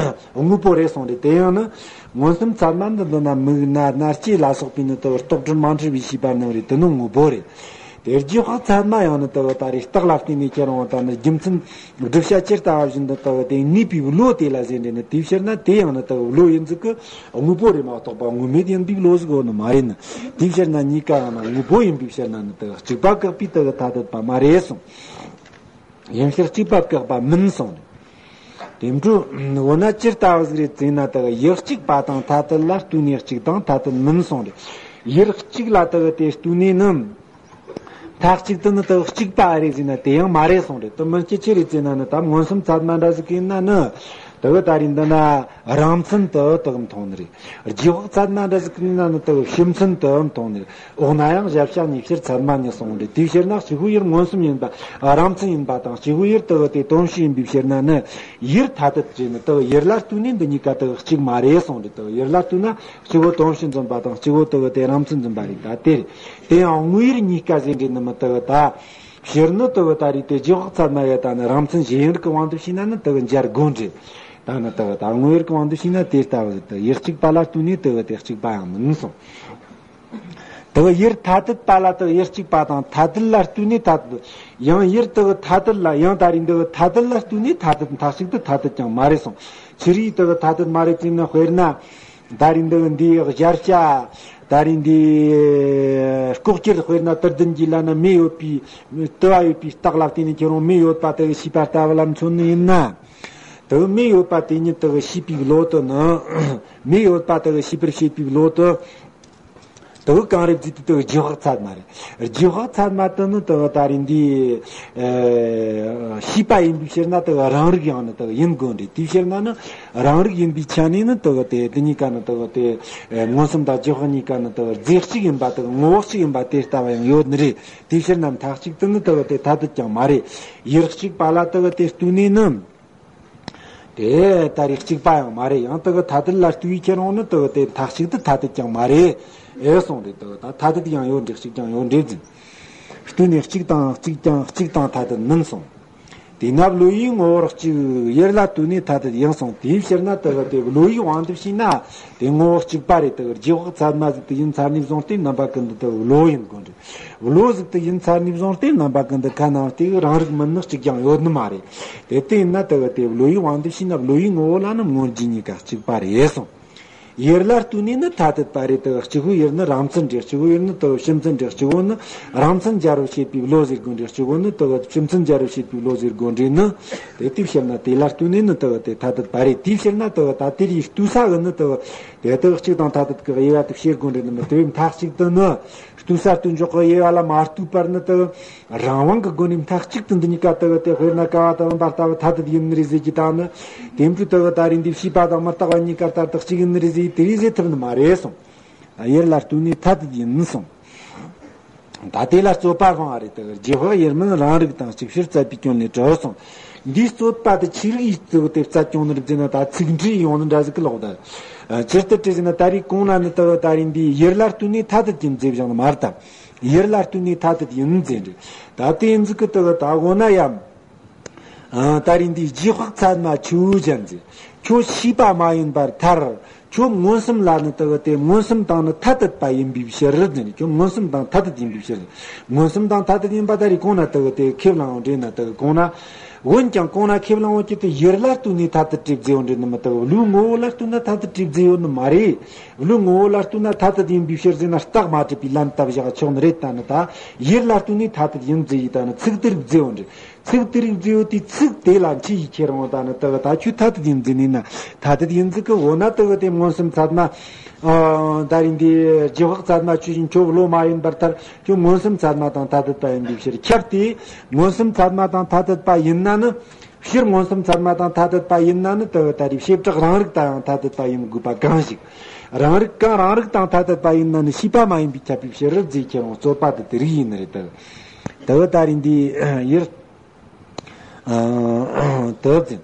དངོས་པོ་རེད་གསུངས་ཏེ། དེ་ཡང་ནི། མངོན་སུམ་ཚད་མ་འདི་འདི་ན་མིག་རྣ་སྣ་ལྕེ་ལ་སོགས་པའི་ནི་དེ་རྟོག་བྲལ་མ་འཁྲུལ་བའི་ཤེས་པ་རྣམས་རེད། དེ་ནི་དངོས་པོ་རེད། དེ་རྗེས་དཔག་ཚད་མ་ཡང་ནི་དེ་ད་རེད་རྟགས་ལ་བརྟེན་ནས་ཁྱེར་འོང་དང་ནི་རྒྱུ་མཚན་བསྒྲུབ་བྱ་ཇི་ལྟ་བ་བཞིན་དུ་དེ་དེ་ངེས་པའི་བློ་དེ་ལ་ཟེར་འདྲེ་ནི། དེའི་ཕྱིར་ན་དེ་ཡང་ནི་དེ་བློ་ཡིན་ཟིག་གི་དངོས་པོ་རེད་མ་གཏོགས་པ་དངོས་མེད་ཡིན་པའི་བློ་ཟིག་ཡོད་ནི་མ་རེད་ནི། དེའི་ཕྱིར་ན་གཉིས་ཀ་ཡང་ནི་དངོས་པོ་ཡིན་པའི་ཕྱིར་ན་ནི་དེ་གཅིག་པ་བཀག་པའི་དེ་ཐ་དད་པ་མ་རེད་གསུངས། ཡིན་ཕྱིར་གཅིག་པ་བཀག་པ་མིན་གསུངས་ནས། དེ་འཕྲོས་འོ་ན་ཇི་ལྟ་བུ་ཟིག་རེད་ཟེར་ན་དེ་ཡུལ་གཅིག་པ་དང་ཐ་དད་ལ་ལྟོས་ནས་གཅིག་དང་ཐ་དད་མིན་གསུངས་རེད། ཡུལ་གཅིག་ལ་དེ་དེ་ལྟོས་ནས་ནི། མཐའ་གཅིག་ཏུ་ནི་དེ་གཅིག་པ་རེད་ཟེར་ན་དེ་ཡང་མ་རེད་གསུངས་རེད། དེ་མིན་སྐྱེ་ཆེ་རེད་ཟེར་ན་ནི་ད་མངོན་སུམ་ཚད་མ་འདྲ་ཟིག་ཡིན་ན་ནི། དེ་ད་རེད་འདི་ན་རང་མཚན་དུ་དེ་མཐོང་ནི་རེད། རྗེས་དཔག་ཚད་མ་འདྲ་ཟིག་ཡིན་ན་ནི་དེ་ཕྱི་མཚན་དུ་མཐོང་ནི་རེད། འོ་ན་ཡང་གཞལ་བྱ་གཉིས་ཕྱིར་ཚད་མ་ཉིད་གསུངས་རེད། དེའི་ཕྱིར་ན་གཅིག་པུ་ཡུལ་མངོན་སུམ་ཡིན་པ། རང་མཚན་ཡིན་པ་དང་གཅིག་པུ་ཡུལ་དེ་དེ་དོན་བྱེད་ཡིན་པའི་ཕྱིར་ན་ནི། ཡུལ་ཐ་དད་ཅེས་ནི་དེ་ཡུལ་ལ་ལྟོས་ནས་འདི་གཉིས་ཀ་དེ་གཅིག་མ་རེད་གསུངས་རེད། དེ་ཡུལ་ལ་ལྟོས་ན་གཅིག་པུ་དོན་བྱེད་འཛིན་པ་དང་གཅིག་པུ་དེ་དེ་རང་མཚན་འཛིན་པ་རེད། ད་དེ་རེད། དེ་ཡང་དངོས་ཡུལ་གཉིས་ཀ་ཟེར་འདྲེ་ནི་མི་དེ་ད། ཕྱིར་ནི་དེ་ད་རེད་དེ་རྗེས་དཔག་ཚད་མ་ཡ་ད་ནི་རང་མཚན་གཞན་ཡུལ་གྱི་དབང་དུ་བྱས་ན་ནི་དེ་འཇལ་དགོས་འདྲེ། ད་ནི་དེ་ད་དངོས་ཡུལ་གྱི་དབང་དུ་བྱས་ན་དེ་ལྟ་བུ་ཟིག་དེ་ཡུལ་གཅིག་པ་ལ་ལྟོས་ནས་དེ་དེ་གཅིག་པ་ཡང་མིན་གསུངས། དེ་ཡུལ་ཐ་དད་པ་ལ་དེ་ཡུལ་གཅིག་པ་དང་ཐ་དད་ལ་ལྟོས་ནས་ཐ་དད། ཡང་ཡུལ་དེ་ཐ་དད་ལ་ཡང་ད་རེད་འདི་ཐ་དད་ལ་ལྟོས་ནས་ཐ་དད་མཐའ་གཅིག་ཏུ་ཐ་དད་ཀྱང་མ་རེད་གསུངས། ཆི་རིགས་དེ་ཐ་དད་མ་རེད་ཟེར་ན་དཔེར་ན། ད་རེད་འདི་འདིའི་གཞལ་བྱ། ད་རེད་འདིའི་ལྐོག་གྱུར་དཔེར་ན་དུར་ལྡན་གྱི་ལ་ན་མེ་ཡོད་པའི། ལྟོས་པ་ཡོད་པའི་རྟགས་ལ་བརྟེན་ནས་ཁྱེད་རང་མེ་ཡོད་པ་དེ་ཤེས་པ་ལྟ་བུ་ལ་མཚོན་ནི་ཡིན་ན། དེ་མེ་ཡོད་པ་དེ་ཉིད་དེ་ཤེས་པའི་བློ་དེ་ནི། མེ་ཡོད་པ་དེ་ཤེས་པར་བྱེད་པའི་བློ་དེ། དེ་གང་རེད་ཟེར་དུས་དེ་རྗེས་དཔག་ཚད་མ་རེད། རྗེས་དཔག་ཚད་མ་དེ་ནི་དེ་ད་རེད་འདི། ཨེ། ཤེས་པ་ཡིན་པའི་ཕྱིར་ན་དེ་རང་རིག་ཡང་ནི་དེ་ཡིན་དགོས་འདྲེ། དེའི་ཕྱིར་ན་ནི་རང་རིག་ཡིན་པའི་ཆ་ནས་ནི་དེ་དེ་དེ་གཉིས་ཀ་ནི་དེ་དེ་མངོན་སུམ་དང་རྗེས་དཔག་གཉིས་ཀ་ནི་དེ་རྫས་གཅིག་ཡིན་པ་དེ་ངོ་བོ་གཅིག་ཡིན་པ་དེ་ལྟ་བུ་ཡང་ཡོད་ནི་རེད། དེའི་ཕྱིར་ན་མཐའ་གཅིག་ཏུ་ནི་དེ་དེ་ཐ་དད་ཀྱང་མ་རེད། ཡུལ་གཅིག་པ་ལ་དེ་དེ་ལྟོས་ནས་ནི། དེ་ད་རེད་གཅིག་པ་ཡང་མ་རེད། ཡང་དེ་གི་ཐ་དད་ལ་ལྟོས་ཁྱེར་འོང་ནི་དེ་གི་དེ་མཐའ་གཅིག་ཏུ་ཐ་དད་ཀྱང་མ་རེད། ཨེ་གསུངས་རེད། དེ་གི་ད་ཐ་དད་ཡང་ཡོད་འདྲེ་གཅིག་ཀྱང་ཡོད་འདྲེ་ཟིན། ལྟོས་ནས་གཅིག་དང་གཅིག་ཀྱང་གཅིག་དང་ཐ་དད་མིན་གསུངས། དེས་ན་བློ་ཡི་ངོ་བོར་གཅིག་ཡུལ་ལ་ལྟོས་ནས་ཐ་དད་ཡིན་གསུངས། དེའི་ཕྱིར་ན་དེ་གི་དེ་བློ་ཡི་དབང་དུ་བྱས་ན་དེ་ངོ་བོ་གཅིག་པ་རེད། དེ་གི་རྗེས་དཔག་ཚད་མ་ཟིག་དེ་ཡིན་ཚར་ནས་བཟུང་སྟེ་རྣམ་པ་ཀུན་ཏུ་དེ་བློ་ཡིན་དགོས་རེད། བློ་ཟིག་དེ་ཡིན་ཚར་ནས་བཟུང་སྟེ་རྣམ་པ་ཀུན་ཏུ་ཁ་ནང་དེ་གི་རང་རིག་མིན་ནི་གཅིག་ཀྱང་ཡོད་ནི་མ་རེད། དེ་དེ་ཡིན་ན་དེ་གི་དེ་བློ་ཡི་དབང་དུ་བྱས་ན་བློ་ཡི་ངོ་བོ་ལ་ནི་མངོན་རྗེས་གཉིས་ཀ་གཅིག་པ་རེད་གསུངས། ཡུལ་ལ་ལྟོས་ནས་ནི་ཐ་དད་པ་རེད། དེ་གི་གཅིག་པོའི་ཡུལ་ནི་རང་མཚན་རེད། གཅིག་པོའི་ཡུལ་ནི་དེ་གི་ཕྱི་མཚན་རེད། གཅིག་པོ་ནི་རང་མཚན་སྦྱར་བར་བྱེད་པའི་བློ་ཟེར་དགོས་རེད། གཅིག་པོ་ནི་དེ་གི་ཕྱི་མཚན་སྦྱར་བར་བྱེད་པའི་བློ་ཟེར་དགོས་རེད་ནི། དེ་དེའི་ཕྱིར་ན་དེ་ལ་ལྟོས་ནས་ནི་དེ་གི་དེ་ཐ་དད་པ་རེད། དེའི་ཕྱིར་ན་དེ་གི་ད་དེ་ལ་ལྟོས་ས་གི་ནི་དེ་གི་དེ་དེ་གི་གཅིག་དང་ཐ་དད་ཀྱི་དབྱེ་བ་དེ་བྱེད་དགོས་རེད་ནི་མི། དེ་བས་མཐའ་གཅིག་ཏུ་ནི་ལྟོས་ས་ལྟོས་འཇོག་གི་དབྱེ་བ་ལ་མ་ལྟོས་པར་ནི་དེ་གི་རང་དབང་གི་སྒོ་ནས་མཐའ་གཅིག་ཏུ་འདི་གཉིས་ཀ་དེ་གི་དེ་དཔེར་ན་ཀ་བ་དང་བུམ་པ་ལྟ་བུ་ཐ་དད་ཡིན་ནི་རེད་ཟེར་གྱི་ད་ནི། དེ་འཕྲོས་དེ་གི་ད་རིང་འདི་བྱིས་པ་དང་མི་རྟག་པ་གཉིས་ཀ་ལྟར་དུ་གཅིག་ཡིན་ནི་རེད་ཟེར་དེ་རེད་ཟེར་ཐུབ་ནི་མ་རེད་གསུངས། ཡུལ་ལ་ལྟོས་ནས་ཐ་དད་ཡིན་གསུངས། ད་དེ་ལ་རྩོད་པ་སྤང་བ་རེད། དེ་གི་རྗེས་དཔག་ཡུལ་མིན་རང་རིག་དང་གཅིག་ཕྱིར་བཙལ་བའི་སྐྱོན་ལས་གྲོལ་གསུངས། འདིའི་རྩོད་པ་དེ་ཆི་རིགས་ཡིས་གཙོ་བོ་དེ་བཙལ་སྐྱོང་ནི་རེད་ཟེར་ན་ད་ཚིག་འགྲེལ་ཡོང་ནི་འདྲ་ཟིག་གི་ལོག་ད། ཨ་ཇི་ལྟར་བྲིས་ཟེར་ན་ད་རེས་གོང་ན་ནི་དེ་གི་ད་རིང་འདི་ཡུལ་ལ་ལྟོས་ནས་ཐ་དད་ཡིན་ཟེར་བཞག་ནི་མ་རེད་ད། ཡུལ་ལ་ལྟོས་ནས་ཐ་དད་ཡིན་ཟེར་རེད། ད་དེ་ཡིན་ཟིག་གི་དེ་གི་ད་འོ་ན་ཡང་། ཨ་ད་རིང་འདིའི་རྗེས་དཔག་ཚད་མ་ཆོས་ཅན་ཟེར། ཁྱོད་ཤེས་པ་མ་ཡིན་པར་ཐལ། ཁྱོད་མངོན་སུམ་ལ་ནི་དེ་གི་དེ་མངོན་སུམ་དང་ནི་ཐ་དད་པ་ཡིན་པའི་ཕྱིར་ཟེར་ནས། ཁྱོད་མངོན་སུམ་དང་ཐ་དད་ཡིན་པའི་ཕྱིར། མངོན་སུམ་དང་ཐ་དད་ཡིན་པ་ད་རེས་གོང་ན་དེ་གི་དེ་ཁས་བླངས་འདྲེས་ན་དེ་གི་གོང་ན། འོན་ཀྱང་གོང་ན་ཁས་བླངས་འོང་གི་དེ་ཡུལ་ལ་ལྟོས་ནས་ཐ་དད་བྲིས་བརྫེ་ཡོད་འདྲེ་ནི་མི་དེ་གི་བློའི་ངོ་བོ་ལ་ལྟོས་ན་ཐ་དད་བྲིས་བརྫེ་ཡོད་ནི་མ་རེད། བློའི་ངོ་བོ་ལ་ལྟོས་ན་ཐ་དད་ཡིན་པའི་ཕྱིར་ཟེར་ན་རྟགས་མ་གྲུབ་པའི་ལན་བཏབ་བཞག་ཆོག་ནི་རེད། ད་ནི་ད་ཡུལ་ལ་ལྟོས་ནས་ཐ་དད་ཡིན་བརྫེ་ཡི་ད་ནི་ཚིག་དེ་རིགས་བརྫེ་ཡོད་འདྲེ། ཚིག་དེ་རིགས་བརྫེ་ཡོད་དེ་ཚིག་དེ་ལ་འཆི་ཡི་ཁྱེར་འོང་ད་ནི་དེ་གི་ད་ཁྱོད་ཐ་དད་ཡིན་བརྫེ་ནི་ན་ཐ་དད་ཡིན་ཟིག་གི་འོ་ན་དེ་གི་དེ་མངོན་སུམ་ཚད་མ། ཨ་ད་རིང་འདི་རྗེས་དཔག་ཚད་མ་ཆོས་ཅན་ཁྱོད་བློ་མ་ཡིན་པར་ཐལ། ཁྱོད་མངོན་སུམ་ཚད་མ་དང་ཐ་དད་པ་ཡིན་པའི་ཕྱིར་ཁྱབ་སྟེ། མངོན་སུམ་ཚད་མ་དང་ཐ་དད་པ་ཡིན་ན་ནི། སྤྱིར་མངོན་སུམ་ཚད་མ་དང་ཐ་དད་པ་ཡིན་ན་ནི་དེ་གི་ད་རེས་བྱེ་བྲག་རང་རིག་དང་ཡང་ཐ་དད་པ་ཡིན་དགོས་པ་གང་ཞིག་རང་རིག་གང་རང་རིག་དང་ཐ་དད་པ་ཡིན་ན་ནི་ཤེས་པ་མ་ཡིན་པས་ཁྱབ་པའི་ཕྱིར་རོ་བརྫེ་ཁྱེར་འོང་རྩོད་པ་དེ་དེ་རིགས་ཡིན་ནི་རེད། དེ་གི་དེ་གི་ད་རེས་འདི་ཡུལ། ཨ་དེ་བ་ཟིན།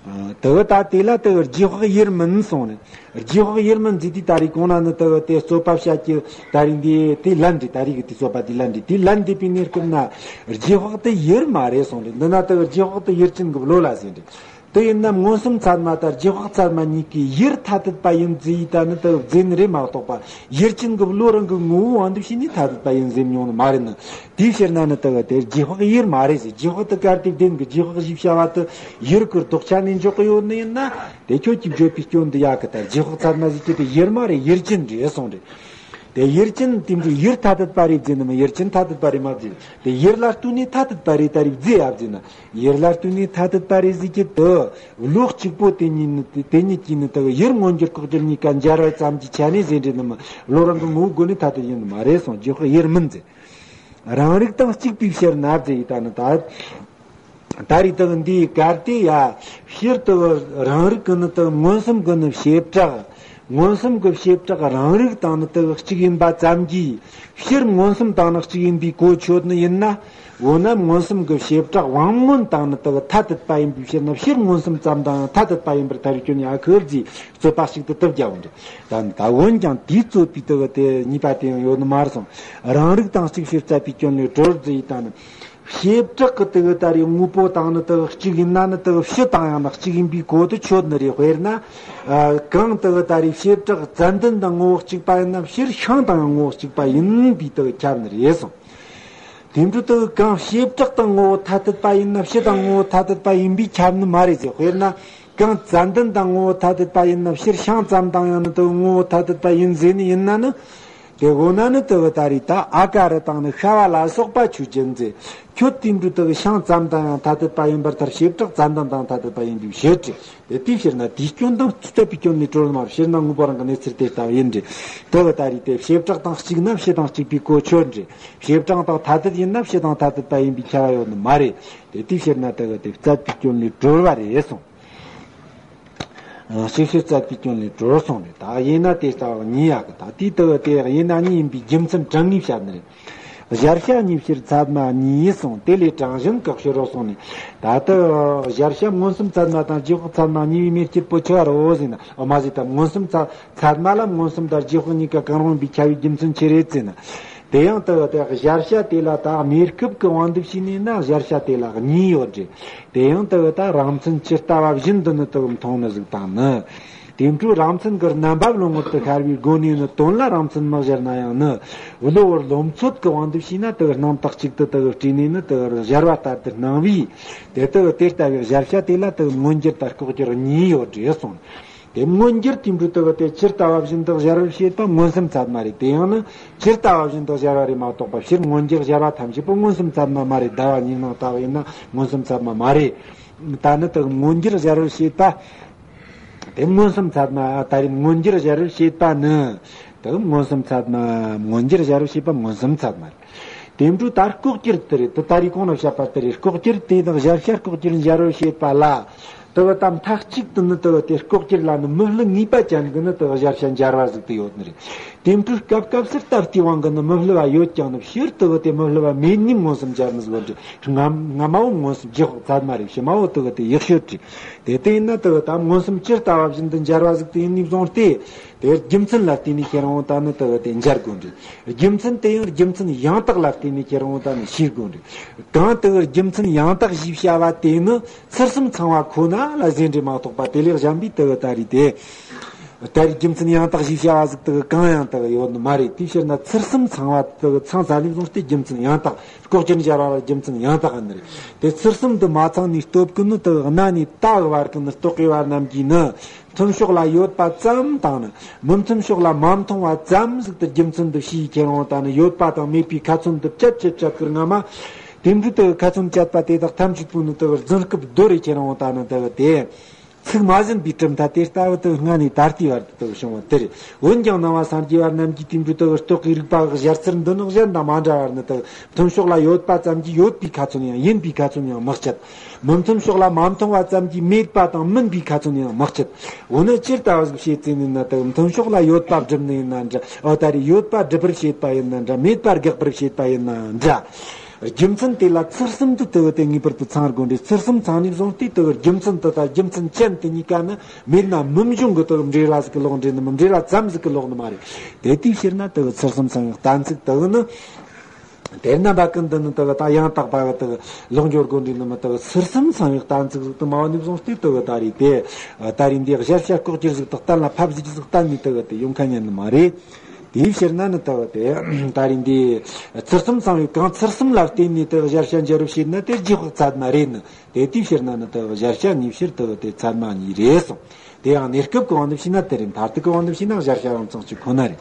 ཨ་དེ་བ་ད་དེ་ལ་དེ་བ་རྗེས་དཔག་ཡུལ་མིན་གསུངས་ནས། རྗེས་དཔག་ཡུལ་མིན་ཟེར་དུས་ད་རེས་གོང་ན་ནི་དེ་བ་དེ་རྩོད་པ་བཤད་ཀྱི་ད་རེས་འདི་དེ་ལན་འདི་ད་རེས་ཀྱི་དེ་རྩོད་པ་དེ་ལན་འདི་དེ་ལན་འདི་པའི་གནས་སྐབས་ན་རྗེས་དཔག་དེ་ཡུལ་མ་རེད་གསུངས་རེད། འདི་ན་དེ་བ་རྗེས་དཔག་དེ་ཡུལ་ཅན་གྱི་བློ་ལ་ཟེར་རེད། དེ་ཡིན་ན་མངོན་སུམ་ཚད་མ་དང་རྗེས་དཔག་ཚད་མ་གཉིས་ཀྱིས་ཡུལ་ཐ་དད་པ་ཡིན་བརྫེ་ཡི་ད་ནི་དེ་བརྫེ་ནི་རེད་མ་གཏོགས་པ་ཡུལ་ཅན་གྱི་བློ་རང་གི་ངོ་བོའི་དབང་དུ་བྱས་ནས་ཐ་དད་པ་ཡིན་ཟེར་མྱོང་ནི་མ་རེད་ནི། དེའི་ཕྱིར་ན་ནི་དེ་གི་དེ་རྗེས་དཔག་ཡུལ་མ་རེད་ཟེར། རྗེས་དཔག་དེ་གལ་ཏེ་བདེན་གི་རྗེས་དཔག་ཞེས་བྱ་བ་དེ་ཡུལ་གྱི་ལྡོག་ཆ་ནས་འཇོག་གི་ཡོད་ནི་ཡིན་ན། དེ་ཁྱོད་ཀྱིས་བརྗོད་པའི་སྐྱོན་འདི་ཡག་གི་ད་རྗེས་དཔག་ཚད་མ་ཟེར་གྱི་དེ་ཡུལ་མ་རེད་ཡུལ་ཅན་རེད་གསུངས་རེད། དེ་ཡུལ་ཅན་དེ་འདྲའི་ཡུལ་ཐ་དད་པ་རེད་བརྫེ་ནི་མིན། ཡུལ་ཅན་ཐ་དད་པ་རེད་མ་བརྫེ། དེ་ཡུལ་ལ་ལྟོས་ནས་ཐ་དད་པ་རེད་ད་རེས་བརྫེ་ཡ་བརྫེ་ན། ཡུལ་ལ་ལྟོས་ནས་ཐ་དད་པ་རེད་ཟེར་གྱི་དེ་བློ་གཅིག་པོ་དེ་ཉིད་ནི་དེ་ཉིད་ཀྱིས་ནི་དེ་ཡུལ་མངོན་གྱུར་ལྐོག་གྱུར་གཉིས་ཀ་འབྱར་བ་ཙམ་གྱི་ཆ་ནས་ཟེར་འདྲེ་ནི་མིན། བློ་རང་གི་ངོ་བོའི་སྒོ་ནས་ཐ་དད་ཡིན་ནི་མ་རེད་གསུངས། རྗེས་དཔག་ཡུལ་མིན་ཟེར། རང་རིག་དང་གཅིག་པའི་ཕྱིར་ན་བརྫེ་ཡི་ད་ནི་ད། ད་རེས་དེ་འདིའི་གལ་ཏེ་ཡ་སྤྱིར་དེ་རང་རིག་གི་ནི་དེ་མངོན་སུམ་གི་ནི་བྱེ་བྲག་མངོན་སུམ་གི་བྱེ་བྲག་རང་རིག་དང་ནི་དེ་གཅིག་ཡིན་པ་ཙམ་གྱིས་སྤྱིར་མངོན་སུམ་དང་ནི་གཅིག་ཡིན་པའི་གོ་ཆོད་ནི་ཡིན་ན། འོ་ན་མངོན་སུམ་གི་བྱེ་བྲག་དབང་མངོན་དང་ནི་དེ་ཐ་དད་པ་ཡིན་པའི་ཕྱིར་ན་སྤྱིར་མངོན་སུམ་ཙམ་དང་ཐ་དད་པ་ཡིན་པར་ཐལ་སྐྱོན་ཡ་ཁུར་གྱིས་རྩོད་པ་ཞིག་ཏུ་དུ་བརྒྱབ་འདྲ། ད་ད་འོན་ཀྱང་དེའི་རྩོད་པའི་དེ་དེ་གཉིས་པ་དེ་ཡང་ཡོད་ནི་མ་རེད་གསུངས། རང་རིག་དང་གཅིག་ཕྱིར་བཙལ་བའི་སྐྱོན་ལས་གྲོལ་བརྫེ་ཡི་ད་ནི། བྱེ་བྲག་གི་དེ་གི་ད་རེས་དངོས་པོ་དང་ནི་དེ་གི་གཅིག་ཡིན་ན་ནི་དེ་གི་སྤྱི་དང་ཡང་ན་གཅིག་ཡིན་པའི་གོ་དུ་ཆོད་ནི་རེད། དཔེར་ན། ཨ་གང་དེ་གི་ད་རེས་བྱེ་བྲག་ཙན་དན་དང་ངོ་བོ་གཅིག་པ་ཡིན་ན་སྤྱིར་ཤིང་དང་ཡང་ངོ་བོ་གཅིག་པ་ཡིན་པའི་དེ་གི་ཁྱབ་ནི་རེད་གསུངས། དེ་འདྲ་དེ་གི་གང་བྱེ་བྲག་དང་ངོ་བོ་ཐ་དད་པ་ཡིན་ན་སྤྱི་དང་ངོ་བོ་ཐ་དད་པ་ཡིན་པའི་ཁྱབ་ནི་མ་རེད་ཟེར། དཔེར་ན། གང་ཙན་དན་དང་ངོ་བོ་ཐ་དད་པ་ཡིན་ན་སྤྱིར་ཤིང་ཙམ་དང་ཡང་ན་དེ་གི་ངོ་བོ་ཐ་དད་པ་ཡིན་ཟེར་ནི་ཡིན་ན་ནི། དེ་འོ་ན་ནི་དེ་གི་ད་རེས་ད་ཨ་ཀ་རུ་དང་ནི་ཤ་བ་ལ་སོགས་པ་ཆོས་ཅན་ཟེར། ཁྱོད་དེ་འདྲ་དེ་གི་ཤིང་ཙམ་དང་ཡང་ཐ་དད་པ་ཡིན་པར་ཐལ། བྱེ་བྲག་ཙན་དན་དང་ཐ་དད་པ་ཡིན་པའི་ཕྱིར་ཏེ། དེ་དེའི་ཕྱིར་ན་དེའི་སྐྱོན་དང་རྩོད་པའི་སྐྱོན་ལས་གྲོལ་མ་རེད། སྤྱིར་ན་དངོས་པོ་རང་གི་གནས་ཚུལ་དེ་ལྟ་བུ་ཡིན་ཏེ། དེ་གི་ད་རེས་དེ་བྱེ་བྲག་དང་གཅིག་ན་སྤྱི་དང་གཅིག་པའི་གོ་ཆོད་ནི་རེད། བྱེ་བྲག་དང་ཐ་དད་ཡིན་ན་སྤྱི་དང་ཐ་དད་པ་ཡིན་པའི་ཁྱབ་པ་ཡོད་ནི་མ་རེད། དེ་དེའི་ཕྱིར་ན་དེ་གི་དེ་རྩོད་པའི་སྐྱོན་ལས་གྲོལ་བ་རེད་གསུངས། ཨ་གཅིག་ཕྱིར་རྩོད་པའི་སྐྱོན་ལས་གྲོལ་གསུངས་ནས། ད་དབྱེ་ན་དེ་ལྟ་བུ་གཉིས་ཡག་གི། ད་དེའི་དེ་གི་དེ་དབྱེ་ན་གཉིས་ཡིན་པའི་རྒྱུ་མཚན་དྲང་ངེས་བཤད་ནི་རེད། གཞལ་བྱ་གཉིས་ཕྱིར་ཚད་མ་གཉིས་གསུངས། དེ་ལས་དྲངས་ཤིང་བཀག་ཕྱིར་རོ་གསུངས་ནས། ད་ལྟ་གཞལ་བྱ་མངོན་སུམ་ཚད་མ་དང་རྗེས་དཔག་ཚད་མ་གཉིས་པོའི་མེ་སྐྱེད་པོ་ཆེ་བ་རོ་ཟེར་ན། འོ་མ་ཟེར་ད་མངོན་སུམ་ཚད་ཚད་མ་ལ་མངོན་སུམ་དང་རྗེས་དཔག་གཉིས་ཀ་གང་རུང་བའི་ཁྱབ་པའི་རྒྱུ་མཚན་ཆི་རེད་ཟེར་ན། དེ་ཡང་དུ་དེ་གཞལ་བྱ་དེ་ལ་ད་གནས་སྐབས་ཀྱི་དབང་དུ་བྱས་ནས་ན་གཞལ་བྱ་དེ་ལ་གཉིས་ཡོད་རེད། དེ་ཡང་དུ་ད་རང་མཚན་ཇི་ལྟ་བ་བཞིན་དུ་ནི་དུ་མཐོང་ནི་ཟིག་དང་ནི། དེ་འཕྲོས་རང་མཚན་གྱི་རྣམ་པ་བློ་ངོར་དུ་ཤར་བའི་སྒོ་ནས་ནི་དོན་ལ་རང་མཚན་མི་གཞལ་ན་ཡང་ནི། བློ་བུར་བློ་འཚོད་ཀྱི་དབང་དུ་བྱས་ན་དུ་སྣང་བཏགས་གཅིག་ཏུ་དུ་སྤྲས་ནས་ནི་དུ་གཞལ་བ་ལྟར་དུ་སྣང་བས། དེ་དུ་དེ་ལྟ་བུའི་གཞལ་བྱ་དེ་ལ་དུ་མངོན་གྱུར་དང་ལྐོག་གྱུར་གཉིས་ཡོད་རེད་གསུངས། དེ་མངོན་གྱུར་དེ་འཕྲོས་དུ་དེ་ཇི་ལྟ་བ་བཞིན་དུ་གཞལ་བར་བྱེད་པ་མངོན་སུམ་ཚད་མ་རེད། དེ་ཡང་ནི་ཇི་ལྟ་བ་བཞིན་དུ་གཞལ་བ་རེད་མ་གཏོགས་པ། སྤྱིར་མངོན་གྱུར་གཞལ་བ་ཐམས་ཅད་པོ་མངོན་སུམ་ཚད་མ་མ་རེད། ཟླ་བ་ཉིན་གནངས་ལྟ་བུ་ཡིན་ན་མངོན་སུམ་ཚད་མ་མ་རེད། ད་ནི་དུ་མངོན་གྱུར་གཞལ་བར་བྱེད་པ་དེ་མངོན་སུམ་ཚད་མ། ད་རེས་མངོན་གྱུར་གཞལ་བར་བྱེད་པ་ནི་དུ་མངོན་སུམ་ཚད་མ། མངོན་གྱུར་གཞལ་བར་བྱེད་པ་མངོན་སུམ་ཚད་མ་རེད། དེ་འཕྲོས་ད་ལྐོག་གྱུར་དེ་རེད། དེ་ད་རེས་གོང་ལ་བཤད་པ་དེ་རེད། ལྐོག་གྱུར་དེ་དང་གཞལ་བྱ་ལྐོག་གྱུར་འཇལ་བར་བྱེད་པ་ལ། དེ་བ་དམ་མཐའ་གཅིག་ཏུ་ནི་དེ་བ་དེ་ལྐོག་གྱུར་ལ་ནི་མི་བསླུ་ངེས་པ་ཅན་གྱི་ནི་དེ་བ་གཞལ་བྱ་འཇལ་བ་ཟིག་ཏུ་ཡོད་ནི་རེད། དེ་འཕྲོས་སྐབས་སྐབས་སུ་ལྟ་བའི་དབང་གིས་ནི་མི་བསླུ་བ་ཡོད་ཀྱང་ནི་ཕྱིར་དེ་བ་དེ་མི་བསླུ་བ་མེད་ནི་མངོན་སུམ་འཇལ་ནི་ཟིག་ཡོད་ནི་རེད། སྔ་སྔ་མ་བོ་མངོན་སུམ་རྗེས་དཔག་ཚད་མ་རེད། ཕྱི་མ་བོ་དེ་བ་དེ་ཡེ་ཤེས་རེད། དེ་དེ་ཡིན་ན་དེ་བ་དམ་མངོན་སུམ་ཇི་ལྟ་བ་བཞིན་དུ་འཇལ་བ་ཟིག་ཏུ་ཡིན་ནི་བཟུང་སྟེ། དེ་རྒྱུ་མཚན་ལ་བརྟེན་ནས་ཁྱེད་རང་ད་ནི་དེ་བ་དེ་འཇལ་དགོས་ནི་རེད། རྒྱུ་མཚན་དེ་ཡང་རྒྱུ་མཚན་ཡང་དག་ལ་བརྟེན་ནས་ཁྱེད་རང་ད་ནི་ཤེས་དགོས་རེད། གང་དེ་བར་རྒྱུ་མཚན་ཡང་དག་ཞེས་བྱ་བ་དེ་ནི་ཚུལ་གསུམ་ཚང་བ་ཁོ་ན་ལ་ཟེར་འདྲ་མ་གཏོགས་པ། དེ་ལས་གཞན་པའི་དེ་བ་ད་རེས་དེ། ད་རེས་རྒྱུ་མཚན་ཡང་དག་ཞེས་བྱ་བ་ཟིག་དེ་བ་གང་ཡང་དེ་བ་ཡོད་ནི་མ་རེད། དེའི་ཕྱིར་ན་ཚུལ་གསུམ་ཚང་བ་དེ་བ་ཚང་ས་ནས་བཟུང་སྟེ་རྒྱུ་མཚན་ཡང་དག་ལྐོག་གྱུར་འཇལ་བ་ལ་རྒྱུ་མཚན་ཡང་དག་ཡིན་ནི་རེད། དེ་ཚུལ་གསུམ་དུ་མ་ཚང་ནས་སྟོབས་ཀུན་ནི་དེ་བ་གནའ་ནས་ད་བར་གི་ནི་རྟོག་གེ་བ་རྣམས་ཀྱིས་ནི། མཐུན་ཕྱོགས་ལ་ཡོད་པ་ཙམ་དང་ནི་མི་མཐུན་ཕྱོགས་ལ་མ་མཐོང་བ་ཙམ་ཟིག་ཏུ་རྒྱུ་མཚན་དུ་ཕྱིའི་ཁྱེར་འོང་དང་ནི་ཡོད་པ་དང་མེད་པའི་ཁ་ཚོན་དུ་བཅད་བཅད་བཅད་ཀིར་ང་མ། དེ་འདྲ་དུ་ཁ་ཚོན་བཅད་པ་དེ་དག་ཐམས་ཅད་པོ་ནི་དུ་རྫུན་སྐབས་རྡོ་རེ་ཁྱེར་འོང་དང་ནི་དུ་དེ། ཚིག་མ་ཟིན་པའི་གྲུབ་མཐའ་དེ་ལྟ་བུ་དུ་སྔ་ནས་ད་ལྟའི་བར་དུ་བྱུང་བ་དེ་རེད། འོན་ཀྱང་ནང་བ་སངས་རྒྱས་པ་རྣམས་ཀྱིས་དེ་འདྲ་དུ་རྟོག་གེའི་རིགས་པ་གཞལ་ཚུལ་འདི་ནི་གཞན་དང་མ་འདྲ་བར་ནི་དུ་མཐུན་ཕྱོགས་ལ་ཡོད་པ་ཙམ་གྱིས་ཡོད་པའི་ཁ་ཚོན་ཡང་ཡིན་པའི་ཁ་ཚོན་ཡང་མི་བཅད། མི་མཐུན་ཕྱོགས་ལ་མ་མཐོང་བ་ཙམ་གྱིས་མེད་པ་དང་མིན་པའི་ཁ་ཚོན་ཡང་མི་བཅད། འོ་ན་ཇི་ལྟ་བ་ཞིག་བྱེད་ཙམ་ཡིན་ན་དེ་མཐུན་ཕྱོགས་ལ་ཡོད་པ་སྒྲུབ་ནི་ཡིན་ན་འདྲ། འོ་ད་རེས་ཡོད་པ་སྒྲུབ་པར་བྱེད་པ་ཡིན་ན་འདྲ། མེད་པ་དགག་པར་བྱེད་པ་ཡིན་ན་འདྲ། རྒྱུ་མཚན་དེ་ལ་ཚུལ་གསུམ་དུ་དེ་བས་དེ་ངེས་པར་དུ་ཚང་དགོས་འདྲ། ཚུལ་གསུམ་ཚང་ནས་བཟུང་སྟེ་དེ་རྒྱུ་མཚན་དེ་དང་རྒྱུ་མཚན་ཅན་དེ་གཉིས་ཀ་ནི་མེད་ན་མི་འབྱུང་གི། དེ་འབྲེལ་བ་ཟིག་གི་ལོག་འདྲེ་ནི་མི་འབྲེལ་བ་ཙམ་ཟིག་གི་ལོག་ནི་མ་རེད། དེ་དུས་ཕྱིར་ན་དེ་ཚུལ་གསུམ་ཚང་བའི་གཏན་ཚིགས་དེ་ནི། དེ་རྣམ་པ་ཀུན་ཏུ་ནི་དེ་ད་ཡང་དག་པ་གི་དེ་ལོག་འགྱུར་དགོས་འདྲི་ནི་མི། དེ་ཚུལ་གསུམ་ཚང་བའི་གཏན་ཚིགས་ཟིག་ཏུ་མ་བ་ནས་བཟུང་སྟེ་དེ་ད་རེས་དེ། ད་རེས་འདི་གཞལ་བྱ་ལྐོག་གྱུར་ཟིག་ཏུ་གཏན་ལ་ཕབ་ཟིག་ཟིག་གཏན་ནས་དེ་དེ་ཡོང་ཁ་ཉན་ནི་མ་རེད། དེའི་ཕྱིར་ན་ནི་དེ་དེ་ད་རེས་འདི་ཚུལ་གསུམ་ཚང་བའི་གང་ཚུལ་གསུམ་ལ་བརྟེན་ནས་དེ་གཞལ་བྱ་འཇལ་རོ་བྱེད་ན་དེ་རྗེས་དཔག་ཚད་མ་རེད་ནི། དེ་དེའི་ཕྱིར་ན་ནི་དེ་གཞལ་བྱ་གཉིས་ཕྱིར་དེ་དེ་ཚད་མ་གཉིས་རེད་གསུངས། དེ་ཡང་གནས་སྐབས་ཀྱི་དབང་དུ་བྱས་ན་དེ་རེད། མཐར་ཐུག་གི་དབང་དུ་བྱས་ན་གཞལ་བྱ་རང་མཚང་གཅིག་ཁོ་ན་རེད།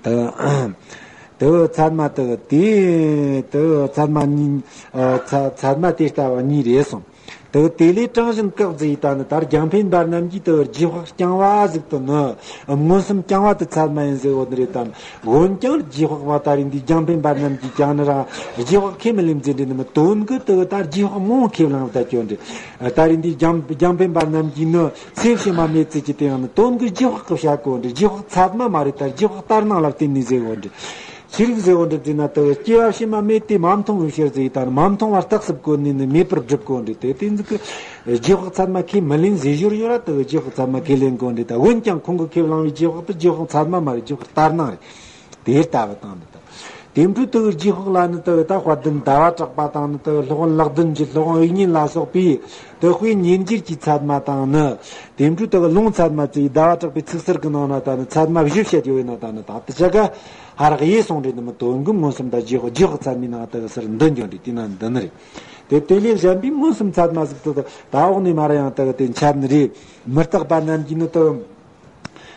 དུ་དུ་ཚད་མ་དུ་དེ་དུ་ཚད་མ་གཉིས། ཨ་ཚད་ཚད་མ་དེ་ལྟ་བུ་གཉིས་རེད་གསུངས། དུ་དེ་ལས་གྲངས་བཞིན་བཀག་ཟེར་ཡི་ད་ནི་ད་རྒྱང་འཕེན་པ་རྣམས་ཀྱིས་དུ་རྗེས་དཔག་རྐྱང་བ་ཟིག་ཏུ་ནི་མངོན་སུམ་རྐྱང་བ་དུ་ཚད་མ་ཡིན་ཟེར་བོ་ནི་རེད་དམ། འོན་ཀྱང་རྗེས་དཔག་པ་ད་རེས་འདི་རྒྱང་འཕེན་པ་རྣམས་ཀྱིས་ཀྱང་ནི་རང་རྗེས་དཔག་ཁས་མི་ལེན་ཟེར་འདྲི་ནི་མི། དོན་གི་དུ་ད་རྗེས་དཔག་མང་ཁས་བླངས་བསྡད་ཀྱོ་འདྲི། ད་རེས་འདི་རྒྱང་རྒྱང་འཕེན་པ་རྣམས་ཀྱིས་ནི། ཚེ་ཕྱི་མ་མེད་ཚེ་གྱི་དེ་ཡང་ནི་དོན་གྱི་རྗེས་དཔག་གི་བྱ་དགོས་འདྲི། རྗེས་དཔག་ཚད་མ་མ་རེད། ད་རྗེས་དཔག་ལྟར་སྣང་ལ་བརྟེན་ནས་ཟེར་དགོས་འདྲི། ཤེས་རིག་ཟེར་དགོས་འདྲི་ཟེར་ན་དུ་སྐྱེ་བ་ཕྱི་མ་མེད་དེ་མ་མཐོང་བའི་ཕྱིར་ཟེར། ད་ནི་མ་མཐོང་བ་རྟགས་སུ་བཀོད་ནས་ནི་མེད་པར་སྒྲུབ་དགོས་འདྲི། དེ་དེ་ཚིག་གི་རྗེས་དཔག་ཚད་མ་ཁས་མི་ལེན་ཟེར་ཞོར་ཡོད་ར། དུ་རྗེས་དཔག་ཚད་མ་ཁས་ལེན་དགོས་འདྲི། ད་འོན་ཀྱང་ཁོང་གི་ཁས་བླངས་པའི་རྗེས་དཔག་དེ་རྗེས་དཔག་ཚད་མ་མ་རེད། རྗེས་དཔག་ལྟར་སྣང་རེད། དེ་ལྟ་བུ་དང་ནི་དང་། དེ་འཕྲོས་དུ་རྗེས་དཔག་ལ་ནི་དུ་ད་དཔལ་ལྡན་ཟླ་བ་གྲགས་པ་དང་ནི་དུ་སློབ་དཔོན་ལག་ལྡན་གྱི་སློབ་དཔོན་དབྱིག་གཉེན་ལ་སོགས་པས་དུ་དཔེ་ཉེར་འགྱུར་གྱི་ཚད་མ་དང་ནི། དེ་འཕྲོས་དུ་ལུང་ཚད་མ་བཅས་ཟླ་བ་གྲགས་པའི་ཚིག་གསར་གྱི་ནང་ན་ད་ནི་ཚད་མ་བཞི་བཤད་ཡོད་ན་ད་ནི་ད་དུ་ཆ་ག་ཧ་རག་ཡེ་སོང་རེད། ནི་མི་དོན་གྱི་མངོན་སུམ་དང་རྗེས་དཔག་རྗེས་དཔག་ཚད་མའི་ནང་དུ་གསར་འདི་འགྱོ་འདྲི། དེ་ན་འདི་ནི་རེད། དེ་དེ་ལས་གཞན་པའི་མངོན་སུམ་ཚད་མ་ཟིག་ཏུ་ད་འོག་ནས་མར་ཡང་དུ་དེ་འཆར་ནི་རེད། མི་རྟག་པ་རྣམས་ཀྱིས་ནི་དུ།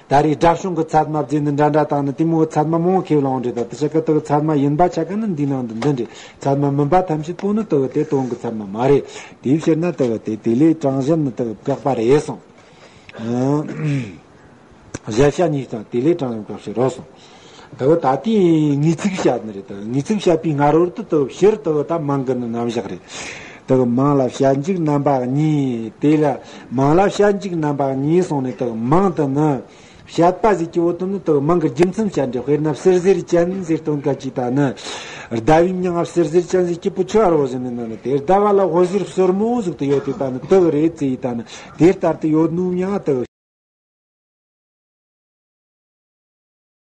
ད་རེས་སྒྲ་བྱུང་གི་ཚད་མ་བརྫིས་ནི་འདྲ་འདྲ་དང་ནི་དེ་མོ་གི་ཚད་མ་མང་ཁེ་བླངས་རེད། ད་དེ་ཆ་ག་དུ་ཚད་མ་ཡིན་པ་ཆ་ག་ནི་འདི་ནང་དུ་འདི་འདྲ་ཚད་མ་མིན་པ་ཐམས་ཅད་པོ་ནི་དུ་དེ་དོན་གི་ཚད་མ་མ་རེད། དེའི་ཕྱིར་ན་དུ་དེ་དེ་ལས་གྲངས་གཞན་ནི་དུ་བཀག་པ་རེད་གསུངས། གཞལ་བྱ་གཉིས་དང་དེ་ལས་གྲངས་གཞན་བཀག་ཕྱིར་རོ་གསུངས། དུ་ད་ལྟའི་ངེས་ཚིག་བཤད་ནི་རེད། དུ་ངེས་ཚིག་བཤད་པའི་སྔ་རོལ་དུ་དུ་ཕྱིར་དུ་ད་མིང་གི་ནི་རྣམ་གཞག་རེད། དེ་གི་མིང་ལ་བྱ་འཇུག་རྣམ་པ་གཉིས། དེ་ལ་མིང་ལ་བྱ་འཇུག་རྣམ་པ་གཉིས་གསུངས་ནས། དེ་གི་མིང་དེ་ནི་བཤད་པ་ཟེར་གྱི་བོ་དེ་ནི་དེ་གི་མིང་གི་རྒྱུ་མཚན་བཤད་འདྲི། དཔེར་ན་བསིལ་ཟེར་ཅན་ཟེར་སྟོན་ག་ཅིག་ད་ནི་ཟླ་བའི་མིང་ང་བསིལ་ཟེར་ཅན་ཟེར་གྱི་བོ་ཆུ་བར་བོ་ཟེར་ནི་ན་ནི་དེ་ཟླ་བ་ལ་འོད་ཟེར་སོར་མོ་ཟིག་ཏུ་ཡོད་དེ་ད་ནི་དེ་གི་རེད་ཟེར་ཡི་ད་ནི་དེ་ལྟར་དུ་ཡོད་ནུ་མྱང་དེ་གི